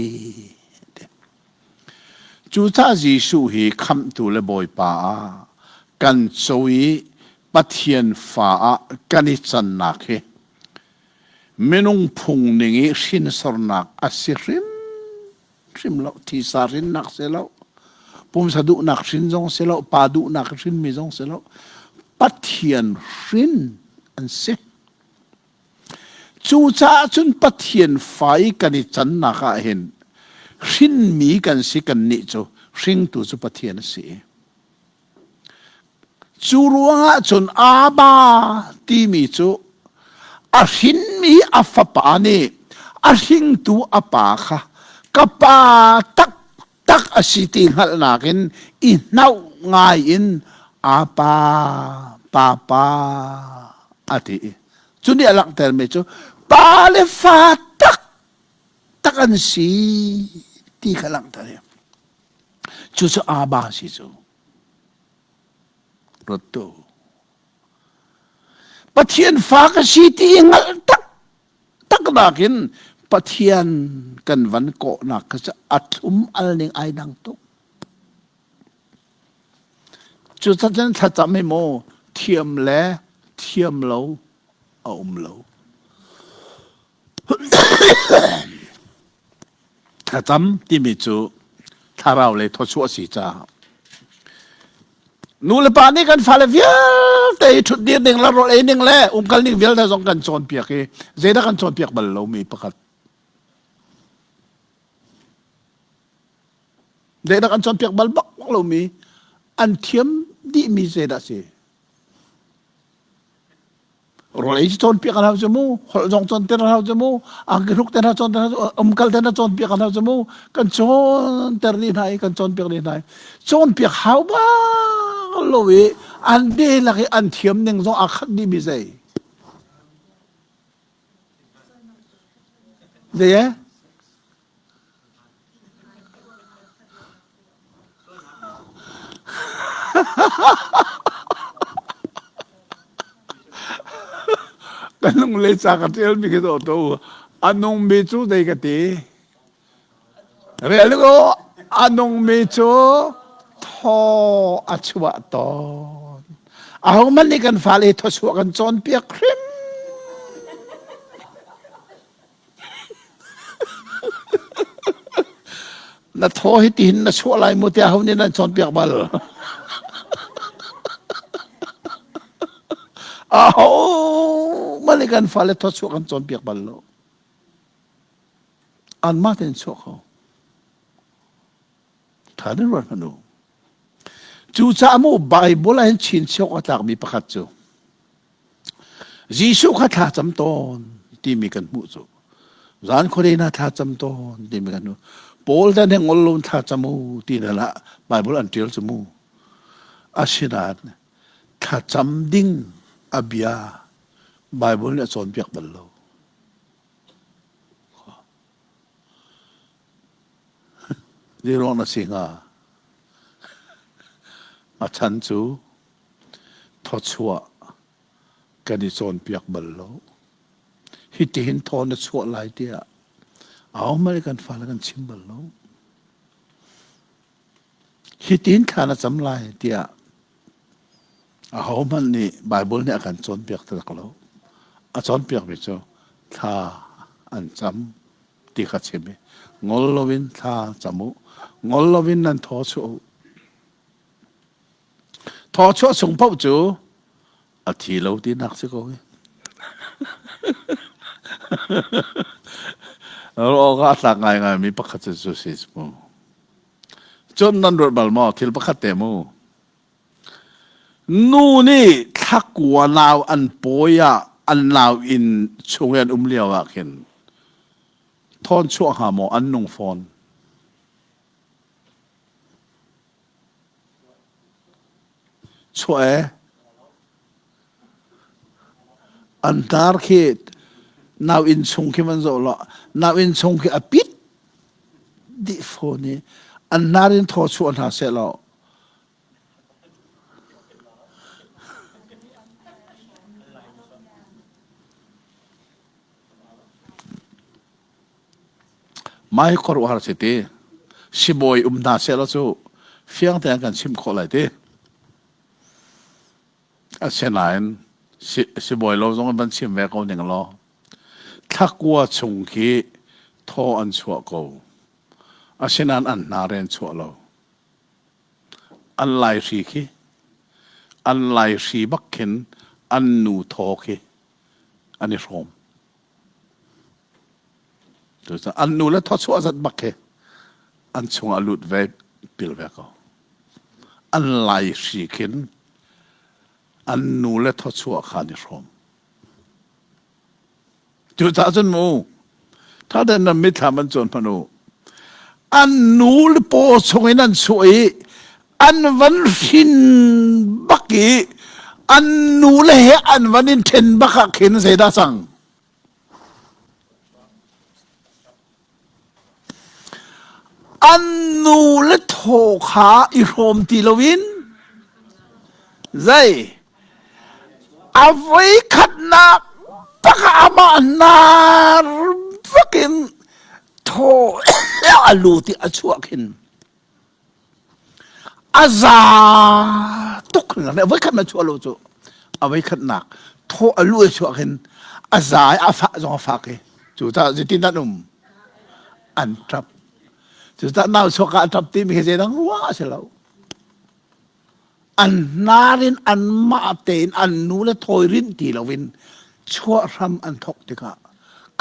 Cucaah Jesuh hi Khamhtu le Bawipa ah kan co i Pathian fa ah kan i cannak hi minung phung ning i hrinsornak a si hrimhrim lo. Thisa hrinnak si lo, pumsa duhnak hrin zong si lo, pa duhnak hrinmi zong si lo. Pathian hrin an si. Cucaah cun Pathian fa i kan i cannak ah hin hrinmi kan si kannih cu hringtu cu Pathian a si. Cu ruangah cun Abba timi cu a hrinmi a fapa nih a hringtu a pa kha ka pa taktak a si ti hngalhnak in i hnauh ngai in apa papa a ti i cu nih a langhtermi cu pa le fa taktak an si ti kha langhter i cucu Abba si cu ruat Pathian fa ka si ti i hngalh tak taknak in Pathian kan van kawhnak kha cu a thlum al ning ai dang tuk. Cucacun thlacam hi maw thiam le thiam lo a um lo. Thlacam timi cu thlarau lei thawchuah si caah nu le pa nih kan fale vialte hi ṭhutdir ding le rawl ei ning le umkal ning vialte zong kan cawnpiak i zeidah kan cawnpiak bal lomi pakhat zeidah kan cawnpiak bal bak lomi an thiam dihmi zeidah si Rawl ei cu cawnpiak an hau cu mu, holh zong cawnter an hau cu mu, angki hruk te hna cawnter an hau, umkal te hna cawnpiak an hau cu mu, kan cawnter dih hna i kan cawnpiak dih hna i cawnpiak hau bak lo i an dihlak i an thiam ning zong aa khat dih mi zei. Zei eh? Ka nung le ca ka ṭialmi khi dawh to a nungmi cu zei ka ti rel ko a nungmi cu thaw a chuah tawn ahohmanh nih kan fale thawchuah kan cawnpiak hrim Na thaw hi tihin na chuah lai mu tiah ho nih nan cawnpiak bal? Aho mah nih kan fale thawchuah kan cawnpiak bal lo. Anmah tein chuah kho. Tha din ruat hmanh u. Cucaah mu Bible ah hin chinchiah awk a tlakmi pakhat cu Jesuh kha thla cam tawn timi kan hmuh cu zan khuadei na thla cam tawn timi kan hmuh. Paul dan he ngol lo thla cam u ti na lah Bible an ṭial cu mu. Asinain thla cam ding a bia Bible nih a cawnpiak bal lo. Zeiruang na si hnga? A chan cu thawchuah kan i cawnpiak bal lo. Hitihin thaw na chuah lai tiah ahohmanh kan fale kan chim bal lo. Hitihin thla na cam lai tiah. Ahohmanh nih Baibal nih a kan cawnpiak tak lo. A cawnpiakmi cu thla an cam ti kha chim i ngol loin thla cam u. Ngol loin nan thaw chuah u. Thaw chuah chung paoh cu a thi lo tinak si ko hi. Ruah awk ah a tlak ngaingaimi pakhat cu cu si mu. Cun nan ruat bal maw thil pakhat te mu. Nu nih thlakua nau an pawi ah an nau inn chung i an um lio ah khin thawn chuah hnga maw an nung fawn. Chuah ee. An hnar khi nau inn chung khi van zoh law nau inn chung khi a pit dih fawn i an hnar in thaw chuah hna seh law Mah hi khuaruahhar si ti. Sibawi um hna seh law cu fiang tein kan chimh khawh lai ti. Asinain sibawi lo zong in van chim ve ko ning law thlakua chung khi thaw an chuah ko. Asinain an hna ren chuah lo. An laihri khi an laihri bak khin an nu thaw khi an i hrawm. Cucaah an nu le thawchuah zat bak khi an chungah lut ve pil ve ko. An lai hri khin an nu le thawchuah kha an i hrawm. Cucaah cun mu tha tein nan mitthlam an cuan hmanh u. An nu le paw chungin an chuah i an van hrin bak i an nu le he an van in ṭhen bak ah khin zeidah cang? An nu le thaw kha i hrawm ti loin zei a voikhatnak bak ah amah hnar bakin thaw a lut i a chuah khin a za tuk a voikhat na chuah lo cu a voikhatnak thaw a lu a chuah khin a za i a fah zong a fak i cu caah zeitin an um an ṭap cucaah nau chuak ah a ṭap timi khi zeidang ruang a si lo an hnar in anmah tein an nu le thawi rinh ti loin chuah hram an thawk tikah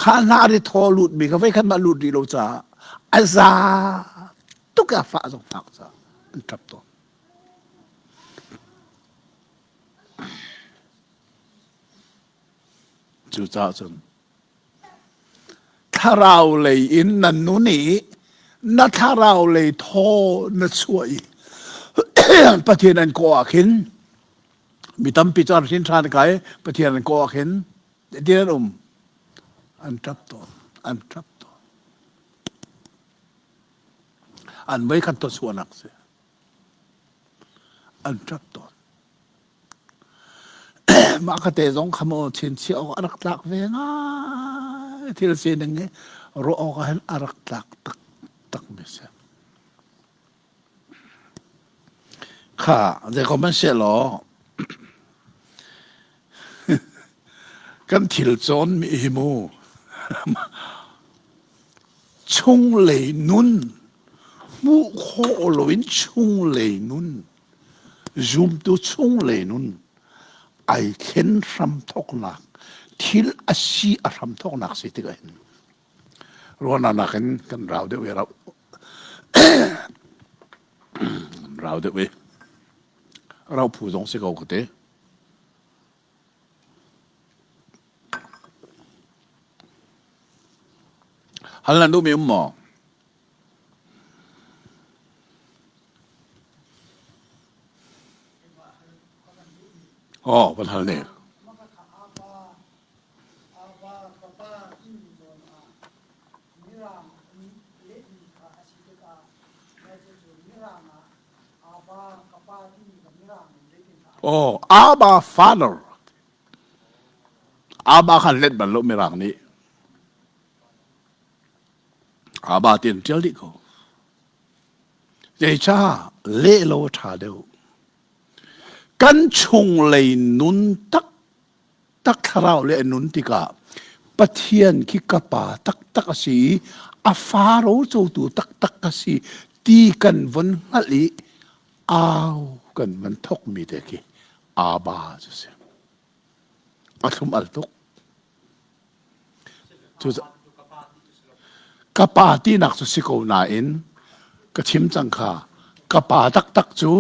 kha hnar i thaw lutmi kha voikhat mah lut rih lo caah a za tuk a fah zong fak caah an ṭap tawn. Cucaah cun Thlarau lei in nan nun i na thlarau lei thaw na chuah i Pathian an kawh ah khin mi tampi cu an hrin ṭhan kai Pathian an kawh ah khin tin an um an ṭap tawn an ṭap tawn an mei khan tawchuahnak si an ṭap tawn Mah ka te zong kha maw chinchiah awk a rak tlak ve ngai thil sining hi ruah awk ah hin a rak tlak taktak mi si. Kha zeikom an seh law kan thil cawn mi hi mu chunglei nun hmuh khawh loin chunglei nun Zumtu chunglei nun ai thlen hramthawknak thil a si a hramthawknak si tikah hin ruahnak nakin kan rau deuh i rau rau deuh i rau phu zong si ko ka ti. Hal nan duhmi um maw? Aw, van hal ne. Oh, Abba Father. Abba khan let bal lo mirang nih. Aba ti an ṭial dih ko. Zeicah leh lo a ṭha deuh. Kan chunglei nun taktak thlarau le nun tikah Pathian khi ka pa taktak a si i a fa rocotu taktak ka si ti kan von hngalh i au kan van thokmi te khi Abba cu si. A thlum al tuk. Ka pa tinak cu si ko nain ka chim cang kha ka pa taktak cu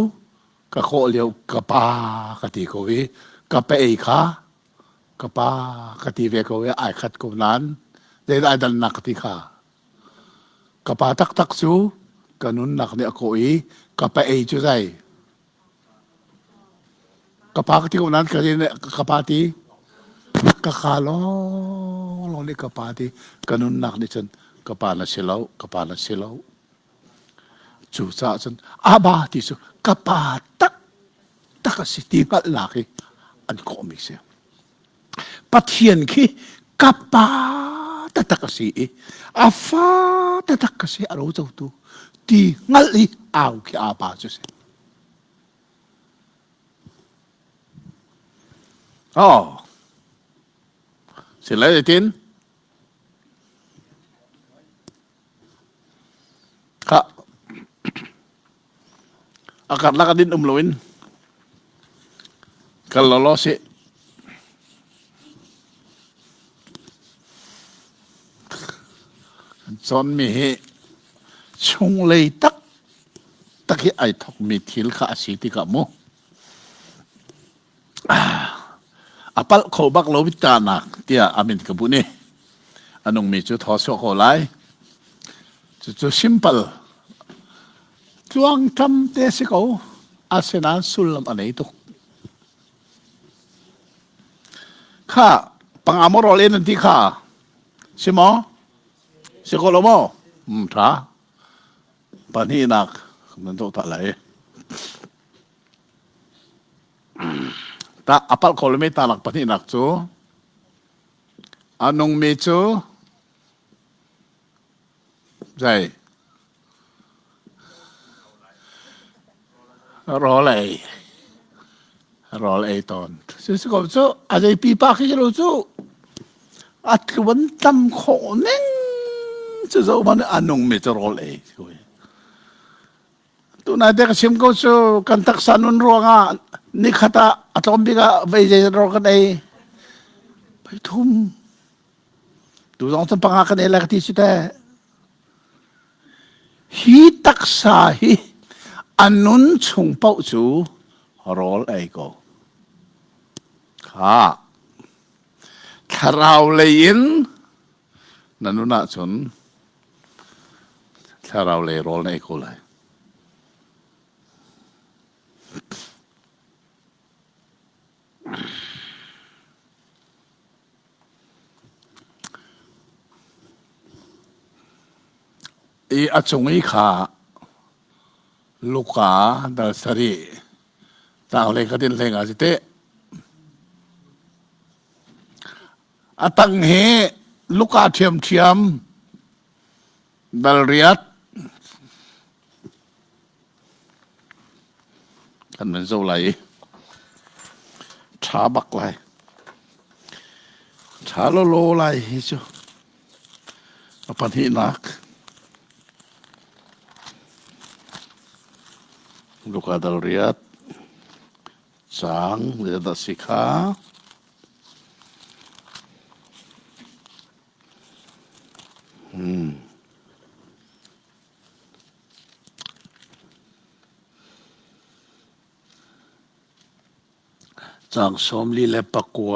ka kawh lio ka pa ka ti ko i ka pa ei kha ka pa ka ti ve ko i ai khat ko nain zeidah ai dannak ka ti kha ka pa taktak cu ka nunnak nih a kawh i ka pa ei cu zei Ka pa ka ti ko nain ka ka pa ti ka ka lawng lawng nih ka pa ti ka nunnak nih cun ka pa na si lo ka pa na si lo cucaah cun Abba ti cu ka pa tak tak a si ti hngalhnak hi an kawhmi si Pathian khi ka pa taktak a si i a fa taktak ka si a rocotu ti hngalh i au khi a pa cu si. Oh. Si lai tin. Kha. A karlak a din um loin kal lawlaw sih. Kan cawnmi hi chunglei taktak hi ai thokmi thil kha a si tikah mu a palh kho bak lo tanak tiah a min ka bunh i a nungmi cu thaw chuah ko lai. Cucu simple tluangtlam te si ko. Asinain sullam a nei tuk. Kha panga maw rawl in an ti kha si maw? Si ko lo maw? Um tha. Pahnihnak nan zoh ta lai. Ta a palh kho lomi talak pahnihnak cu a nungmi cu zei rawl ei rawl ei tawn si ko cu a zei pipa khi lo cu a tluan tam khawh ning cu zo man a nungmi cu rawl ei Tunai te ka chim ko cu kan taksa nun ruangah nikhat ah a tlawm bik ah vei zei ro kan ei. Pei thum. Tu zong cun panga kan ei lai ka ti si te. Hi taksa hi a nun chung paoh cu rawl ei ko. Kha. Thlarau lei in na nun ahcun Thlarau lei rawl na ei ko lai. I a cung i kha Luka dal sarih tanglei ka din hlei nga si teh. A tang hi luka ṭhiamṭhiam dal riat kan van zoh lai i ṭha bak lai. Ṭha lawlaw lai hi cu. A pahnihnak Luka dal riat caang zeidah si kha? Hmm. Caang 49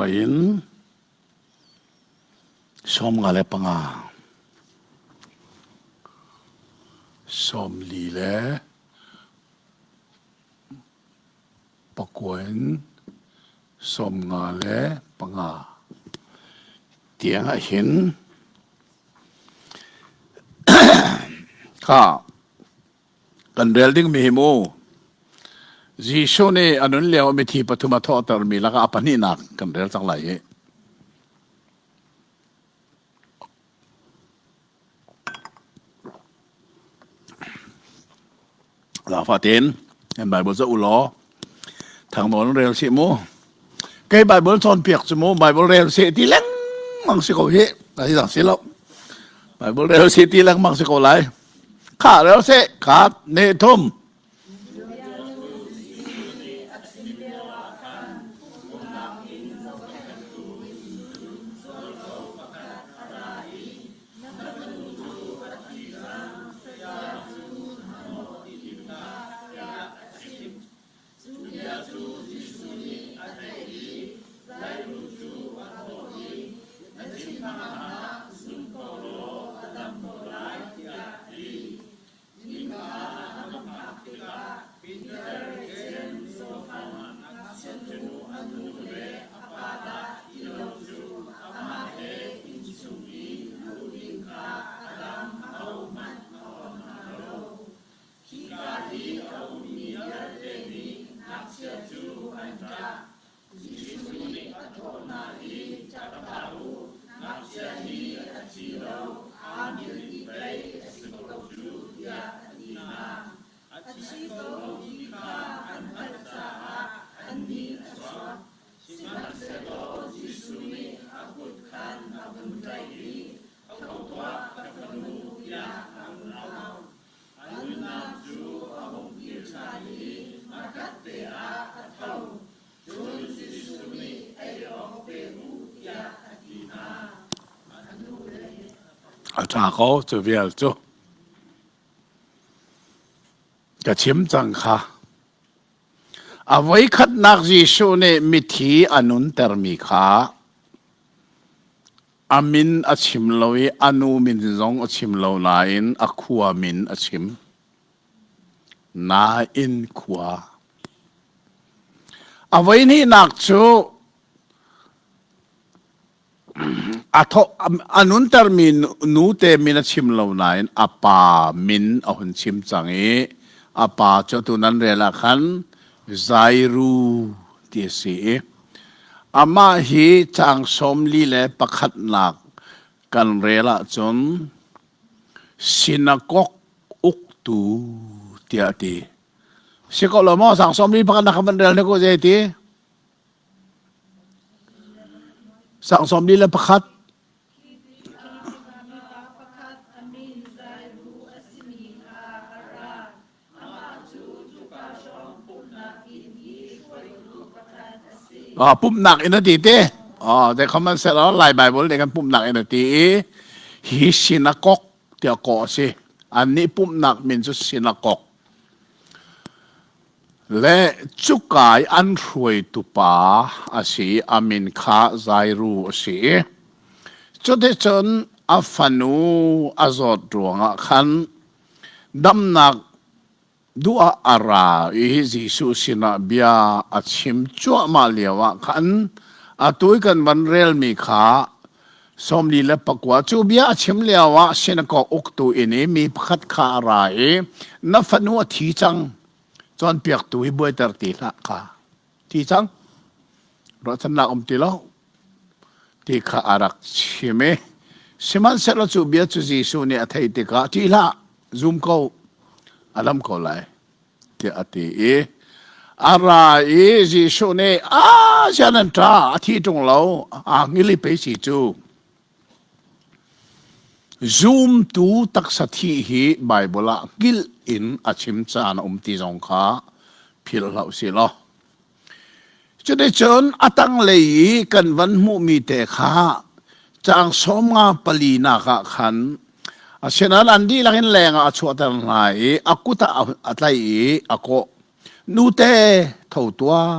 in 55. Sawmli le pakua in 55 tiang ah hin kha kan rel dingmi hi mu Jesuh nih a nun lio mithi pathum a thawhtermi lakah a pahnihnak kan rel cang lai hi. Zaangfah tein nan Bible zoh u law. Thangnawn rel si mu. Kei Bible cawnpiak cu mu Bible rel si ti lengmang si ko hi. Ai dang si lo. Bible rel si ti lengmang si ko lai. Kha rel si khat ne thum. Cu bia cu Jesuh nih a theih i Jairus cu a thawh i, Na thinphang hlah, zum ko law a dam ko lai, tiah a ti. Innka a va phak tikah Peter, Jeim, Johan, ngakchianu a nu le a pa dah ti lo cu amah he inn chung i luh ding kha a dang ahohmanh a awnh hna lo. Khika i a ummi vialte nih ngakchia cu an ṭah. Jesuh nih a thawh hna i, Ṭap hlah u, ngakchia hi a thi lo, aa hngilh i pei a si ko cu, tiah a ti hna. A thi ko ti kha an hngalh caah an nih a chuak. Sihmanhsehlaw Jesuh nih a kut khan a vun tlaih i, Tho tuah, ka fanu, tiah a hun au. A nunnak cu a hung kir ṭhan i hmakhatte ah a tho. Cun Jesuh nih ei awk pe u tiah a ti hna. A nu le A ṭha ko cu vial cu. Ka chim cang kha. A voikhatnak Jesuh nih mithi a nuntermi kha A min a chim lo i a nu min zong a chim lo nain a khua min a chim. Nain khua. A voihnihnak cu a thawh a nuntermi nute min a chim lo nain a pa min a hun chim cang i a pa cu atu nan rel ah khan Zairu ti a si i Amah hi caang 41 kan rel ahcun sinakok uktu tiah a ti. Si ko lo maw caang 41 kan van rel hnik u zei ti? Caang 41 Hi tikah mipa pakhat a min Zairu a simi kha a ra. Pumhnak in a ti te. Oh, te khaman sel Lai Bible nih kan pumhnak in a ti i hi sinakok tiah kawh a si. Annih pumhnak min cu sinakok. Le cuka i an hruaitu pa a si i a min kha Zairu a si i cuticun a fanu a zawt ruangah khan Damnak duh ah a ra i Jesuh sinah bia a chim cuahmah lioah khan atu i kan van relmi kha 49 cu bia a chim lioah sinakok uktu inn i mi pakhat kha a ra i na fanu a thi cang cawnpiaktu hi buaiter ti hlah kha thi cang ruahchannak um ti lo ti kha a rak chim i sihmanhsehlaw cu bia cu Jesuh nih a theih tikah ṭih hlah zum ko a dam ko lai tiah a ti i a ra i Jesuh nih a sian an ṭa a thi ṭung lo aa hngil i pei si cu zumtu taksa thih hi Baibal ah hngilh in a chim caan a um ti zong kha philh hlah usih law Cuticun a tanglei i kan van hmuhmi te kha caang sawmnga palinak ah khan asinain an dihlak in lengah a chuahter hna i a kut ah a tlaih i a kawh. Nute, tho tuah,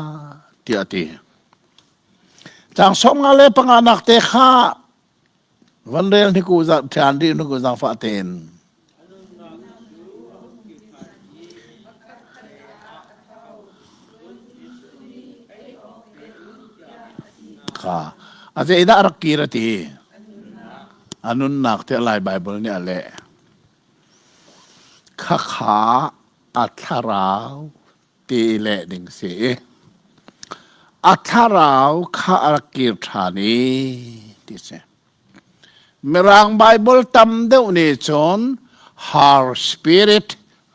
tiah a ti. Caang sawmnga le panganak te kha Van rel hnik u ṭhan rih hnik u zaangfah tein. Kha a zeidah rak kir a ti? A nunnak tiah Lai Baibal nih a leh. Khakha a thlarau ti leh ding si i a thlarau kha a rak kir ṭhan i ti si. Mirang Bible tam deuh nih cun her spirit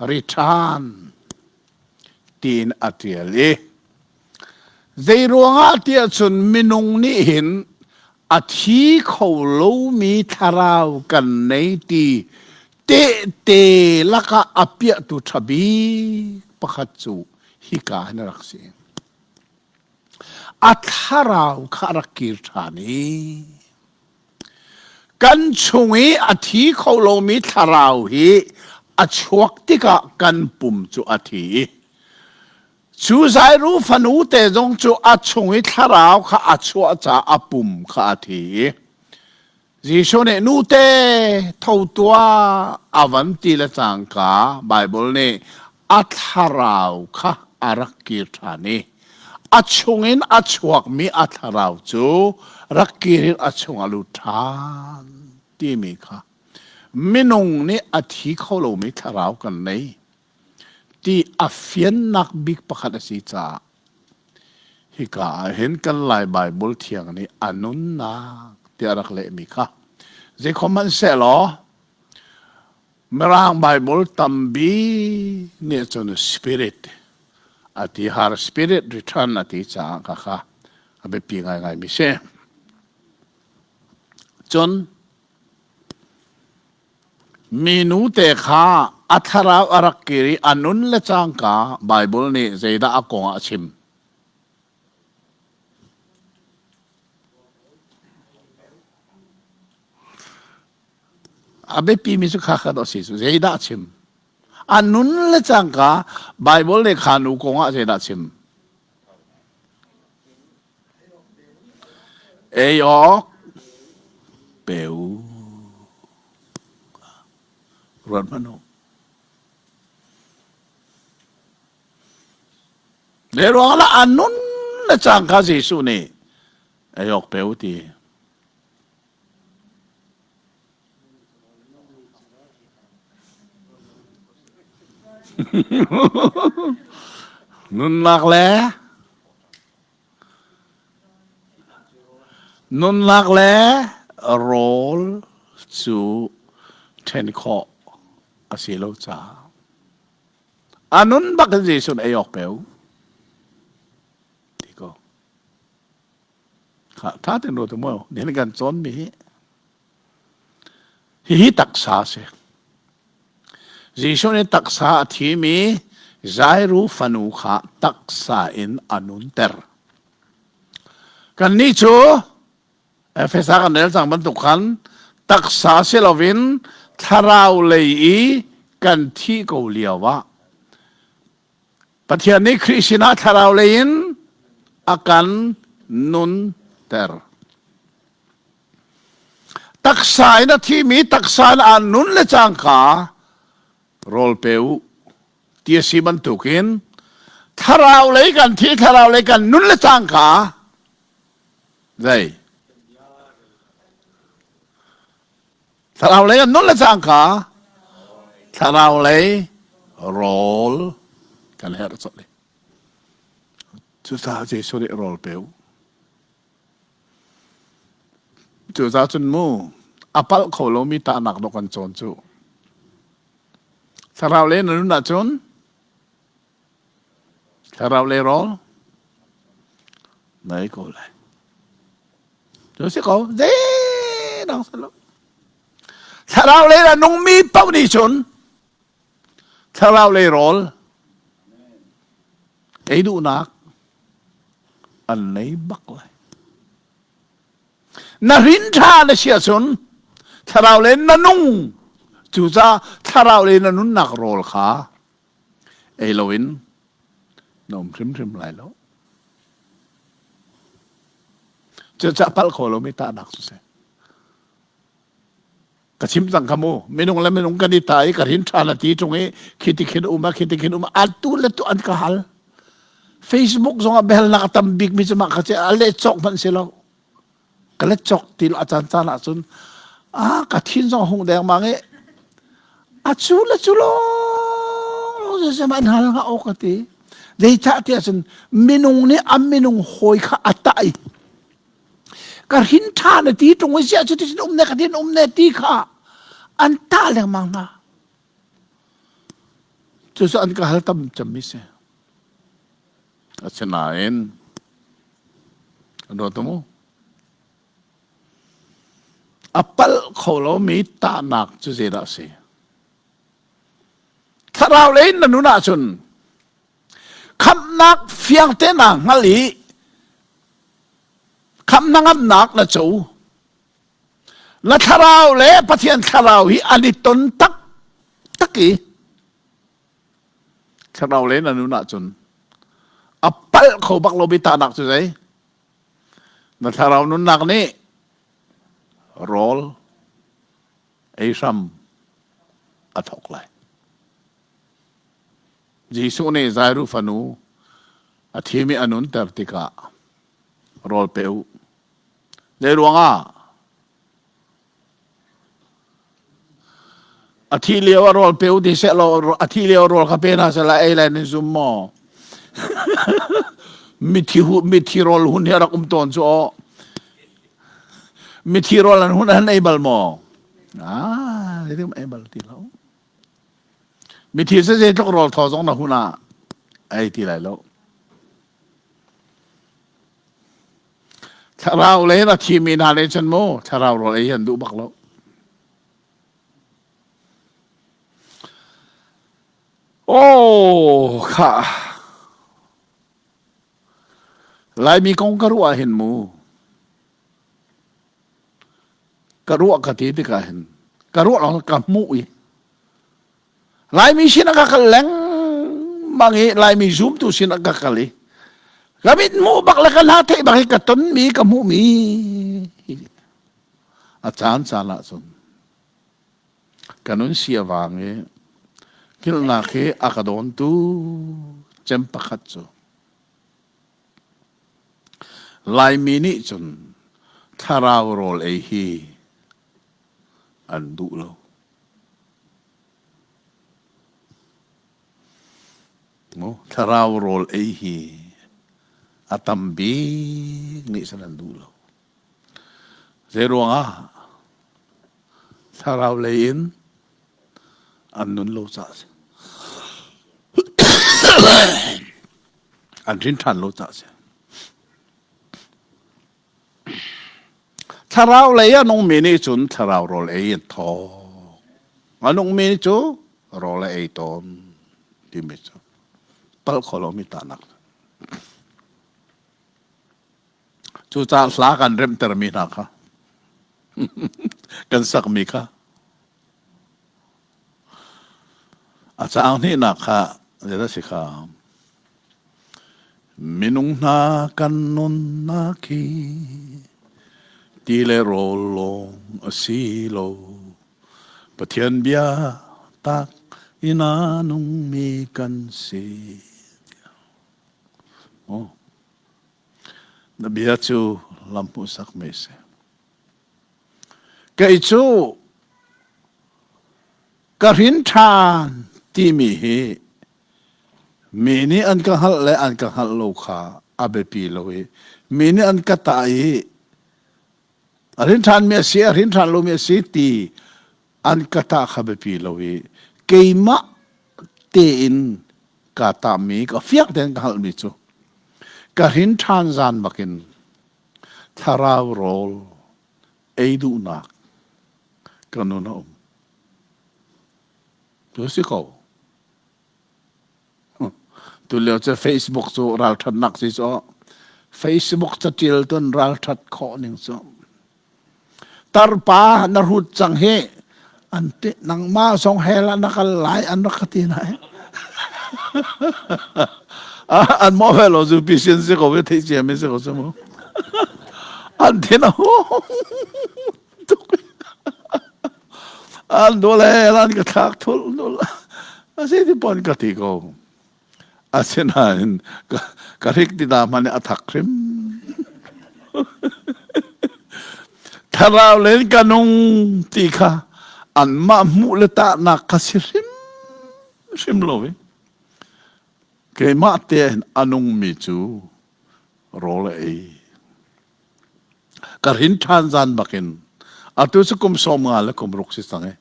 return tiin a ṭial i. Zei ruangah tiah cun minung nih hin a thi kho lomi thlarau kan nei ti tehte lakah a piahtu ṭha bik pakhat cu hika hin a rak si. A thlarau kha a rak kir ṭhan i kan chung i a thi kho lomi thlarau hi a chuak tikah kan pum cu a thi i Cu Jairu fanu te zong cu a chung i thlarau kha a chuah caah a pum kha a thi i Jesuh nih nute tho tuah a van ti le cangka Baibal nih a thlarau kha a rak kir ṭhan i a chungin a chuakmi a thlarau cu rak kir in a chung a lut ṭhan timi kha minung nih a thi kho lomi thlarau kan nei. Ti a fiannak bik pakhat a si caah hika ah hin kan Lai Baibal thiang nih a nunnak tiah a rak lehmi kha zeikhom hmanh sehlaw Mirang Baibal tambi nih cun spirit a ti har spirit return a ti caah kha kha a biapi ngaingai mi si. Cun Minu te kha a thlarau a rak kir i a nun le cangka Baibal nih zeidah a kong ah a chim? A biapimi cu kha kha a si cu zeidah a chim? A nun le cangka Baibal nih kha nu kong ah zeidah a chim? Ei awk pe u. Ruat hmanh u. Le ruang lah a nun le cangka Jesuh nih ei awk pe u ti. Nunnak le Nunnak le rawl cu ṭhen khawh a si lo caah a nun bak in Jesuh nih ei awk pe u ti ko. Kha ṭha tein ruat u mu. Nihin kan cawnmi hi hihi taksa a si. Jesuh nih taksa a thimi Jairu fanu kha taksa in a nunter. Kannih cu Efesa kan rel cang bantuk khan taksa si loin thlarau lei i kan thih ko lio ah Pathian nih Khrih sinah thlarau lei in a kan nunter. Taksa in a thimi taksa in aan nun le cangka rawl pe u ti a si bantukin thlarau lei kan thi thlarau lei kan nun le cangka zei Thlarau lei an nun le cangka thlarau lei rawl kan herh colh i cucaah Jesuh nih rawl pe u. Cucaah cun mu a palh kho lomi tahnak dawh kan cawn cu. Thlarau lei na nun ahcun thlarau lei rawl na ei ko lai. Cu si ko, zeidang si lo. Thlarau lei a nungmi paoh nih cun thlarau lei rawl ei duhnak an nei bak lai. Na rin ṭha na si ahcun thlarau lei na nung cucaah thlarau lei na nunnak rawl kha ei loin na um hrimhrim lai lo. Cucaah palh kho lomi tahnak cu si. Ka chim cang kha mu. Minung le minung kan i ta i ka rin ṭha na ti ṭung i khi ti khin um a khi ti khin um a tu le tu an ka hal. Facebook zong ah biahalnak a tam bik mi cu mah kha ci a leh cawk hmanh si lo. Ka let cawk ti lo a caan caan ah cun ah ka thin zong hung deng mang i a cu le cu lawng zeizem an hal hnga awk ka ti. Zeicah tiah cun minung nih a minung hawi kha a tah i ka hrin ṭha na ti ṭung i ziah cu ti um ne ka tin um ne ti kha an tah lengmang hna. Cucu an ka hal tam cemmi si. Asinain. Kan ruat mu. A palh kho lomi tahnak cu zeidah a si? Thlarau lei in na nun ahcun khamhnak fiang te naa hngal i khamh hnangamnak na co. Na thlarau le Pathian thlarau hi an i ton tak tak i thlarau lei na nun ahcun a palh kho bak lomi tahnak cu zei? Na thlarau nunnak nih rawl ei hram a thawk lai. Jesuh nih Jairu fanu a thimi a nunter tikah rawl pe u. Zei ruangah? A thi lio a rawl pe u ti seh law a thi lio rawl kha pe hna seh la ei lai nan zum maw? Mithi hu mithi rawl hun hi a rak um tawn cu aw. Mithi rawl an hun an ei bal maw? Ah, zeitin ei bal ti lo. Mithi se zeitluk rawl thaw zong na hun ah ei ti lai lo. Thlarau lei in a thimi hna nih cun mu thlarau rawl ei an duh bak lo. Oh kha Laimi kong ka ruah hin mu ka ruah ka ti tikah hin ka ruah lawng ka hmuh i Laimi sin ah ka kal lengmang i Laimi zumtu sin ah ka kal i ka mit hmuh bak le ka hna theih bak i ka tonmi ka hmuhmi a caan caan ah cun ka nun si a vang i hngilhnak hi a ka dawntu cem pakhat cu Laimi nih cun thlarau rawl ei hi an duh lo. Thlarau rawl ei hi a tam bik nih san an duh lo. Zei ruangah thlarau lei in an nun lo caah a si. An hrin ṭhan lo caah a si. Thlarau lei a nungmi nih cun thlarau rawl ei an thawk. A nungmi cu rawl a ei tawn timi cu palh kho lomi tahnak. Cucaah hla kan remhtermi hna kha kan sakmi kha a caang hnihnak kha zeidah si kha Minung hna kan nunnak hi ti le rawl lawng a si lo. Pathian bia tak in a nungmi kan si. Oh. Na bia cu lam hmuhsak mi si. Kei cu ka hrin ṭhan timi hi Mi nih an ka hngalh le an ka hngalh lo kha a biapi lo i mi nih an ka tah i a hrin ṭhanmi a si, a hrin ṭhan lomi a si ti an ka tah kha biapi lo i keimah tein kaa tahmi ka fiang tein ka hngalhmi cu ka hrin ṭhan zan bakin thlarau rawl ei duhnak ka nun a um. Tu si ko. Tulio cu Facebook cu ralṭhatnak si cu Facebook catial tun ralṭhat khawh ning cu tarpa na hrut cang hi an ti nangmah zong hell ah na kal lai an rak ka ti nai an mo ve lo zu pi sin si ko ve thei cia mi si ko mu an thin a tuk An dul he an ka thlak thul dul. A si ti pon ka ti ko. Asinain ka, ka hrik ti ta hmanh a thak hrim. Thlarau len ka nung ti kha anmah hmuh le tahnak kha si hrim hrim lo i keimah te a nungmi cu rawl a ei. Ka hrin ṭhan zan bakin atu cu kum 50 le kum ruk si cang i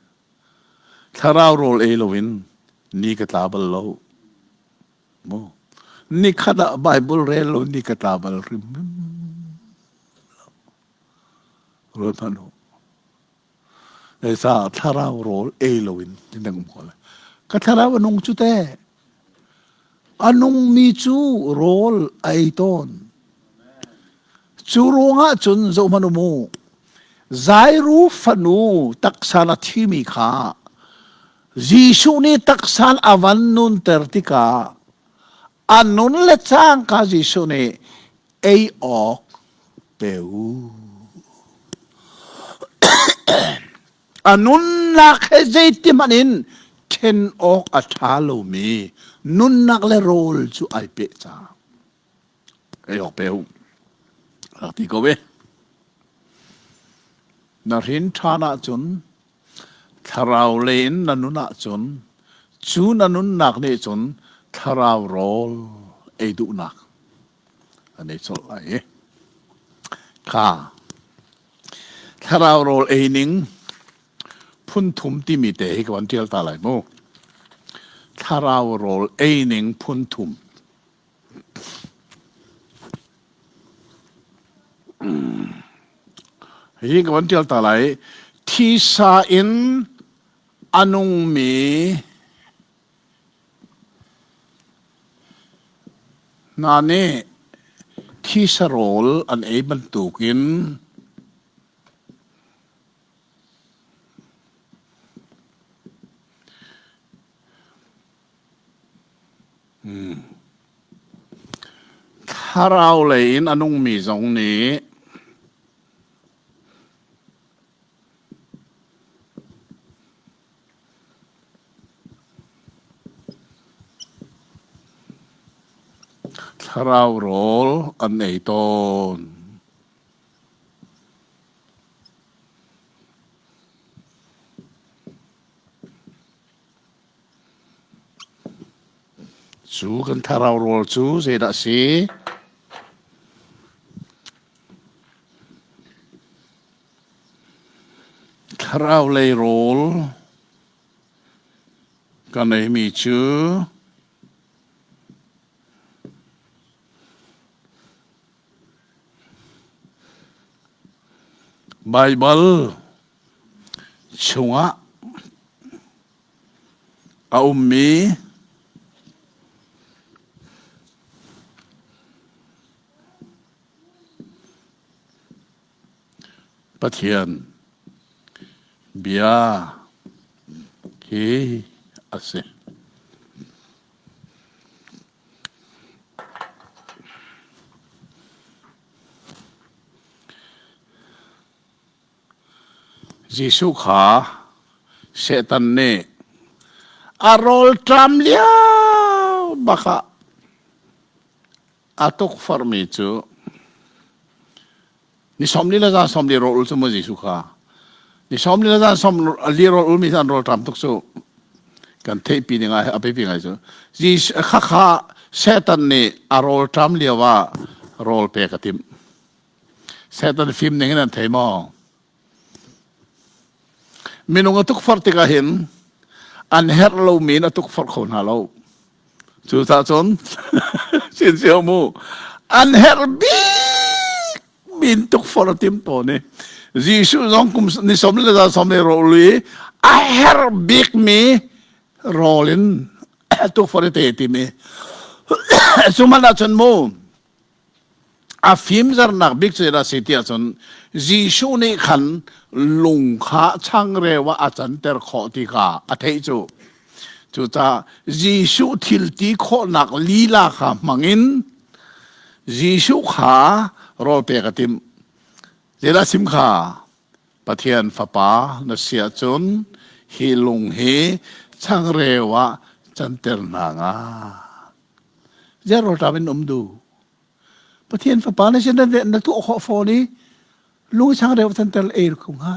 thlarau rawl ei loin ni ka tla bal lo. Mu. Ni khat ah Bible rel lo ni ka tla bal hrim. Ruat hmanh u. Zeicah thlarau rawl ei loin nan um ko lai. Ka thlarau a nung cu teh. A nungmi cu rawl a ei tawn. Cu ruangah cun zohhmanh u mu, Zairu fanu taksa na thimi kha Jesuh nih taksa a van nunter tikah a nun le cangka Jesuh nih ei awk pe u. A nunnak he zeiti hmanh in ṭhen awk a ṭha lomi nunnak le rawl cu ai peh cang. Ei awk pe u. Rak ti ko ve. Na hrin ṭhan ahcun thlarau lei in na nun ahcun cu na nunnak nih cun thlarau rawl ei duhnak an ei colh lai i kha thlarau rawl ei ning phun thum timi te hi ka van ṭial ta lai mu. Thlarau rawl ei ning phun thum. Hi ka van ṭial ta lai. Thisa in a nungmi Hna nih thisa rawl an ei bantukin thlarau lei in a nungmi zong nih Thlarau rawl an ei tawn. Cu kan thlarau rawl cu zeidah a si? Thlarau lei rawl kan eimi cu Baibal chungah a ummi Pathian bia hi a si. Jesuh kha Satan nih a rawlṭam lio bak ah a tukforhmi cu ni 40 le zan 40 rawl ul cu maw Jesuh kha ni 40 le zan 40 rawl ulmi cu an rawl ṭam tuk cu kan theihpi ding ah a biapi ngai cu Jesuh khakha Satan nih a rawl ṭam lio ah rawl pek a timh Satan fim ning in an thei maw Minung a tukforh tikah hin an herh lomi in a tukforh kho hna lo. Cucaah cun sin cio mu an herh bik min tukforh a tim tawn i Jesuh zong kum ni som le za som le rawl i a herh bikmi rawl in tukforh i te timi cu man ahcun mu A fimzarnak bik cu zeidah a si tiah cun Jesuh nih khan lung kha changreu ah a canter khawh ti kha a theih cu. Cucaah Jesuh thil ti khawhnak lila kha hmangin Jesuh kha rawl pek a timh. Zeidah a chim kha? Pathian Fapa na si ahcun hi lung hi changreu ah canter hna nga. Ziah rawlṭam in um duh? Pathian fapa na sin na tuah khawh fawn i lung changreu canter ei ko hnga.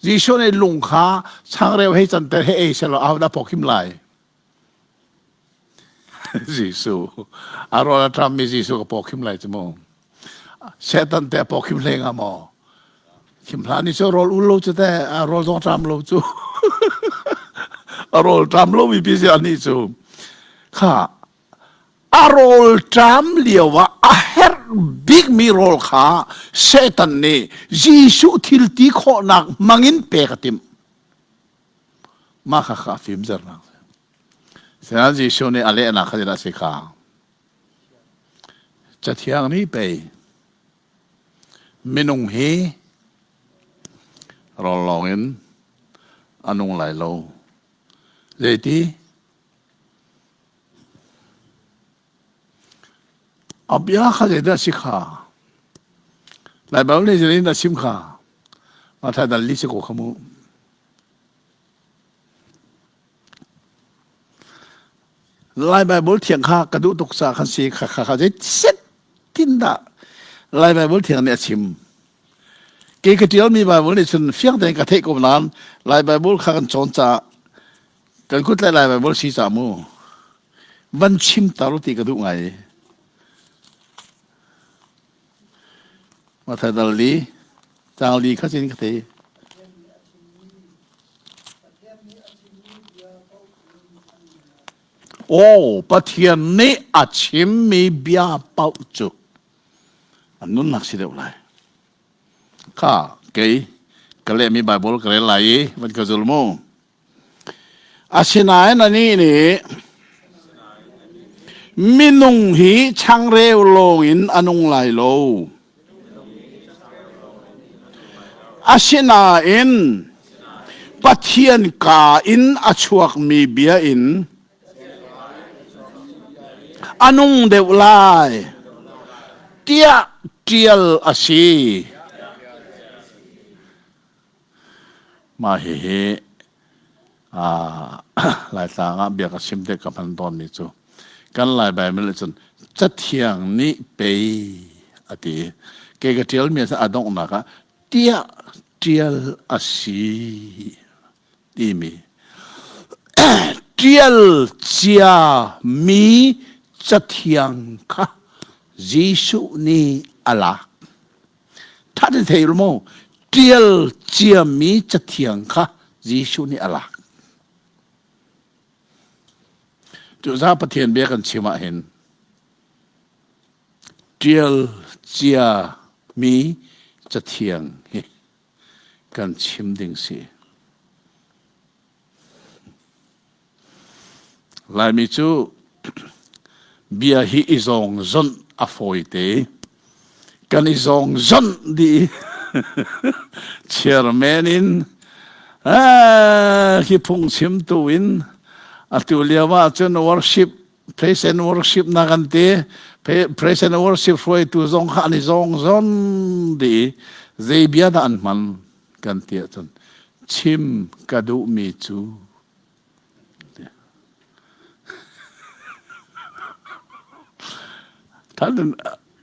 Jesuh nih lung kha changreu hei canter he ei selaw ahodah pawkhim lai? Jesuh a rawl a ṭammi Jesuh ka pawkhim lai cu mu. Satan te a pawkhim hlei hnga maw? Khim hlah ni cu rawl ul lo cu te a rawl zong ṭam lo cu. A rawl ṭam lo mi pi si anih cu. Kha. A rawlṭam lio ah a herh bikmi rawl kha Satan nih Jesuh thil ti khawhnak hmangin pek a timh. Mah kha kha a fimzernak. Sinain Jesuh nih a lehnak kha zeidah a si kha? Cathiang nih pei minung hi rawl lawngin a nung lai lo. Zeiti? A bia kha zeidah a si kha? Lai Baibal nih zeitin a chim kha? Matthai dal li si ko kha mu. Lai Baibal thiang kha ka duh tuk ca khan si kha kha kha zei set tin dah Lai Baibal thiang nih a chim. Kei ka ṭialmi Baibal nih cun fiang tein ka theih ko nain Lai Baibal kha kan cawn caah kan kut le Lai Baibal si ca mu van chim tar ti ka duh ngai. Mathai dal li cang li kha cin ka thei. Aw Pathian nih a chimmi bia paoh cu an nunnak si deuh lai. Kha kei ka lehmi Bible ka rel lai i van ka zul mu. Asinain anih nih minung hi changreu lawngin a nung lai lo. Asinain Pathian kaa in a chuakmi bia in a nung deuh lai tiah ṭial a si. Mah hihi Laitlang ah bia ka chim te ka hman tawnmi cu kan Lai Baibal nih cun Cathiang nih pei a ti. Kei ka ṭialmi a donghnak ah tiah ṭial a si timi ṭial cia mi Cathiang kha Jesuh nih a lak. Ṭha te thei maw? Ṭial ciami cathiang kha Jesuh nih a lak. Cucaah Pathian bia kan chim ahhin ṭial ciami cathiang hi kan chim ding si. Laimi cu bia hi i zawng zonh a fawite. Kan i zawng zonh dih. Chairman in hi phungchimtu in atu lio ah cun worship praise and worship na kan ti praise and worship hruaitu zong kha an i zawng zon dih zei bia dah an hman kan ti ahcun chim ka duhmi cu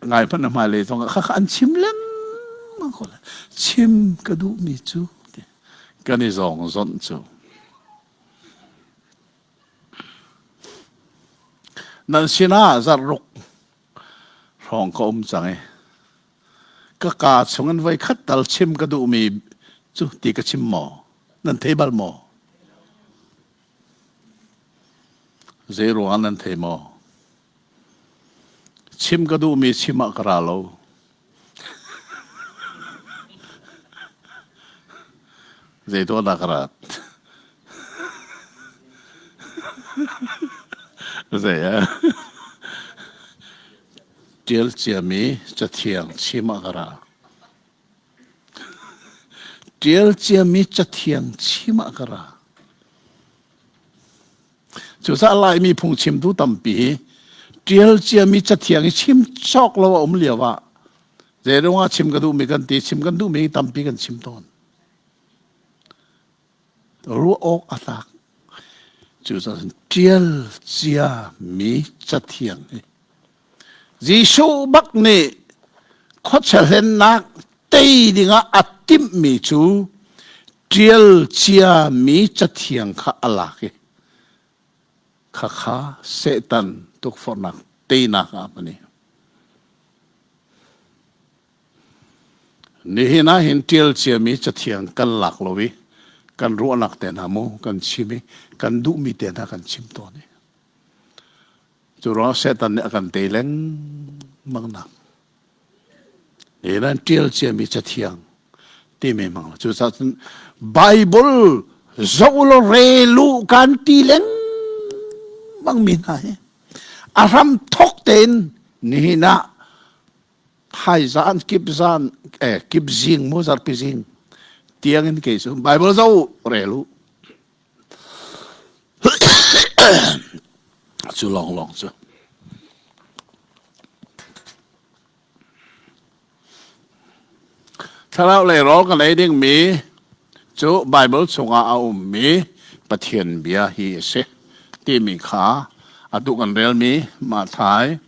ngai hmanh na hmailei zong ah khakha an chim lengmang ko lai chim ka duhmi cu kan i zawng zonh cu nan sinah zarh ruk hrawng ka um cang i ka kaa chungin voi khat tal chim ka duhmi cu ti ka chim maw? Nan thei bal maw? Zei ruangah nan thei maw? Chim ka duhmi chim ah ka ra lo. Zei tuah dah ka rat? Zei ah? Ṭial ciami cathiang chim ah ka ra. Ṭial ciami cathiang chim ah ka ra. Cucaah Laimi phungchimtu tampi hi ṭial ciami cathiang hi chim cawk lo a um lio ah zeiruang ah chim ka duhmi kan ti chim kan duhmi tampi kan chim tawn. Ruah awk a tlak. Cucaah ṭial ciami cathiang hi Jesuh bak nih khuachia hlennak tei dingah a timhmi cu ṭial ciami cathiang kha a lak i khakha Satan tukforhnak teinak ah a hman i Nihin ah hin ṭial ciami cathiang kan lak lo i kan ruahnak te hna mu kan chim i kan duhmi te hna kan chim tawn i. Cu ruang Satan nih a kan tei lengmang nak. Ni nan ṭial ciami cathiang timi hmang. Cucaah cun Bible zoh law rel u kan ti lengmang mi hna hi a hram thok tein nihin ah thaizan kip zan eh kip zing mu zarpi zing tiang in kei cu Bible zoh rel u cu lawnglawng cu. Thlarau lei rawl kan ei dingmi cu Baibal chungah a ummi Pathian bia hi a si timi kha atu kan relmi Matthai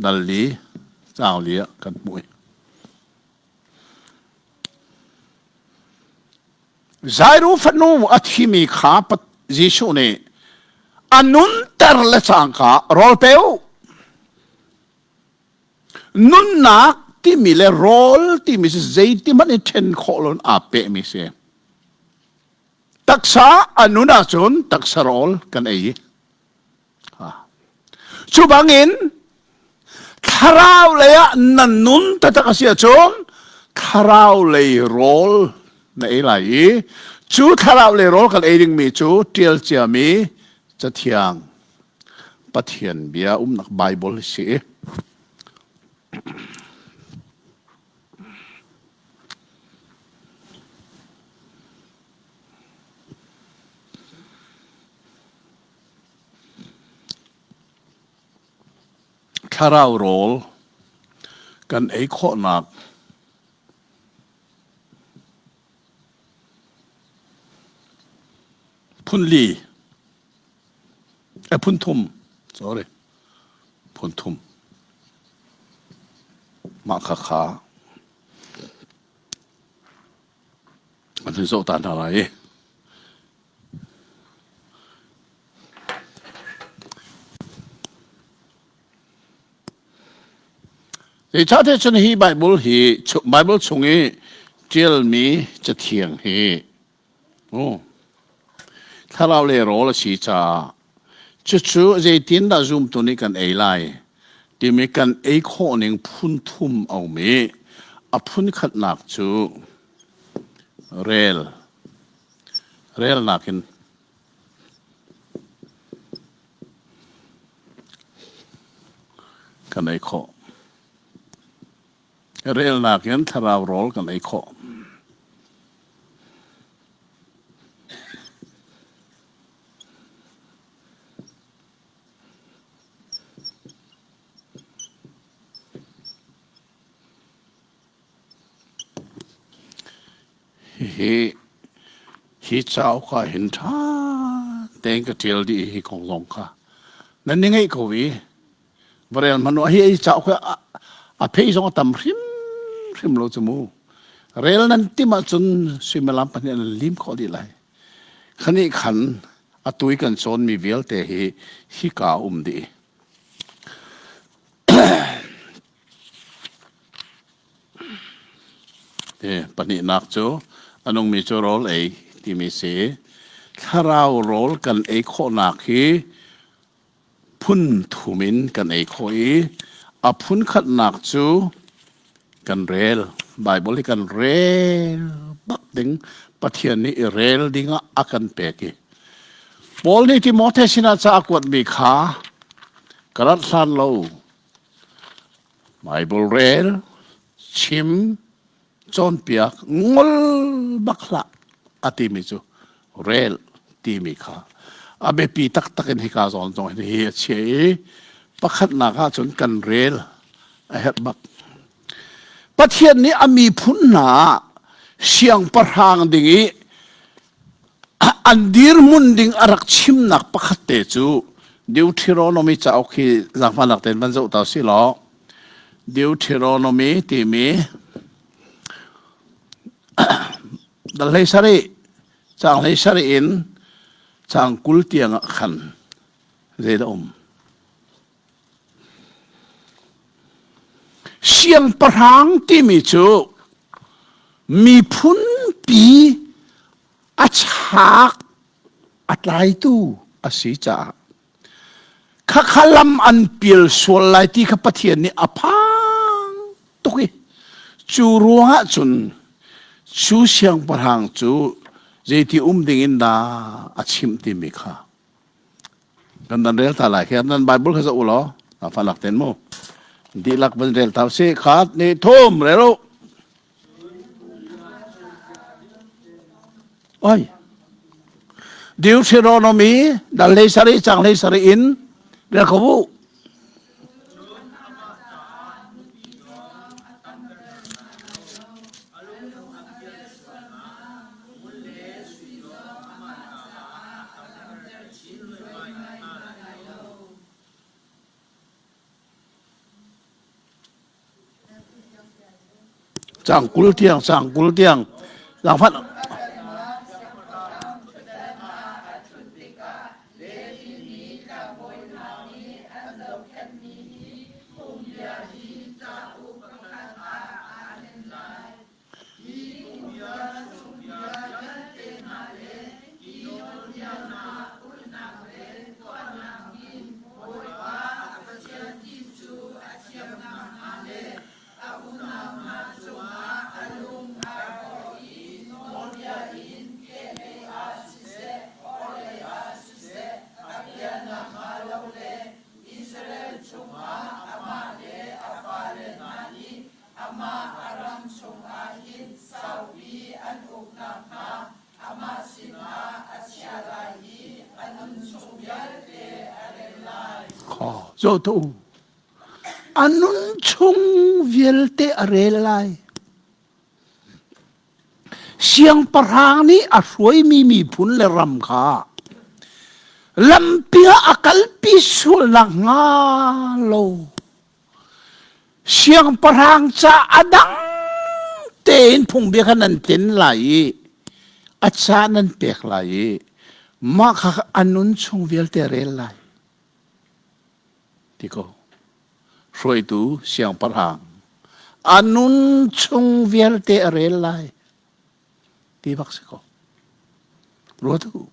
dal li caang li ah kan hmuh. Jairu fanu a thimi kha Jesuh nih a nunter le cangka rawl pe u. Nunnak timi le rawl timi cu zeiti hmanh in ṭhen khawh loin aa pehmi si. Taksa a nun ahcun taksa rawl kan ei. Cu bangin thlarau lei ah nan nun taktak a si ahcun thlarau lei rawl na ei lai i cu thlarau lei rawl kan ei dingmi cu ṭial ciami Cathiang Pathian bia umnak Baibal si. Thlarau rawl kan ei khawhnak phun li eh phun thum sorry phun thum mah kha kha an hun zoh ta hna lai i Zeicahtiah cun hi Bible hi Bible chung i ṭialmi cathiang hi thlarau le rawl a si caah cucu zeitindah zumtu nih kan ei lai timi kan ei khawh ning phun thum a um i a phun khatnak cu rel relnak in Kan ei khawh. Relnak in thlarau rawl kan ei khawh. Hihi hi cauk ah hin ṭha tein ka ṭial dih i hi kong zong kha nan i ngeih ko i va rel hmanh u. Hi cauk hi a phei zong a tam hrimhrim lo cu mu. Rel nan timh ahcun suimilam pahnih nan lim khawh dih lai. Khanih khan atu i kan cawnmi vialte hi hika a um dih. Pahnihnak cu a nungmi cu rawl ei timi si. Thlarau rawl kan ei khawhnak hi phun thum in kan ei khawh i a phun khatnak cu kan rel. Baibal hi kan rel bak ding Pathian nih i rel dingah a kan pek i Paul nih Timote sinah ca a kuatmi kha ka rat hlan lo Baibal rel, chim, cawnpiak, ngol bak hlah a timi cu rel timi kha a biapi taktak in hika zawn zong hin hi a chia i pakhatnak ah cun kan rel a herh bak. Pathian nih a miphun hna ah siangpahrang ding i An dirhmun ding a rak chimnak pakhat te cu Deuteronomy cauk hi zaangfahnak tein van zoh ta si law Deuteronomy timi dal hlei sarih caang hlei sarih in caang 20 tiang ah khan zeidah um Siangpahrang timi cu miphunpi a chak a tlaitu a si caah. Khakha lam an pial sual lai ti kha Pathian nih a phang tuk i cu ruangah cun cu siangpahrang cu zeiti um ding in dah a chimh timi kha kan dan rel ta lai khi nan Bible kha zoh u law fa lak ten mu dihlak van rel ta si khat ni thum rel u. Oi. Deuteronomy dal hlei sarih cang hlei sarih in rel ko bu. Cang 20 tiang, cang 20 tiang. Zaangfah. Zoh tuah u. A nun chung vialte a rel lai. Siangpahrang nih a hruaimi miphun le ram kha lampi ah a kalpi sual nakhnga lo Siangpahrang ca a dang tein phungbia kha nan tlen lai i a ca nan pek lai i mah kha a nun chung vialte a rel lai. Ti ko. Hruaitu siangpahrang a nun chung vialte a rel lai. Ti bak si ko. Ruat u.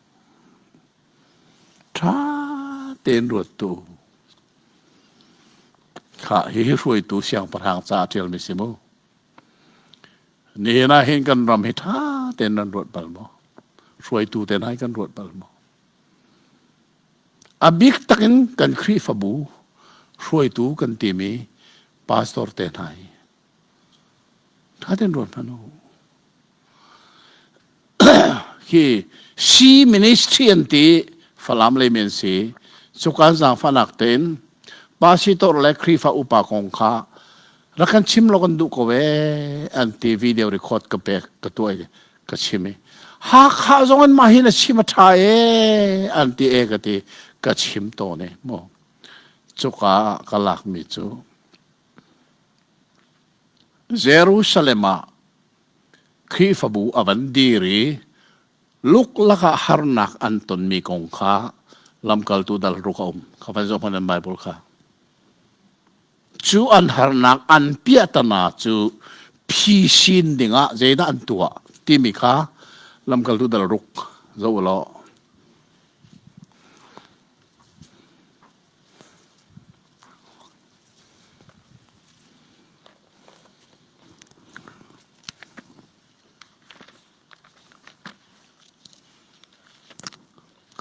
Ṭha tein ruat tu. Khah, hihi hruaitu siangpahrang ca a ṭialmi si mu. Nihin ah hin kan ram hi ṭha tein nan ruat bal maw? Hruaitu te hna hi kan ruat bal maw? A bik takin kan Khrihfabu hruaitu kan timi pastor te hna hi ṭha tein ruat hmanh u. Hi C ministry an ti Falam lei men si cukan zaangfahnak tein pastor le Khrihfa upa kong kha rak kan chim lo kan duh ko e an ti video record ka pek ka tuah i ka chim i Hakha zong an mah hin a chim a ṭha e an ti e ka ti ka chim tawn e mu cuka ka lakmi cu Jerusalem ah Khrihfabu a van dir i luklak ah harnak an tonmi kong kha lamkaltu dal ruk a um. Kha van zoh hmanh an Bible kha. Cu an harnak an piahtana cu phisin dingah zeidah an tuah timi kha lamkaltu dal ruk zoh u law.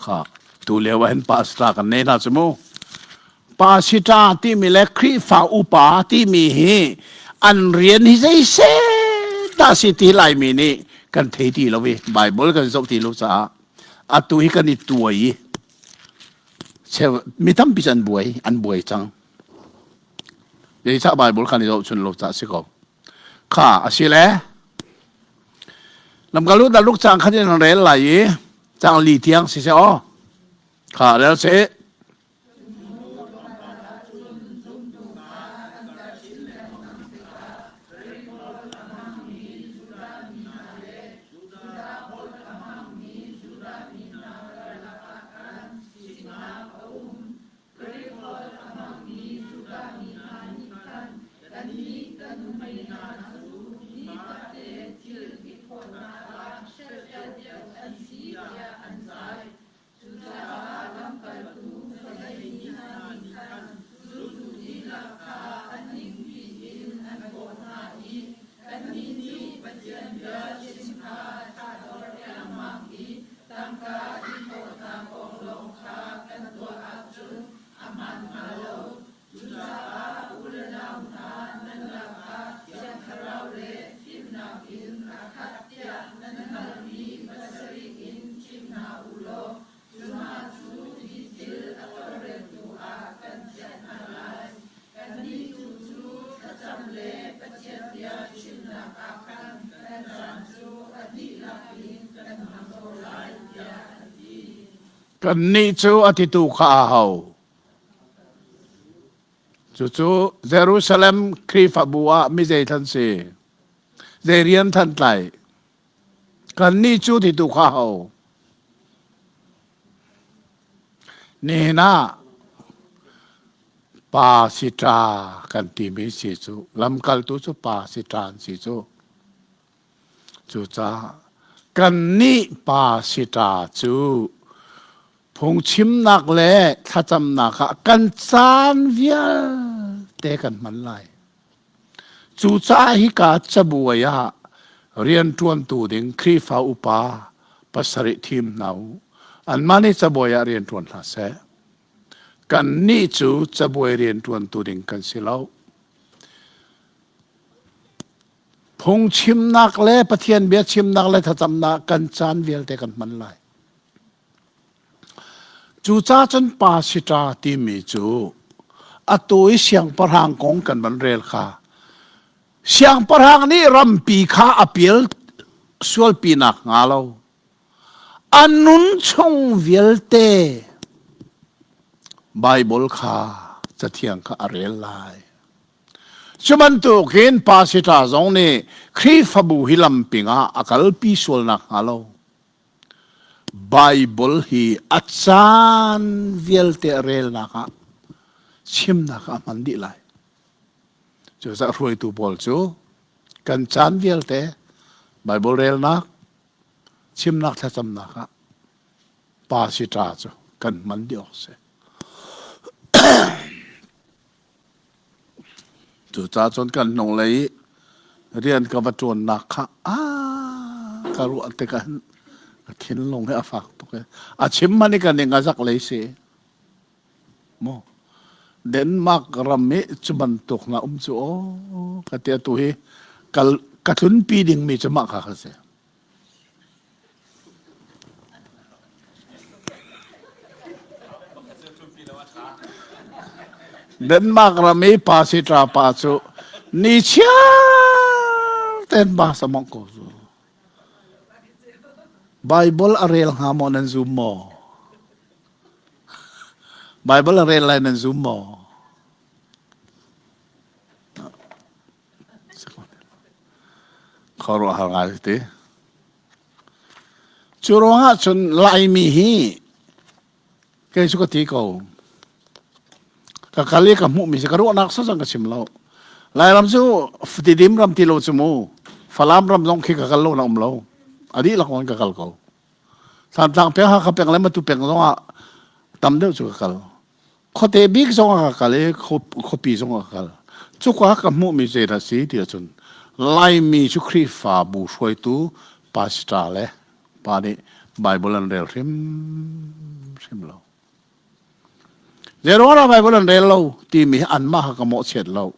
Kha tu lio ah hin pastor kan nei hna cu mu. Pastor timi le Khrihfa upa timi hi an rian hi zei dah si ti Laimi nih kan thei ti lo i Bible kan zoh ti lo caah atu hi kan i tuai i mi tampi cu an buai an buai cang. Zeicah Bible kan i zohchun lo caah si ko. Kha a si le lamkalu daluk cang khat in rel lai i cang li tiang si seh aw. Kha rel seh. Greek holh a hmangmi Judah mi hna nih khan kannih kan nuhmei hna cu nifate thil ti khawhnak ah hrelhfial deuh an si tiah an zai. Cucaah lamkaltu vawlei mi hna nih. bia chimnak ah khan kan caan cu a dihlak in kan hmang ko lai, tiah an ti. Kannih cu a titu kha a ho? Cucu Jerusalem Khrihfabu ah mi zei than si? Zei rian than tlai? Kannih cu titu kha ho? Nihin ah pa si ṭa kan timi si cu lamkaltu cu pa si ṭa an si cu. Cucaah kannih pa si ṭa cu phungchimnak le thlacamnak ah kan caan vialte kan hman lai. Cucaah hika cabuai ah rianṭuantu ding Khrihfa upa pasarih thim hna u. Anmah nih cabuai ah rianṭuan hna seh. Kannih cu cabuai rianṭuantu ding kan si lo. Phungchimnak le Pathian bia chimnak le thlacamnak kan caan vialte kan hman lai. Cucaah cun pa sita timi cu atu i siangpahrang kong kan van rel kha siangpahrang nih rampi kha a pial sualpi nak hnga lo a nun chung vialte Baibal kha cathiang kha a rel lai. Cu bantukin pasita zong nih Khrihfabu hi lamping ah a kalpi sual nak hnga lo Baibal hi a caan vialte a relnak ah chimnak ah a hman dih lai. Cucaah hruaitu pawl cu kan caan vialte Baibal relnak, chimnak thlacamnak ah pa si ṭa cu kan hman dih awk si. Cucaah cun kan hnunglei i rian ka va ṭuannak kha aa ka ruah tikah hin ka thinlung hi a fak tuk i a chim hmanh i ka ning a zak lei si. Maw Denmark ram i cu bantuk hna um cu aw ka ti atu hi kal ka tlunpi dingmi cu mah kha kha si. Denmark ram i pasitra pa cu ni chiar ten ba samong ko zu. Bible a rel hnga maw nan zum maw? Bible a rel lai nan zum maw? Khuaruahhar ngai ti. Cu ruangah cun Laimi hi kei cu ka ti ko. Ka kal i ka hmuhmi si ka ruahnak sasang ka chim lo. Lairam cu Tidim ram ti lo cu mu. Falam ram zong khi ka kal lo na um lo. A dihlak in ka kal ko. Thantlang peng, Hakha peng le Matu peng zong ah tam deuh cu ka kal. Khuate bik zong ah ka kal i khuapi zong ah ka kal. Cuka ka hmuhmi zeidah a si ti ahcun Laimi cu Khrihfabu hruaitu pastor le pa nih Bible an rel hrimhrim lo. Zeiruang ah Bible an rel lo timi hi anmah kha ka mawhchiat lo.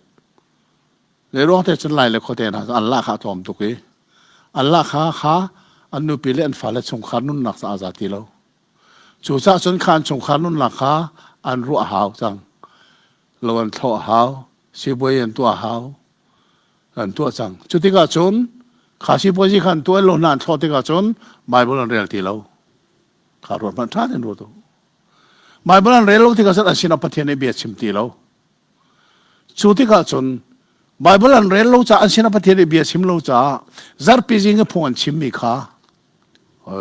Zeiruang te cun Lai le khuate hna cu an lahkhah a tlawm tuk i an lahkhah kha an nupi le an fale chungkhar nunnak caah a za ti lo. Cucaah cun kha an chungkhar nunnak kha an ruah a hau cang. Lo an thlawh a hau, sipuai an tuah a hau, an tuah cang. Cu tikah cun kha sipuazi kha an tuah lo hna an thlawh tikah cun Bible an rel ti lo. Kha ruat hmanh ṭha tein ruat u. Bible an rel lo tikah cun an sinah Pathian nih bia chim ti lo. Cu tikah cun Bible an rel lo caah an sinah Pathian nih bia chim lo caah zarhpi zing i phung an chimmi kha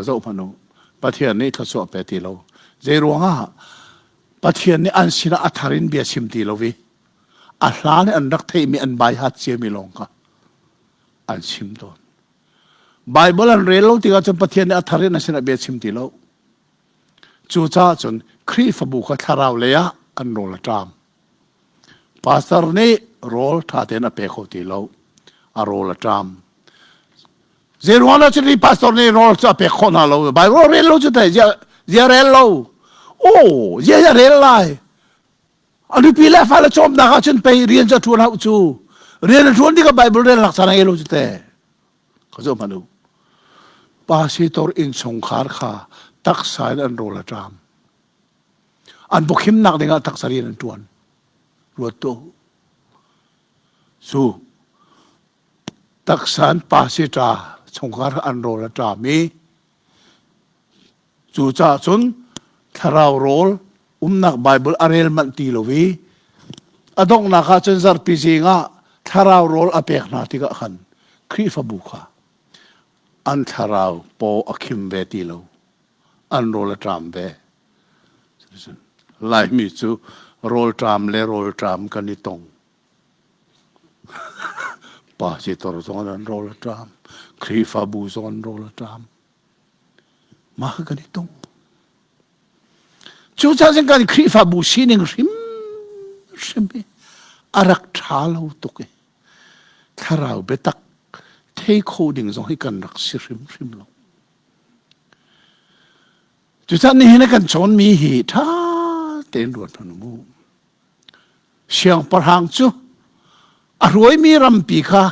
zoh hmanh u Pathian nih thluachuah pe ti lo zei ruangah Pathian nih an sinah a thar in bia chim ti lo i a hlan i an rak theihmi an baihat ciami lawng kha an chim tawn Bible an rel lo tikah cun Pathian nih a thar in an sinah bia chim ti lo cucaah cun Khrihfabu kha thlarau lei ah an rawl a ṭam Pastor nih rawl ṭha tein a pe kho ti lo a rawl a ṭam Zeiruang dah cuti pastor nih rawl cu a pek khawh hna lo? Bible rel lo cu teh zia zia rel lo. Oh, zia zia rel lai. A nupi le fale cawmnak ah cun pei rian cu a ṭuan hauh cu. Rian a ṭuan tikah Bible rel nak caan a ngei lo cu teh. Ka zoh hmanh u. Pastor innchungkhar kha taksa in an rawl a ṭam. An pawkhimnak dingah taksa rian an ṭuan. Ruat tuah u. Su. Taksa an pa si ṭa, chungkhar an rawl a ṭam i cucaah cun thlarau rawl umnak Baibal a rel manh ti lo i a donghnak ah cun zarhpi zing ah thlarau rawl a pek hna tikah khan Khrihfabu kha an thlarau paw a khim ve ti lo an rawl a ṭam ve. Laimi cu rawlṭam le rawlṭam kan i tong. Pasitor zong an rawl a ṭam. Khrihfabu zong an rawl a ṭam. Mah kan i tung. Cucaah cun kan Khrihfabu sining hrimhrim hi a rak ṭha lo tuk i thlarau biatak thei kho ding zong hi kan rak si hrimhrim lo. Cucaah nihin a kan cawnmi hi ṭha tein ruat hmanh u mu. Siangpahrang cu a hruaimi rampi kha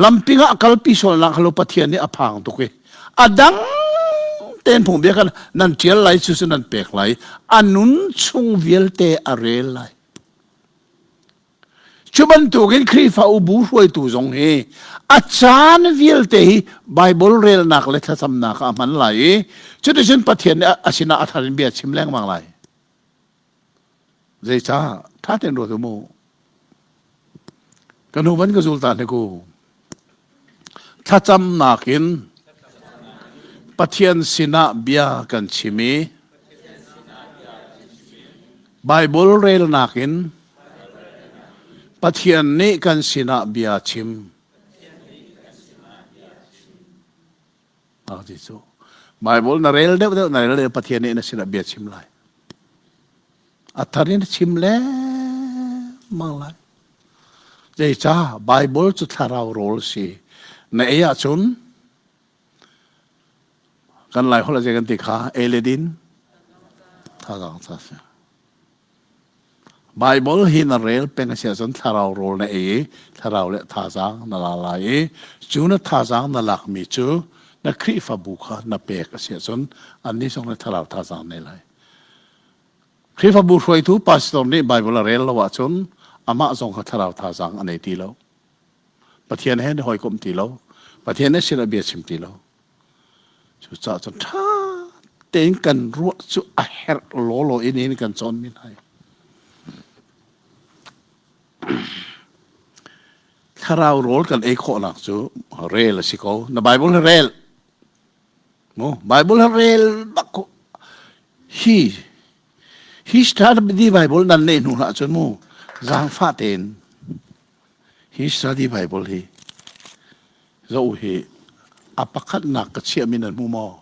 lamping ah a kalpi sualnak kha lo Pathian nih a phang tuk i a dang tein phungbia kha nan ṭial lai cu cu nan pek lai a nun chung vialte a rel lai. Cu bantukin Khrihfa ubu hruaitu zong hi a caan vialte hi Baibal relnak le thlacamnak ah a hman lai i cuticun Pathian nih a sinah a thar in bia chim lengmang lai. Zeicah? Ṭha tein ruat u mu. Ka hnu van ka zul ta hnik u. Thlacamnak in Pathian sinah bia kan chim i Baibal relnak in Pathian nih kan sinah bia chim. Ah, ti cu. Baibal na rel deuh deuh na rel deuh Pathian nih na sinah bia chim lai. A thar in chim lengmang lai. Zeicah Baibal cu thlarau rawl si. Na ei ahcun Kan Lai holh a zei kan ti kha ei le din thazaang ca si. Bible hi na rel peng a si ahcun thlarau rawl na ei i thlarau le thazaang na la lai i cu na thazaang na lakmi cu na Khrihfabu kha na pek a si ahcun annih zong nih thlarau thazaang nei lai. Khrihfabu hruaitu pastor nih Bible a rel lo ahcun amah zong kha thlarau thazaang a nei ti lo. Pathian he na hawikom ti lo. Pathian he sinah bia chim ti lo. Cucaah cun ṭha tein kan ruah cu a herh lawlaw in in kan cawn mi hna. Thlarau rawl kan ei khawhnak cu rel a si ko. Na Bible hi rel. Mu Bible hi rel bak ko. Hi hi study Bible nan neih hnu hlah cun mu zaangfah tein Hi study Bible hi zoh hi a pakhatnak ka chiahmi nan hmu maw?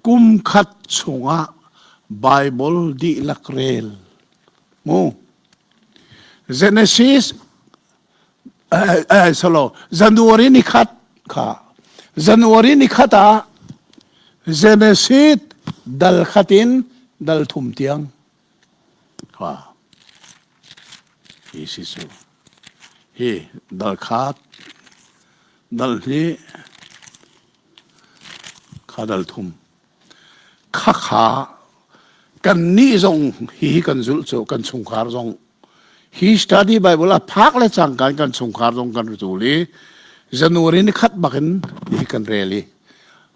Kum khat chungah Bible dihlak rel. Mu. Genesis eh, eh, salo January ni khat kha January ni khat ah Genesis dal khat in dal thum tiang kha Hi si cu. Hi dal khat, dal hnih, kha dal thum. Khakha kan nih zong hi kan zulh cu kan chungkhar zong hi study Bible a phak le cangka kan chungkhar zong kan zul i January ni khat bak in hi kan rel i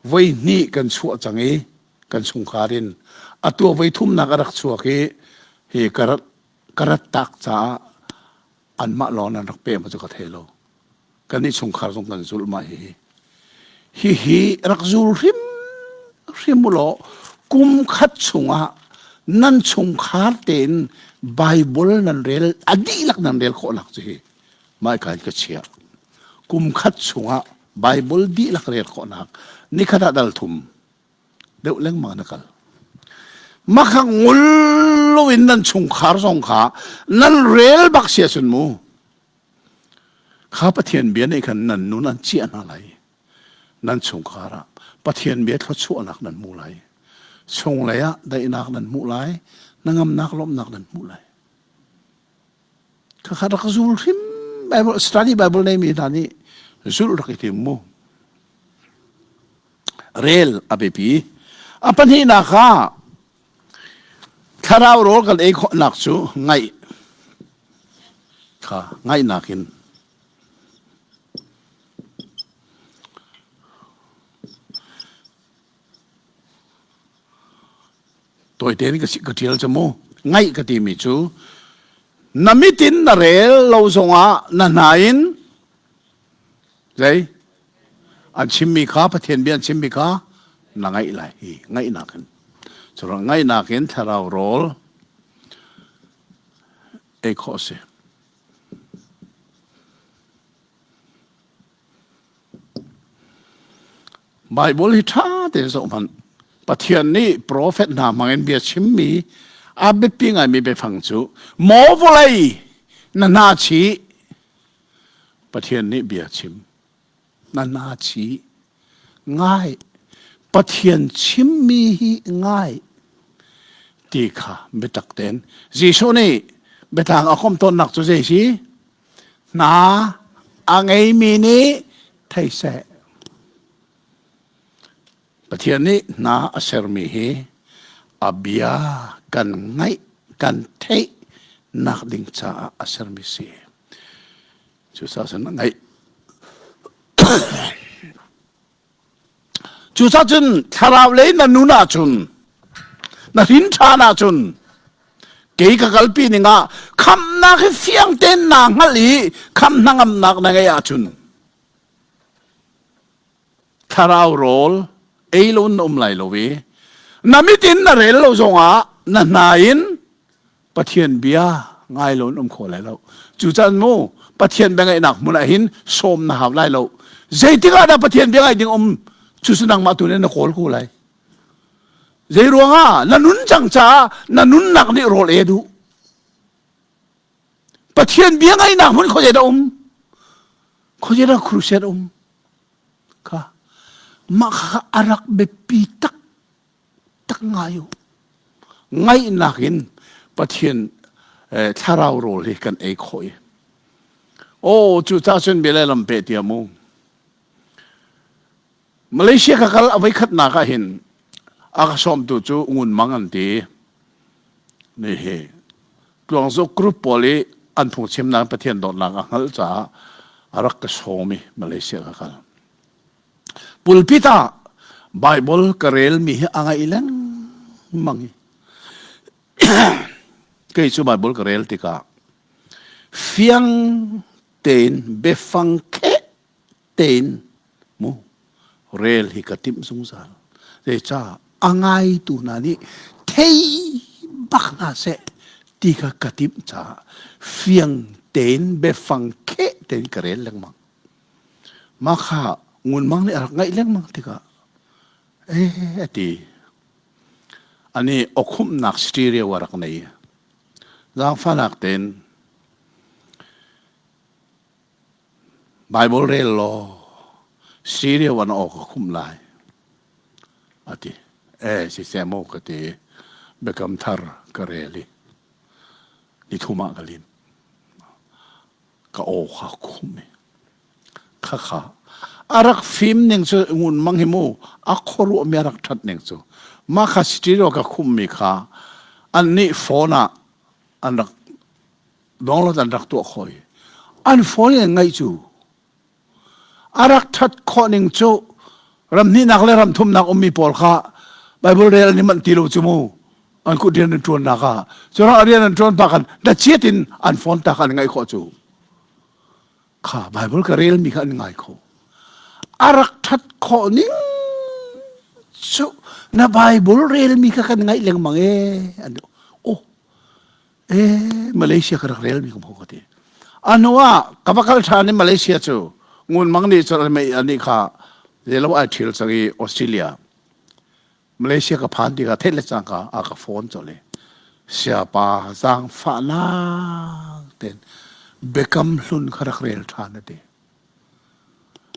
voi hnih kan chuah cang i kan chungkhar in atu voi thumnak a rak chuak i hi ka rat ka rat tak caah anmah lawng nan rak pe ma cu ka thei lo kan i chungkhar zong kan zulh ma hi hi hi rak zul hrim hrim u law kum khat chungah nan chungkhar tein Bible nan rel a dihlak nan rel khawh nak cu hi mai kai ka chia kum khat chungah Bible dihlak rel khawh nak nikhat ah dal thum deuh lengmang na kal makha ngul loin nan chungkhar zong kha nan rel bak sia cun mu kha Pathian bia nih khan nan nun an ciah hna lai nan chungkhar ah Pathian bia thluachuahnak nan hmu lai chunglei ah daihnak nan hmuh lai hnangamnak lawmhnak nan hmuh lai khakha rak zul hrim Bible study Bible nei mi hna nih zulh rak i tim mu Rel a biapi. A pahnihnak ah thlarau rawl kan ei khawhnak cu ngaih kha ngaihnak in. Tawite in ka ka ṭial cu mu. Ngaih ka timi cu na mit in na rel lo zongah na hna in zei an chimmi kha Pathian bia an chimmi kha na ngaih lai hi ngaihnak in cu ngaihnak in thlarau rawl ei khawh a si. Baibal hi ṭha tein zoh hmanh. Pathian nih profet hna hmangin bia chimmi a biapi ngaimi biafang cu maw vawlei na hna chih Pathian nih bia chim na hna chih ngai Pathian chimmi hi ngai ti kha biatak tein Jesuh nih biatlang a komh tawnnak cu zei si Hna a ngeimi nih thei seh. Pathian nih hna a sermi hi a bia kan ngaih kan theih nak ding caah a sermi si. Cucaah cun ngaih Cucaah cun thlarau lei na nun ahcun na hrin ṭhan ahcun kei ka kalpi ning ah khamhnak hi fiang tein naa hngalh i khamh hnangamnak na ngeih ahcun thlarau rawl ei lo na um lai lo i na mit in na rel lo zongah na hna in Pathian bia ngai lo in um kho lai lo. Cucan mu Pathian bia ngaihnak hmun ah hin sawm na hau lai lo. Zeitik ah dah Pathian bia ngaih ding um cu cu nangmah tu nih na kawl ko lai. Zei ruangah na nun cang caah na nunnak nih rawl e duh. Pathian bia ngaihnak hmun khuazei dah um? Khuazei dah crusade um? Kha mah kha a rak biapi tak tak ngai u. Ngaihnak in Pathian thlarau rawl hi kan ei khawh i. Oh, cu ca cun bia le lam pe tia mu. Malaysia ka kal a voi khatnak ah hin a ka sawmtu cu Ngun Mang an ti. Ni hi Tluangzuk group pawl i an phungchimnak Pathian dawtnak a hngalh caah a rak ka sawm i Malaysia ka kal. Pulpit ah Bible ka relmi hi a ngaih lengmang i kei cu Bible ka rel tikah fiang tein biafang kheh tein mu rel hi ka timh zungzal. Zeicah a ngaitu hna nih thei bak hna seh ti kha ka timh caah fiang tein biafang kheh tein ka rel lengmang. Mah kha Ngun Mang nih a rak ngaih lengmang tikah eh a ti. Ani awkhumhnak stereo a rak nei. Zaangfahnak tein Bible rel law stereo an aw ka khumh lai a ti. Eh siseh maw ka ti. Biakam thar ka rel i nithum ah ka lim. Ka aw kha khumh i khakha a rak fim ning cu ngun mang hi mu a khuaruah mi a rak ṭhat ning cu mah kha stereo ka khummi kha an nih phone ah an rak download an rak tuah khawh i an phone in ngaih cu a rak ṭhat khawh ning cu ram hnihnak le ram thumnak ummi pawl kha Bible rel an i manh ti lo cu mu an kut rian an ṭuannak ah cu rian an ṭuan pa khan dachiat in an phone ta kha an ngaih khawh cu kha Bible ka relmi kha an ngai kho a rak ṭhat khawh ning cu na Bible relmi kha kan ngaih lengmang e an oh eh Malaysia ka rak relmi ka hmu ka ti anu ah ka va kal ṭhan i Malaysia cu ngun mang nih cun ani kha zelo ai ṭhil cang i Australia Malaysia ka phan tikah theih le cangka a ka phone colh i siapa zaangfahnak tein biakam hlun kha rak rel ṭhan a ti.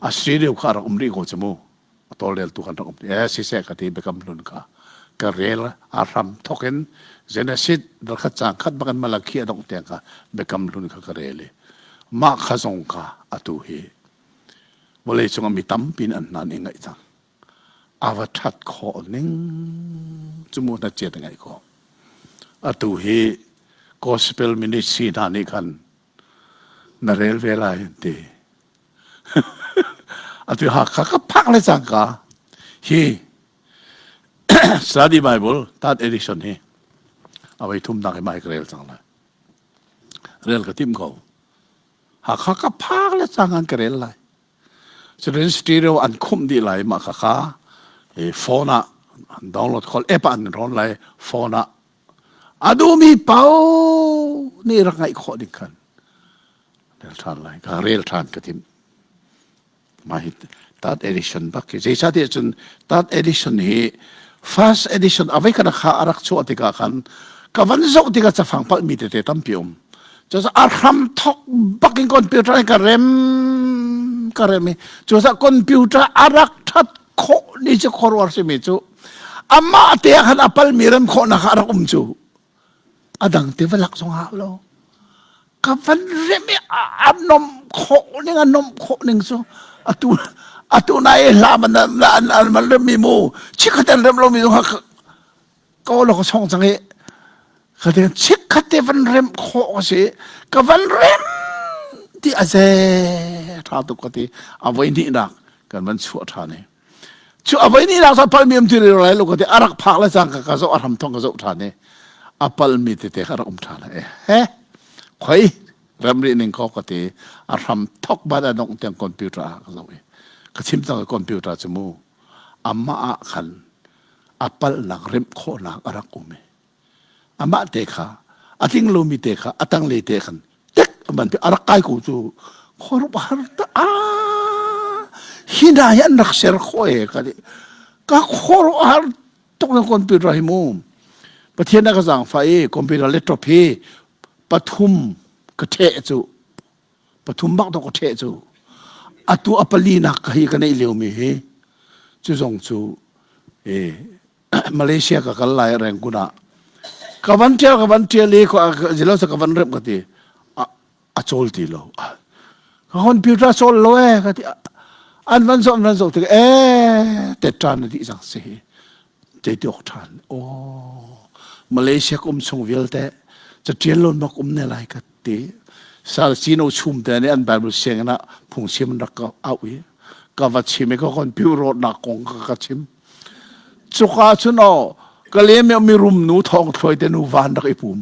A studio kha a rak um rih ko cu mu. A tawlreltu kan rak um. Eh siseh ka ti biakam hlun kha ka rel a hram thok in Genesis darkhat cang khat bakin Malakhi a dongh tiang kha biakam hlun kha ka rel i mah kha zong kha atu hi vawlei cung ah mi tampi in an hnan i ngaih cang. A va ṭhat khawh ning cu mu hnachiat a ngeih khawh. Atu hi gospel ministry hna nih khan na rel ve lai an ti. Atu Hakha ka phak le cangka hi. Study Bible third edition hi a voi thumnak i mai ka rel cang lai. Rel ka tim ko. Hakha ka phak le cang an ka rel lai. Cun stereo an khumh dih lai mah kha kha phone ah an download khol app ah an rawn lai phone ah a duhmi paoh nih rak ngaih khawh ding khan rel ṭhan lai ka rel ṭhan ka timh mah hi third edition bak hi zeicahtiah cun third edition hi first edition a voi khat kha a rak chuah tikah khan ka van zoh tikah cafang palhmi tete tampi um Cucaah a hram thok bak in computer in ka rem ka rem i cucaah computer a rak that khawh ni cu khuaruahar simi cu amah te ah khan a palmi rem khawhnak kha a rak um cu a dang te va lak zong hau lo ka van rem i a nom khawh ning a nom khawh ning cu atu atu na i hla man an an rem mi mu chikhat an rem lo mi zong kha ka lo ka song cang i ka te chikkhat te van rem khawh ka si ka van rem ti a ze tha tuk ka ti a voi hnih nak kan van chuah than i cu a voi hnih nak sa pal mi um ti lai lo ka ti a rak phak le cang ka ka zoh a hram thong ka zoh than i a pal mi tete ka rak um than e he khoi ramri ning ko ka ti a hram thok bat a dong tiang computer ah ka zoh i ka chim cang computer cu mu amah ah khan a palhnak remh khawhnak a rak um i amah te kha a tling lomi te kha a tanglei te khan tek a man a rak kai ko cu khuarup har ta a hi hna hi an rak ser khawh e ka ti ka khuaruah har tuk na computer hi mu pathian a ka zaangfah i computer laptop hi pathum ka ṭheh cu pathum bak dawk ka ṭheh cu atu a palinak ka hi ka neih liomi hi cu zong cu eh, Malaysia ka kal lai Rangoon ah ka van ṭial ka van ṭial i zilo sa ka van remh ka ti a cawl ti lo ka computer cawl lo eh ka ti an van zoh an van zoh tik eh te ṭan na dih cang si te ti awk ṭhan oh Malaysia ka um chung vialte ca ṭial lo mak um ne lai ka ti sal sino chum te nih an Bible sianginn ah phungchim an rak ka auh i ka va chim i ka computer rawtnak kong ka ka chim cuka cun aw ka lem mi rum nu thong thluai te nu van rak i pum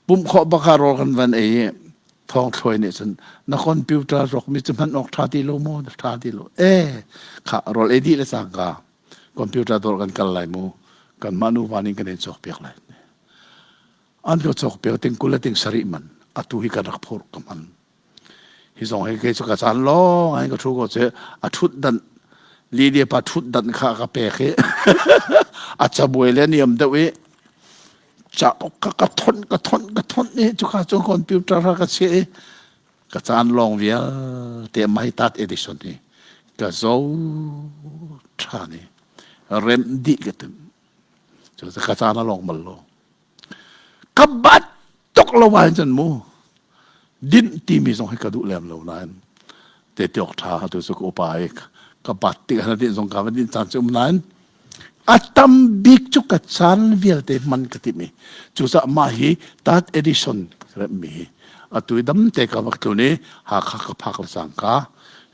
pum khawh baka rawl kan van ei i thong thluai nih cun na computer rawk mi cu hman awk tha ti lo maw tha ti lo e kha rawl ei dih le cangka computer dawr kan kal lai mu kan mah nu van in kan in cawk piak lai An ka cawk piak ting 20 le ting sarih man atu hi kan rak phurh ka hman. Hi zong hi kei cu ka caan lawng ai ka thu ko che a thut dan Lydia pa thut dan kha ka pek i a cabuai le niam deuh i ca ka ka thon ka thon ka thon i cuka cu computer ha ka chiah i ka caan lawng vialte mai tat edition hi ka zo than i rem dih ka tim Cu ka caan a lawng bal lo. Ka bat tuk lo ahhin cun mu dinh timi zong hi ka duh lem lo nain te tiok tha tu cu ka upa i ka bat tik ah dinh zong ka va dinh caan cu um nain a tam bik cu ka caan vialte hman ka timi cucaah mah hi tat edition remmi hi atu i dam te ka vak tlun i Hakha ka phak le cangka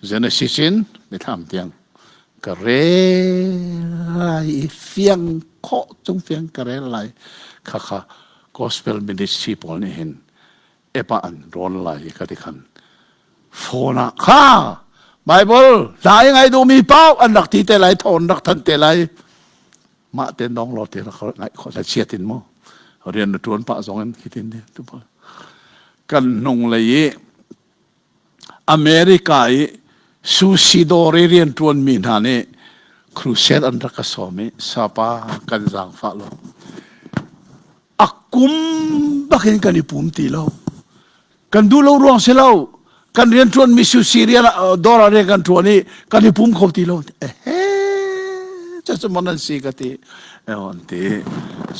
Genesis in mithlam tiang ka rel lai i fiang khawh cung fiang ka rel lai khakha gospel ministry pawl nih hin epa an rawn lai i ka ti khan phone ah kha Bible hla i ngai duhmi paoh an rak ti te lai thawn rak than te lai mah te nong lo te rak ngaih khawh la chiat in mu rian na tuan pah zong in hitin tu kan hnung lei i America i sushi dawr i rianṭuanmi hna nih crusade an rak ka sawm i sapa kan zaangfah lo. A kum bakin kan i pum ti lo. Kan duh lo ruang si lo. Kan rianṭuanmi sushi rian dawr ah rian kan ṭuan i kan i pum kho ti lo. Ehe, cucu mon an si ka ti. An ti.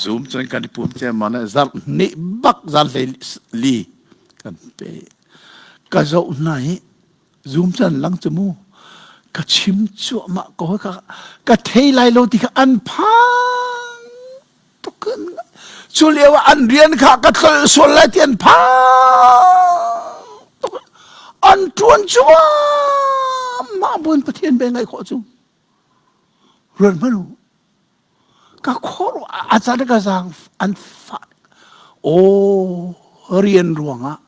Zoom cun kan i pum ciammam zarh hnih bak zan hlei li kan pe. Ka zoh hna i zum can lang cu mu ka chim cuahmah ko ka ka thei lai lo ti kha an phang tuk cu lio ah an rian kha ka tlolh sual lai ti an phang tuk an ṭuan cuahmah buin Pathian bia ngaih khawh cu ruat hmanh u. Ka khuaruah a can ka zaang an fah. Aw rian ruangah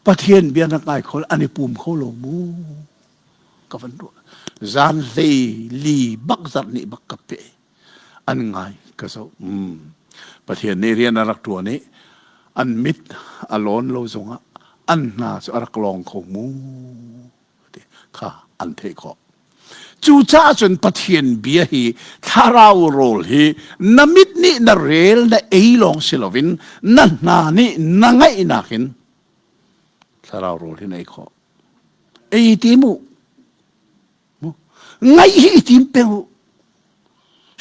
Pathian bia na ngai kho an i pum kho lo mu. Ka van ruah. Zan hlei li bak zarh nih bak ka pe. An ngai ka zoh. Mm. Pathian nih rian a rak ṭuan i an mit a lawn lo zongah an hna cu a rak lawng kho mu. Kha an theih khawh. Cucaah cun Pathian bia hi thlarau rawl hi na mit nih na rel na ei lawng si loin na hna nih na ngaihnak in thlarau rawl hi na ei khawh. Ei ti mu. Ngaih hi i tim peng u.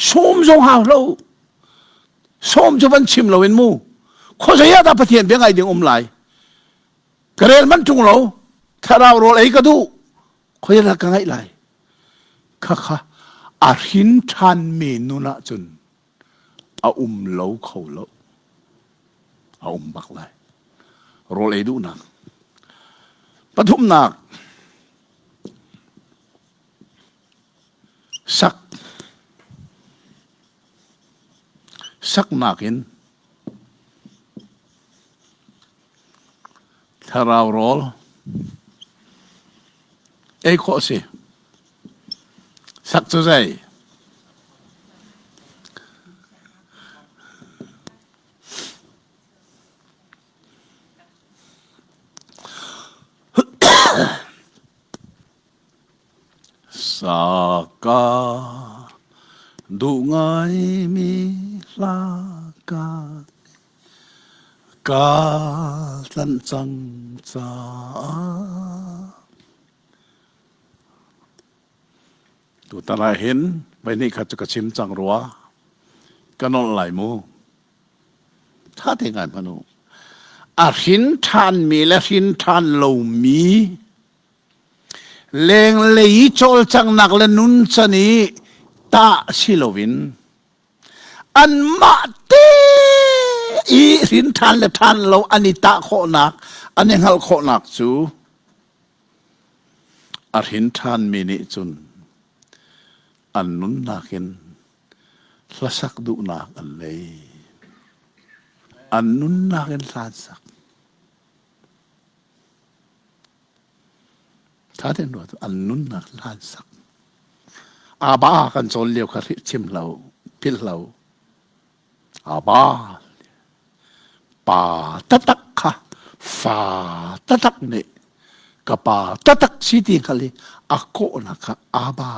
Sawm zong hau lo. Sawm cu van chim loin mu. Khuazei ah dah Pathian bia ngai ding um lai? Ka rel manh ṭung lo. Thlarau rawl ei ka duh. Khoi dah ka ngaih lai? Khakha a hrin ṭhanmi nun ahcun a um lo kho lo. A um bak lai. Rawl ei duhnak. Pathumnak. Sak. Saknak in Thlarau rawl ei khawh a si. Sak cu zei? Saka duh ngaimi hla ka Ka tlanh cang caah tutan ah hin voihnih khat cu ka chim cang rua. Ka nolh lai mu. Ṭha te ngai hmanh u. A hrin ṭhanmi le hrin ṭhan lomi lenglei i cawlcanghnak le nuncan i tah si loin Anmah te i hrin ṭhan le ṭhan lo an i tah khawhnak, an i hngalh khawhnak cu a hrin ṭhanmi nih cun an nunnak in hlasak duhnak an nei. An nunnak in hla an sak. Ṭha tein ruat an nunnak hla an sak. Aba kan cawn lio kha chim lo, philh lo. Aba pa taktak kha fa taktak nih ka pa taktak si ti hngal i a kawhnak kha aba.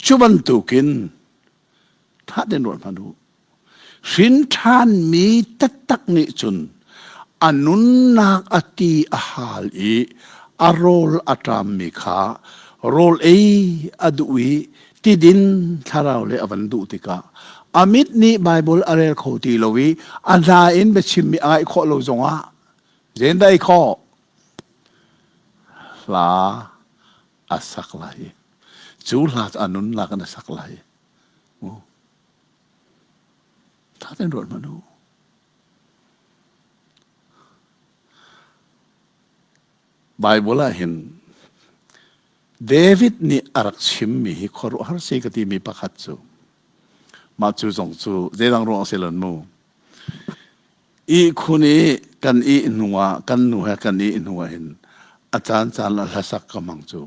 Cu bantukin ṭha tein ruat hmanh u. Hrinṭhanmi taktak nih cun a nunnak a ti a hal i a rawl a ṭammi kha rawl ei a duh i tidin thlarau le a van duh tikah a mit nih Baibal a rel kho ti lo i a hna in biachimmi a ngaih khawh lo zongah zeidah ei khawh? Hla a sak lai i cu hla cu a nunnak in a sak lai. Ṭha tein ruat hmanh u. Baibal ah hin David nih a rak chimmi hi khuaruahhar si ka timi pakhat cu mah cu zong cu zeidang ruang si lan mu. Ihkhun i kan ih hnu ah kan nu he kan ih hnu ah hin a caan caan ah hlasak ka hmang cu.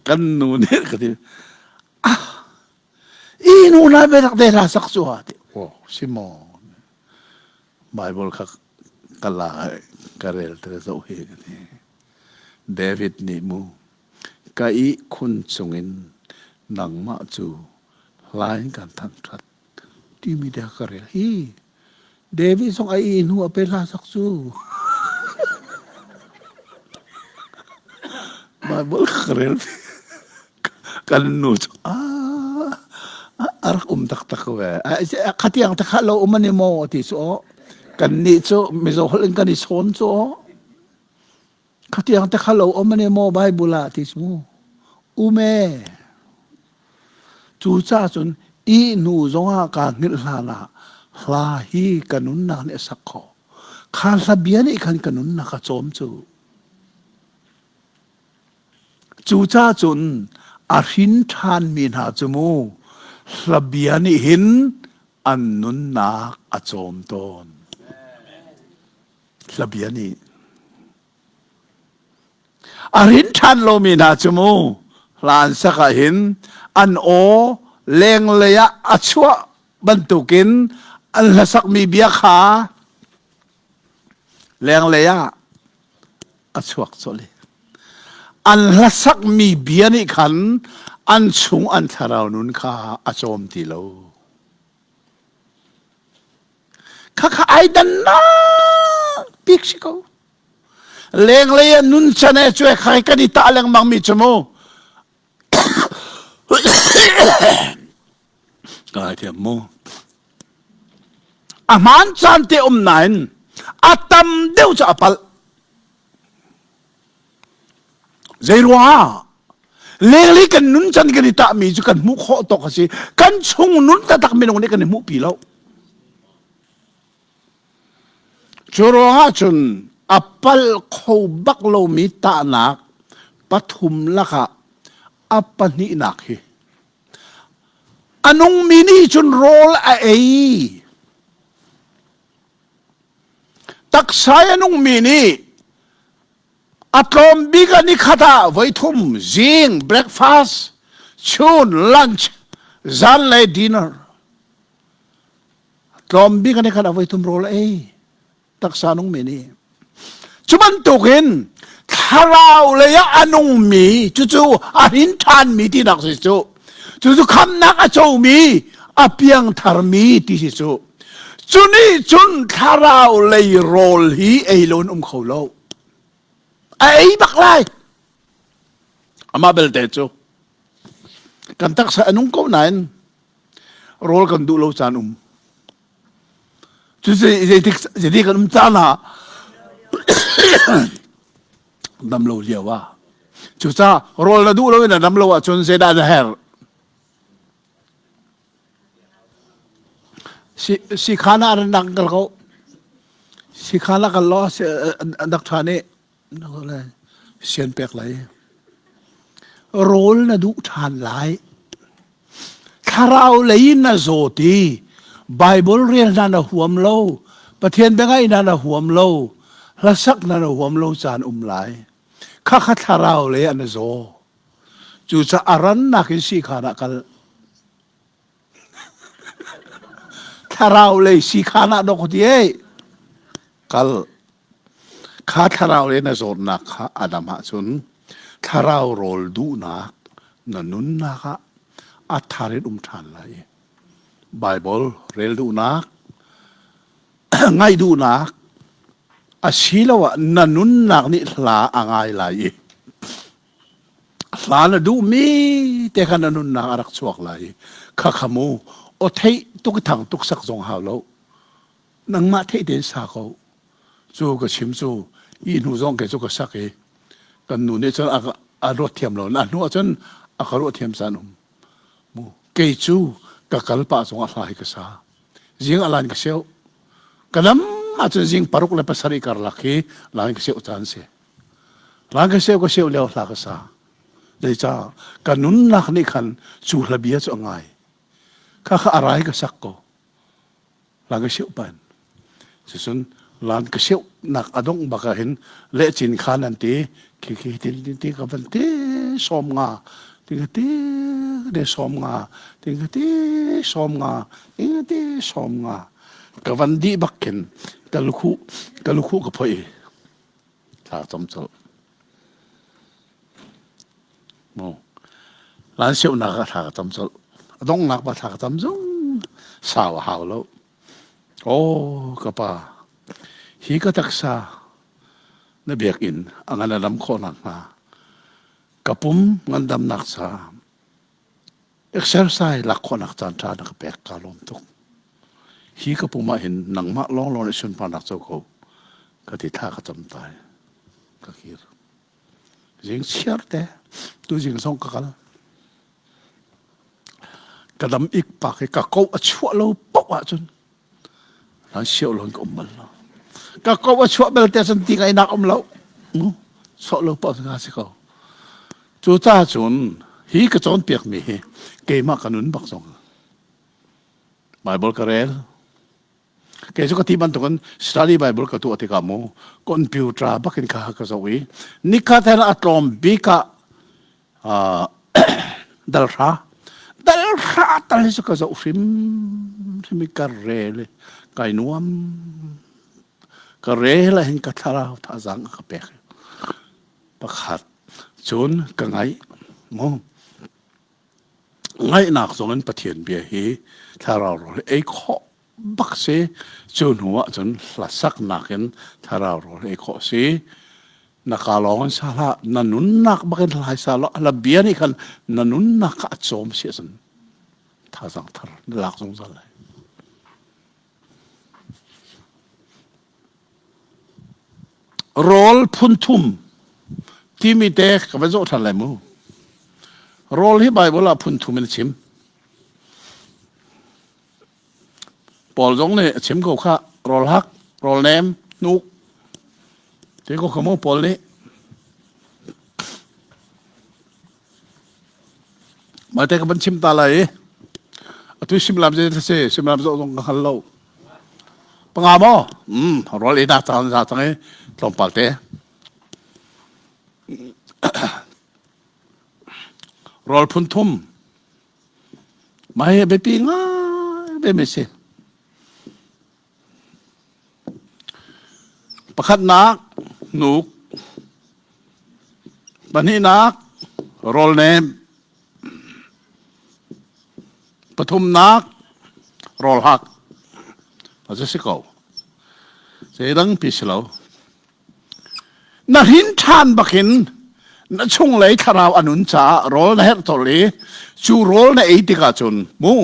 Kan nu nih ka ti ah i nu na biatak te hla sak cu a ti oh si maw Bible kha ka la ka rel te zoh hi ka ti David nih mu ka ihkhun chungin nangmah cu hla in kan thangṭhat timi te ka rel hi David zong a i hnu a pe hla sak cu Bible ka rel kan nu cu ah a rak um taktak ve khatiang te kha lo um ani maw ti cu kan nih cu mizo holh in kan i sawn cu Khatiang te kha lo um ani maw Bible ah ti cu um e. Cu ca cun i hnu zongah kaa hngilh hlan ah hla hi ka nunnak nih a sak khawh. Kha hla bia nih khan ka nunnak a cawm cu. Cu ca cun A hrin ṭhanmi hna cu mu hlabia nih hin an nunnak a cawm tawn. Hlabia nih. A rin ṭhan lomi hna cu mu hla an sak ah hin an aw lenglei ah a chuah bantukin an hlasakmi bia kha lenglei ah a chuak colh i an hlasakmi bia nih khan an chung an thlarau nun kha a cawm ti lo. Khakha ai dannak bik si ko. Lenglei ah nun chan e cue khai kan i tah lengmang mi cu mu. Ka thiam mu. A hmaan caan te um nain a tam deuh cu a palh. Zei ruangah? Lenglei kan nun can kan i tahmi cu kan hmuh khawh tawk a si. Kan chung nun taktak minung nih kan i hmuhpi lo. Cu ruangah cun a pal kho bak lomi tahnak pathum lakah a pahnihnak hi a nungmi nih cun rawl a ei. Taksa a nungmi nih a tlawm bik ah nikhat ah voithum zing breakfast, chun lunch, zanlei dinner. Tlawm bik ah nikhat ah voithum rawl a ei. Taksa nungmi nih. Cu bantukin thlarau lei ah a nungmi cucu a hrin ṭhanmi tinak si cu. Cucu khamnak a comi a piangtharmi ti si cu. Cu nih cun thlarau lei rawl hi ei lo in um kho lo. A ei bak lai. Amah belte cu kan taksa a nung ko nain rawl kan duh lo caan um. Cu zeitik zeitik kan um caan ah dam lo lio ah cucaah rawl na duh lo in na dam lo ahcun zeidah na herh? Sikhan ah rak kal ko. Sikhan ah kal law doctor nih sian pek lai. Rawl na duh ṭhan lai. Thlarau lei in na zaw ti. Bible rel hna na huam lo. Pathian bia ngaih hna na huam lo. Hlasak hna na huam lo caan um lai. Khakha thlarau lei ah na zaw. Cucaah a rannak in siikhan ah kal. Thlarau lei siikhan ah dok ti ei. Kal. Kha thlarau lei na zawtnak kha a dam ahcun thlarau rawl duhnak na nunnak ah a thar in um ṭhan lai. Bible rel duhnak, ngaih duhnak asiloah na nunnak nih hla a ngai lai i Hla na duhmi te kha na nunnak a rak chuak lai i khakha mu aw theih tuk i thang tuk sak zong hau lo. Nangmah theih tein sa ko. Cu ka chim cu i hnu zong ke cu ka sak i kan nu nih cun a, a ruat thiam lo. Na hnu ahcun a ka ruah thiam caan um. Mu kei cu ka kal pah zong a hla hi ka sa. Zing a lan ka seu. Ka dam ahcun zing 6 le 7 karlak hi lan ka seu caan si. Hla ka seu ka seu lio hla ka sa. Zeicah ka nunnak nih khan cu hla bia cu a ngai. Kha kha a rai ka sak ko. Hla ka seu pan. Cucun lan ka seu nak a dongh bak ah hin lehcin khan an ti khi khi tin tin ti ka van ti som nga ti ka ti de som nga ti ka ti som nga ti ka ti som nga ka van di bak khin ka lukhu ka lukhu ka phoi Thla cam colh. Mu. Lan siaunak ah thla ka cam colh. A donghnak pa thla ka cam zong sau a hau lo. Oh, ka pa, hi ka taksa na biakinn a ngan a dam khawh nakhnga ka pum ngandamnak ca Exercise lak khawhnak caan ṭha na ka pek kaa lawm tuk. Hi ka pum ah hin nangmah lawnglawng nih sunparnak co ko ka ti thla ka cam tai ka kir. Zing chiar te tu zing zong ka kal. Ka dam ik pak i ka ko a chuah lo paoh ahcun Nan siau lo in ka um bal lo. Ka ko a chuah belte cun ti ngaihnak um lo. Chuah lo paoh nga si ko. Cu ca cun Hi ka cawnpiakmi hi keimah ka nun bak zong. Bible ka rel. Kei cu ka ti bantukin study Bible ka tuah tikah mu computer bakin kha ka zoh i nikhat hen a tlawm bik ah dalhra dalhra tal hi cu ka zoh hrim hrim i ka rel i kai nuam ka rel ah hin ka thlarau thazaang a ka pek pakhat cun ka ngaih mu Ngaihnak zong in Pathian bia hi thlarau rawl hi ei khawh bak si. Cu hnu ah cun hlasaknak in thlarau rawl ei khawh si. Na ka lawng in sa hlah, na nunnak bak in hlai sa law, hla bia nih khan na nunnak kha a cawm si ahcun thazaang thar na lak zungzal lai. Rawl phunthum timi te ka van zoh ṭhan lai mu. Rawl hi Baibal ah phunthum in a chim. Paul zong nih a chim ko kha rawl hak, rawl nem, hnuk. Ti ko kha mu Paul nih. Mah te ka van chim ta lai i atu simlam zei si simlam zoh zong ka hngal lo. Panga maw? Mm, rawl ei nak cang za cang i tlawmpal te. Rawl phun thum. Mah hi biapi ngai ve mi si. Pakhatnak hnuk, pahnihnak rawlnem, pathumnak rawlhak. A si ko. Zeidang pi si lo. Na hrin ṭhan bakin na chunglei thlarau a nun caah rawl na herh colh i cu rawl na ei tikah cun mu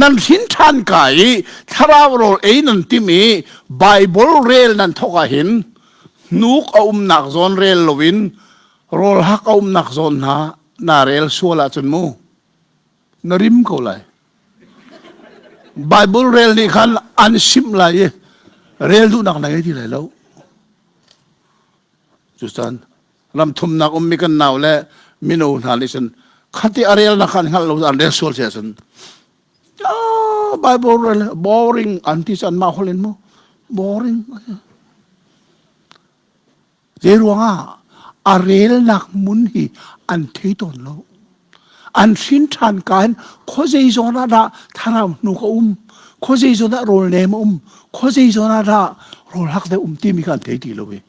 Nan hrin ṭhan ka i thlarau rawl ei nan timh i Baibal rel nan thawk ahhin hnuk a umnak zawn rel loin rawl hak a umnak zawn hna na rel sual ahcun mu na rim ko lai. Baibal rel nih khan an simh lai i rel duhnak na ngei ti lai lo. Cucan ram thumnak ummi kan nau le mino hna nih cun khati a relnak kha an hngalh lo an rel sual si ahcun oh, Bible rel boring an ti cu anmah holh in mu boring zei ruangah a relnak mun hi an thei tawn lo an hrin ṭhan ka in khuazei zawn ah dah thlarau hnuk a um khuazei zawn ah rawl nem a um khuazei zawn ah dah rawl hak deuh um timi kha an thei ti lo i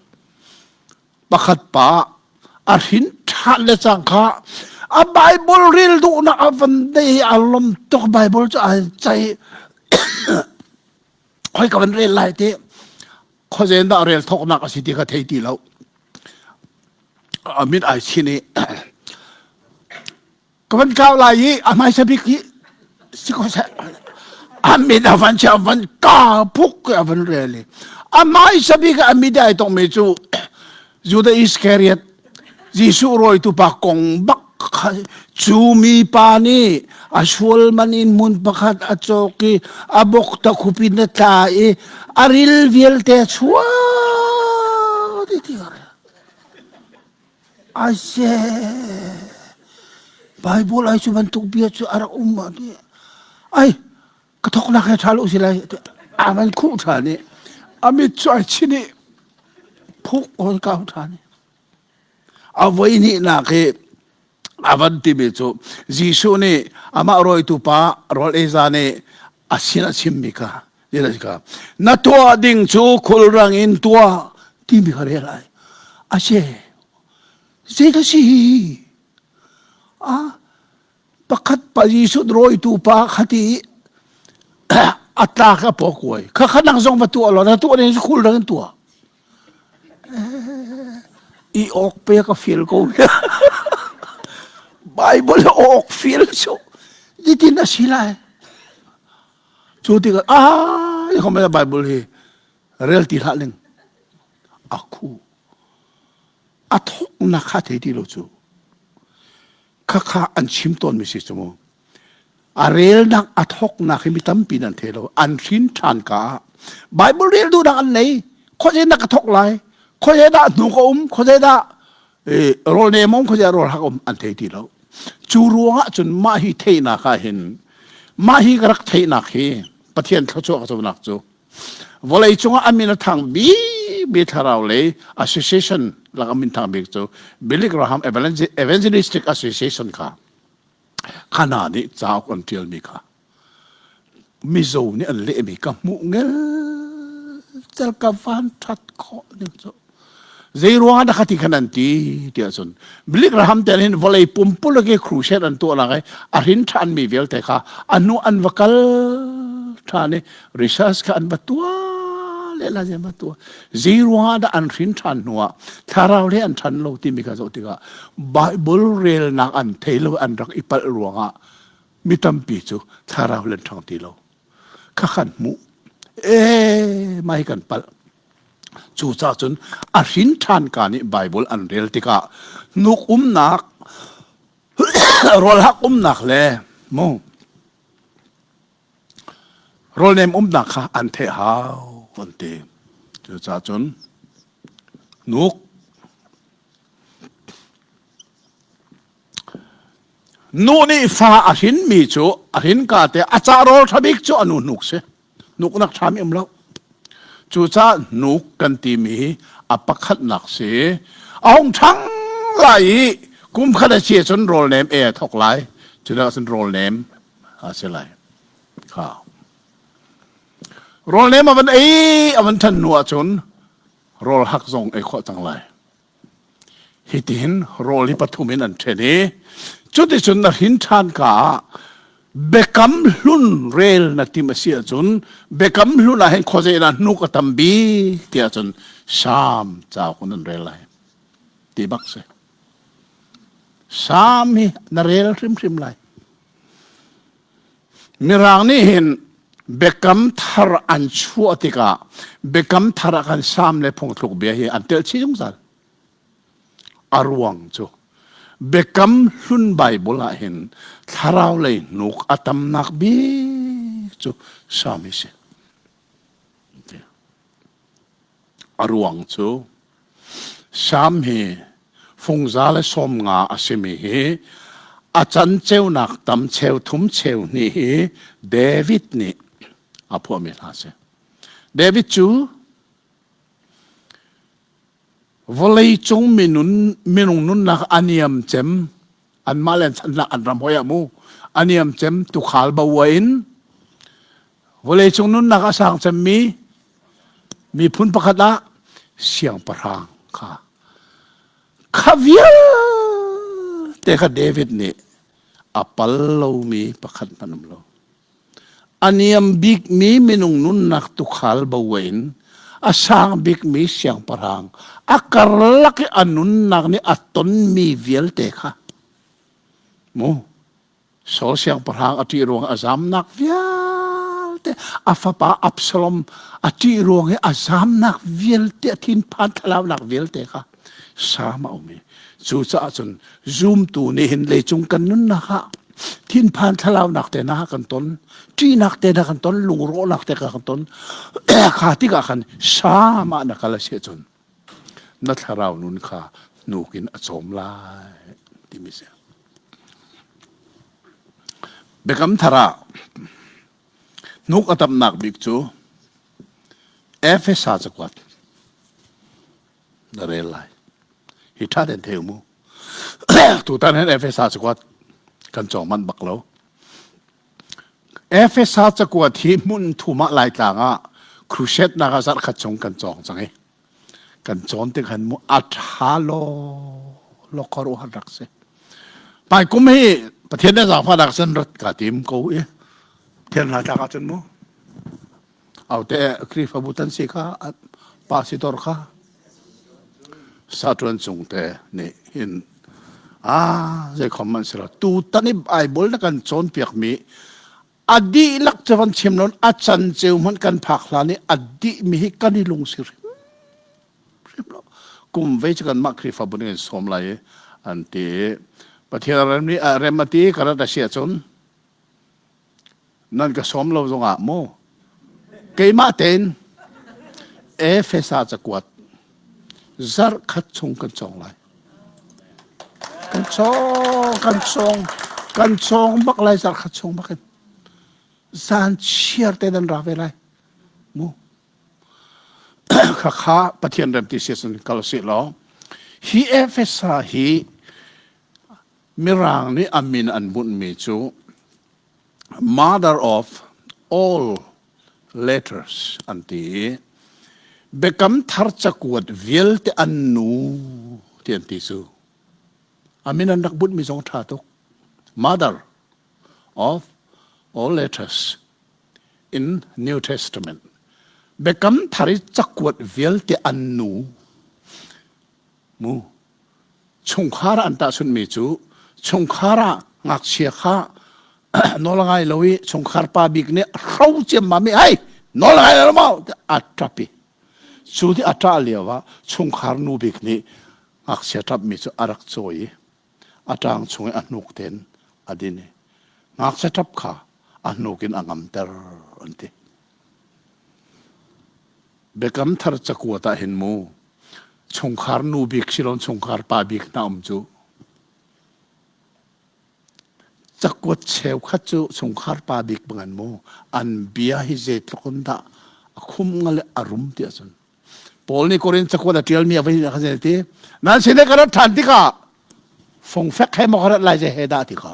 Pakhat pa a hrin ṭhan le cang kha a Bible rel duhnak a van dei a lom tuk Bible cu ai cai khoi ka van rel lai ti khuazen dah rel thoknak a si ti kha thei ti lo a mit ai chin i Ka van kau lai i a hmaisa bik hi si ko seh. A mit a van chia van ka phuk a van rel i a hmaisa bik a mit ai tongmi cu Judah Iskariot Jesuh rawitu pa kong bak cu mi pa nih a sual man in hmun pakhat a cawk i a bok ta khup in a tla i a ril vialte a chuak ti ti Ai seh! Bible ai cu bantuk bia cu a rak um ma ti. Ai, ka thoknak he ṭha lo si lai. A van khuh ṭhan i a mit cu ai chin i phuk on kau ṭhan i a voi hnihnak hi a van timi cu Jesuh nih amah rawitu pa rawl eiza nih a sin a chimmi kha na tuah ding cu khulrang in tuah timi kha rel ai a si zei ka si a pakhat pa Jesuh rawitu pa khati a tlak a paw kuai kha kha nang zong va tuah law na tuah ning khulrang in tuah i awk pe ka feel ko Bible awk feel cu nitin a si lai cu tikah ah i khom Bible hi rel ti hlah ning a khu a thoknak kha thei ti lo cu khakha an chim tawn mi si cu mu A relnak a thawknak hi mi tampi nan thei lo. An hrin ṭhan ka ah Bible rel duhnak an nei. Khuazei dah ka thawk lai? Khuazei dah hnu ka um? Khuazei dah rawl nem um? Khuazei rawl hak um? An thei ti lo. Cu ruangah cun mah hi theihnak ah hin mah hi ka rak theihnak hi Pathian thluachuah ka conak cu vawlei cungah a min a thang bikmi thlarau lei association lak a min thang bik cu Billy Graham Evangelistic Association kha khana nih cauk an ṭialmi kha Mizo nih an lehmi ka hmuh ngelcel ka van ṭhat khawh ning cu. Zei ruangah dah khati khan an ti tiah cun Billy Graham te hin vawlei pumpuluk i crusade an tuah nak i a hrin ṭhanmi vialte kha a hnu an va kal ṭhan i research kha an va tuah lehla an va tuah. Zei ruangah dah an hrin ṭhan hnuah thlarau le an ṭhan lo timi kha zoh tikah Bible relnak an thei lo an rak i palh ruangah mi tampi cu thlarau len ṭhang ti lo kha kan hmuh ee mai kan palh cu ca cun a hrin ṭhan ka nih Bible an rel tikah nuk umnak rawlhak umnak le mu rawlnem umnak kha an theih hau an ti cucaah cun nuk Nu nih fa a hrinmi cu a hrinka te a ca rawl ṭha bik cu a nu hnuk si. Hnuknak ṭhami um lo. Cucaah hnuk kan timi hi a pakhatnak si. A hung ṭhang lai i kum khat a si ahcun rawl nem e a thawk lai. Cu cun rawl nem a si lai. Kha. Rawl nem a van ei a van ṭhan hnu ahcun rawl hak zong ei khawh cang lai. Hitihin rawl hi pathum in an ṭhen i cuticun na hrin ṭhan ka ah biakam hlun rel na tim a si ahcun biakam hlun ah hin khuazei dah hnuk a tam bik ti ahcun Salm cauk in an rel lai ti bak si. Salm hi na rel hrimhrim lai. Mirang nih hin biakam thar an chuah tikah biakam thar ah khan Salm le phungthluk bia hi an telh chih zungzal. A ruang cu biakam hlun Bible ah hin thlarau lei hnuk a tamnak bik cu Salm hi si. A ruang cu Salm hi fungza le 50 a simi hi a can ceunak tam cheu thum cheu hnih hi David nih a phuahmi hla a si. David cu vawleicung minun minung nunnak a niam cem anmah le channak an ram hoi ah mu a niam cem tukhal bo in Vawleicung nunnak a sang cemmi miphun pakhat ah siangpahrang kha kha vialte kha David nih a pal lomi pakhat hmanh um lo. A niam bikmi minung nunnak tukhal bo in a sang bikmi siangpahrang a karlak i a nunnak nih a tonmi vialte kha mu Saul siangpahrang a ṭih ruang a zamnak vialte a fapa Absalom a ṭih ruang i a zamnak vialte a thinphan thlalaunak vialte kha Sam a um i cucaah cun zumtu nih hin leicung kan nunnak ah thinphan thlalaunak te hna kan ton ṭihnak te hna kan ton lungrawhnak te kan ton kha tikah khan Sam ah na kal a si ahcun na thlarau nun kha hnuk in a cawm lai timi si. Biakam thar ah hnuk a tamnak bik cu Efesa cakuat na rel lai. Hi ṭha tein thei mu. Tutan hin Efesa cakuat kan cawng manh bak lo. Efesa cakuat hi hmun thum ah Laitlang ah crusade nak ah zarh khat chung kan cawng cang i kan cawn tik han mu a ṭha law law khuaruahhar rak si. Hmaikum hi Pathian le zaangfahnak cun rat ka tim ko i Pathian hna tlak ahcun mu aute Khrihfabu tan si kha pa sitor kha satuan cung te nih hin ah zei khom man si lo tu tan i Bible na kan cawnpiak mi a dihlak cu van chim lon a can ceu hmanh kan phak hlan i a dih mi hi kan i lung si hrim hrim lo kum ve cu kanmah Khrihfabu nih kan sawm lai i an ti Pathian rem nih rem a ti ka rat a si ahcun nan ka sawm lo zongah mu keimah tein Efesa cakuat zarh khat chung kan cawng lai kan. Kan cawng, kan cawng, kan cawng bak lai zarh khat chung bak in. Zan chiar te nan ra ve lai. Mu. Khakha Pathian rem ti si cun kal si law. Hi Efesa hi Mirang nih a min an bunhmi cu mother of all letters an ti i Biakam Thar cakuat vialte an nu ti an ti cu. A min an rak bunhmi zong ṭha tuk. Mother of all letters in New Testament. Biakam Thar i cakuat vialte an nu mu Chungkhar an tahchunhmi cu chungkhar ah ngakchia kha nawl a ngai lo i chungkhar pa bik nih hro ciammam i hei nawl a ngai lo maw a ṭap i cu ti a ṭah lio ah chungkhar nu bik nih ngakchia ṭapmi cu a rak cawi i a ṭang chung i a hnuk tein a din i ngakchia ṭap kha a hnuk in a ngamter an ti. Biakam Thar cakuat ah hin mu chungkhar nu bik silon chungkhar pa bik hna um cu cakuat cheukhat cu chungkhar pa bik bangan mu an bia hi zeitluk in dah a khum nga le a rum ti ahcun Paul nih Korin cakuat a ṭialmi a voi kha zei ti nan sin ka rat ṭhan tikah fungfek he maw ka rat lai zei he dah ti kha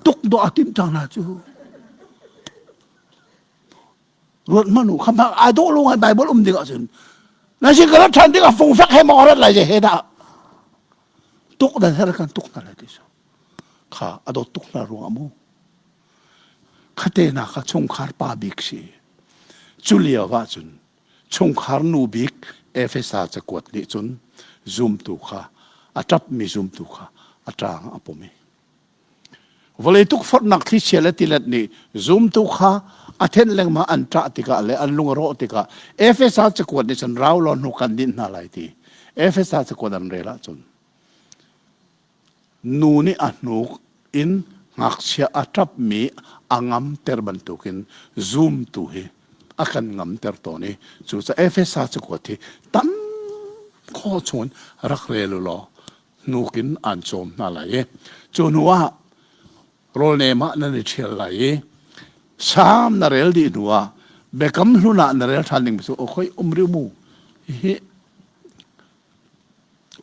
tuk dawh a timh cang hna cu Ruat hmanh u kha ai dawh lo ngai Bible um ding ahcun na sin ka rat ṭhan tikah fungfek he maw rat lai je he dah tuk dan her kan tuk hna lai ti so kha a dawt tuk hna ruang amu khate na kha chungkhar pa bik si cu lio ah cun chungkhar nu bik Efesa cakuat nih cun zumtu kha a ṭapmi zumtu kha a ṭang a pom i Vawlei tukforhnak thlichia le tilet nih zumtu kha a thenh lengmang an ṭah tikah le an lung a rawh tikah Efesa cakuat nih cun rau law hnu kan dinh hna lai ti. Efesa cakuat an rel ahcun nu nih a hnuk in ngakchia a ṭapmi a ngamter bantukin zumtu hi a kan ngamter tawn i cucaah Efesa cakuat hi tam khawh chungin rak rel u law hnuk in aan cawm hna lai i cu hnu ah rawl nem ah nan i ṭhial lai i Salm na rel dih hnu ah Biakam Hlun ah na rel ṭhan ding cu khoi um rih mu hihi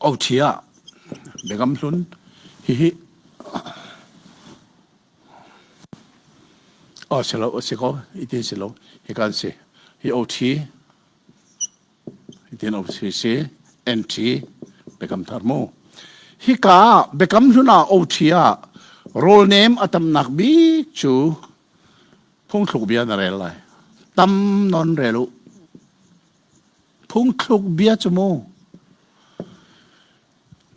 OT ah Biakam Hlun hihi oh si lo si ko itin si lo hi kan si hi OT Hitin OCC NT Biakam Thar mu. Hika Biakam Hlun ah OT ah rawl nem a tamnak bik cu phungthluk bia na rel lai. Tam non rel u. Phungthluk bia cu mu.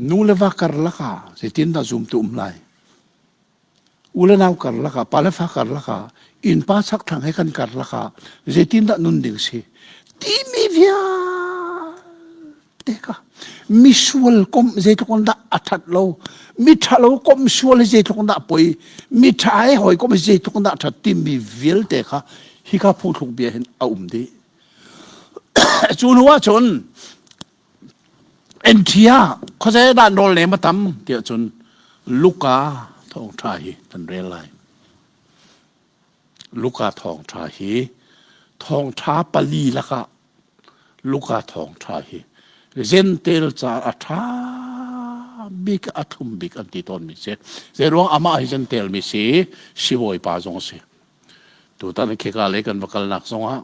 Nu le va karlak ah zeitindah zumtu um lai? U le nau karlak ah, pa le fa karlak ah, innpa chakthlang he kan karlak ah zeitindah nun ding si timi vialte kha misual komh zeitluk in dah a that lo mi ṭhalo komh sual hi zeitluk in dah poi mi ṭha he hawi komh hi zeitluk in dah ṭhat timi vialte kha hika phungthluk bia hin a um dih cu hnu ah cun NT ah khuazei dah nawl nem a tam tiah cun Luka thawngṭha hi kan rel lai. Luka thawngṭha hi thawngṭha pali lakah Luka thawngṭha hi Gentel ca a ṭha bik a thlum bik an ti tawnmi si. Zeiruang amah hi Gentel mi si sibawipa zong a si. Tutan khika lei kan va kalnak zongah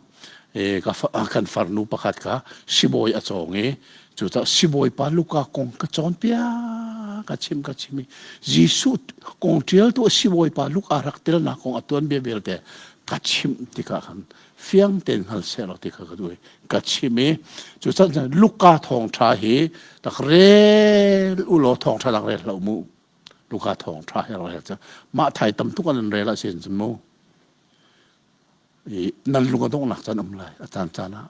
kan farnu pakhat kha sibawi a cawng i cucaah sibawipa Luka kong ka cawnpiak ka chim ka chim i Jesuh kong ṭialtu sibawipa Luka rak telnak kong a tuanbia vialte ka chimh tikah khan fiang tein hngal seh law ti kha ka duh i ka chim i cucaah Luka thawngṭha hi rak rel u law thawngṭha rak rel hlah mu Luka thawngṭha hi rak rel cu mah thai tam tuk an rel ah sin cun mu i nan lung a donghnak caan um lai a caan caan ah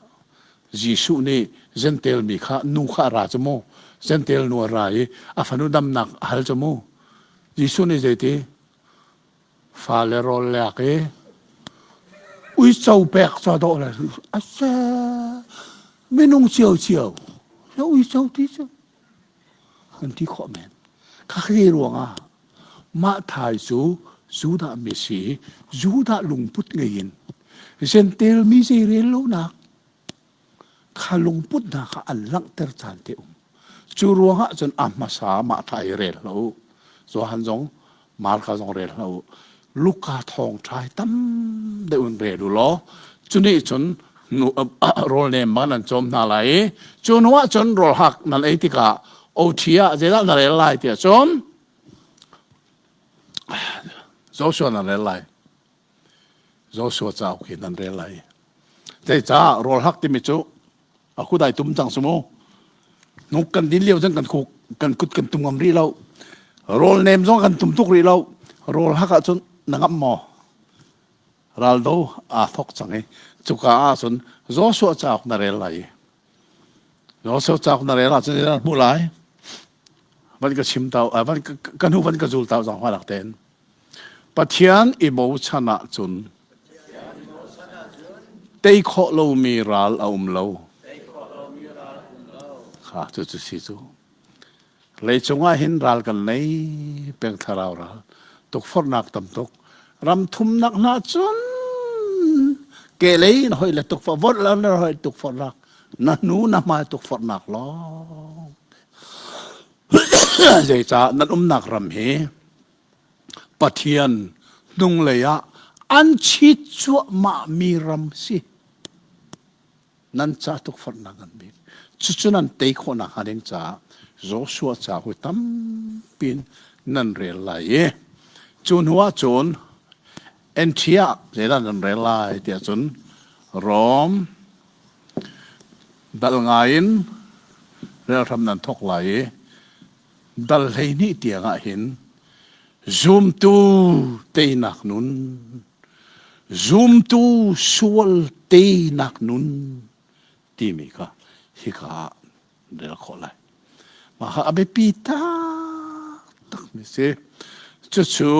Jesuh nih Gentel mi kha nu kha a ra cu mu Gentel nu a ra i a fanu damnak a hal cu mu Jesuh nih zeiti fale rawl lek i uico pek ca dawh le ase minung cio cio uico ti cu. Kan ti khawh men. Khakhi ruangah mah thai cu Judah mi si Judah lungput ngei in Gentel mi zei rel lonak kha lungput hna kha an langhter caan te um. Cu ruangah cun a hmasa mah thai rel hlah u. Johan zong Marka zong rel hlah u. Luka thawngṭha hi tam deuh in rel u law cu nih cun rawl nem bang nan cawm hna lai i cu hnu ah cun rawl hak nan ei tikah OT ah zeidah na rel lai tiah cun Joshua nan rel lai. Joshua cauk hi nan rel lai. Zeicah rawl hak timi cu a kudai tum cang sumu. Nuk kan din lio cun kan khuk kan kut kan tum ngam rih lo. Rawl nem zong kan tum tuk rih lo. Rawl hak ahcun na ngam maw? Raldo aa thok cang i cuka ahcun Joshua cauk na rel lai. Joshua cauk na rel ahcun na hmuh lai. Van ka chim tau, van ka hnu van ka zul tau zang hmalak tein. Pathian i bochan ahcun tei khawh lomi ral a um lo. Kha cucu si cu. Leicung ah hin ral kan nei peng thlarau ral. Tukforhnak tam tuk. Ram thumnak hna cun kehlei in hoi le tukforh vorh le hoi tukforhnak na hnu na hmai tukforhnak lawng. Zeicah nan umnak ram hi Pathian hnunglei ah an chit cuahmahmi ram si. Nan ca tukforhnak an bik. Cucu nan tei khawhnak hnga ding caah Joshua ca hui tampi in nan rel lai i cu hnu ah cun NT ah zeidah nan rel lai tiah cun Rom dal ngai in rel hram nan thawk lai i dal 12 tiang ah hin zumtu teinak nun zumtu sual teinak nun timi kha hika ah rel khawh lai. Mah kha a biapi taktak mi si. Cucu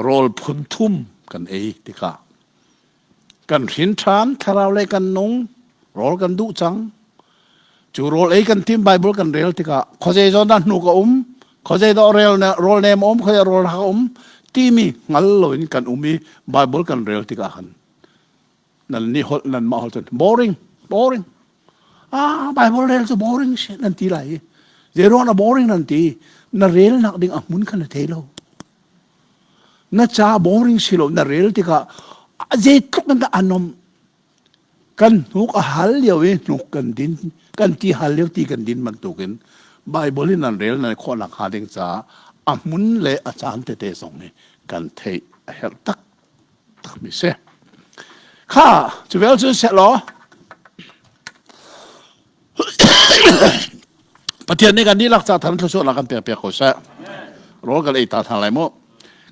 rawl phun thum kan ei tikah kan hrin ṭhan thlarau lei kan nung rawl kan duh cang cu rawl ei kan tim Bible kan rel tikah khuazei zawn dah hnuk a um khuazei dah rel rawl nem a um khuazei rawl hak a um timi hngal loin kan um i Bible kan rel tikah khan nan nih holh nan mah holh cun boring boring ah Bible rel cu boring si nan ti lai i zei ruang na boring nan ti na rel nak ding a hmun kha na thei lo Na ca boring si lo na rel tikah zeitluk in dah a nom. Kan hnuk a hal lio i hnuk kan din kan ti hal lio ti kan din bantukin Bible in nan rel nan khawhnak hnga ding caah a hmun le a caan tete zong hi kan theih a herh taktak mi si. Kha cu vel cun seh law Pathian nih kan dihlak ca than thluachuahnak kan pek piak ko seh. Rawl kan ei ta than lai mu.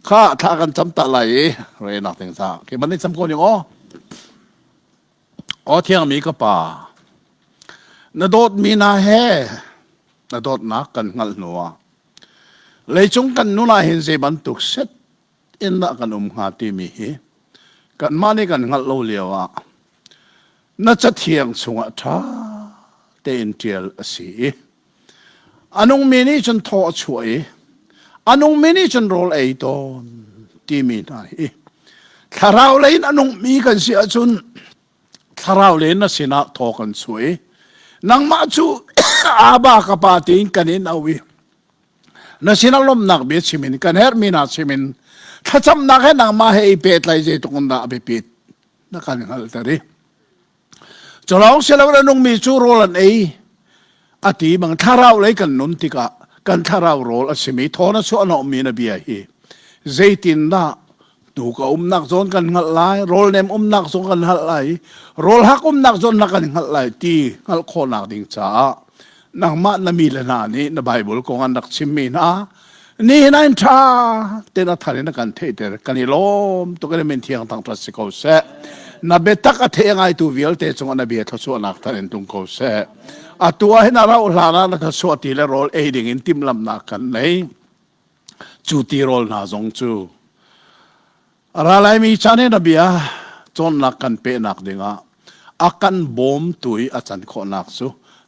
Kha thla kan cam ta lai i re nak ding sa. Ke man cam ko ning aw. Aw thiang mi ka pa. Na dawt mi na he na dawtnak kan hngalh hnu ah leicung kan nun ah hin zei bantuk set in dah kan um hnga timi hi kanmah nih kan hngalh lo lio ah na cathiang chungah ṭha tein ṭial a si i a nungmi nih cun thaw a chuah i a nungmi nih cun rawl ei tawn timi hna hi thlarau lei in a nungmi kan si ahcun thlarau lei na sinah thaw kan chuah i nangmah cu Abba ka pa tiin kan in auh i na sinah lawmhnak bia chim in kan herhmi hna chim in thlacamnak he nangmah he i pehtlai zeitluk in dah a biapit na kan hngalhter i culawng siloin a nungmi cu rawl an ei a ti bang thlarau lei kan nun tikah kan thlarau rawl a simi thawn a chuah hnawhmi na bia hi zeitindah Tuk a umnak zawn kan hngalh lai, rawl nem umnak zong kan hngalh lai, rawl hak umnak zawn na kan hngalh lai ti hngalh khawhnak ding caah nangmah na mi le hna nih na Bible kong an rak chimmi hna nihin ah ṭha tein a thar in a kan theihter kan i lawm tuk in min thiang thangṭhat si ko seh na biatak a thei ngaitu vialte cungah na bia thluachuahnak thar in tung ko seh atu ah hin a rauh hlan ah na thluachuah ti le rawl ei ding in timhlamhnak kan nei Cu tirawl hna zong cu a ra laimi caan i na bia cawnnak kan pehnak dingah a kan bawmtu i a can khawhnak cu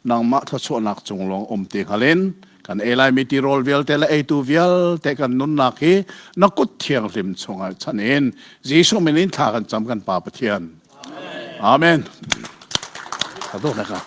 nangmah thluachuahnak cung lawng um ti hngal in Kan ei laimi tirawl vialte le eitu vialte kan nunnak hi na kut thianghlim chungah chan in Jesuh min in thla kan cam kan Pa Pathian. Amen. Amen.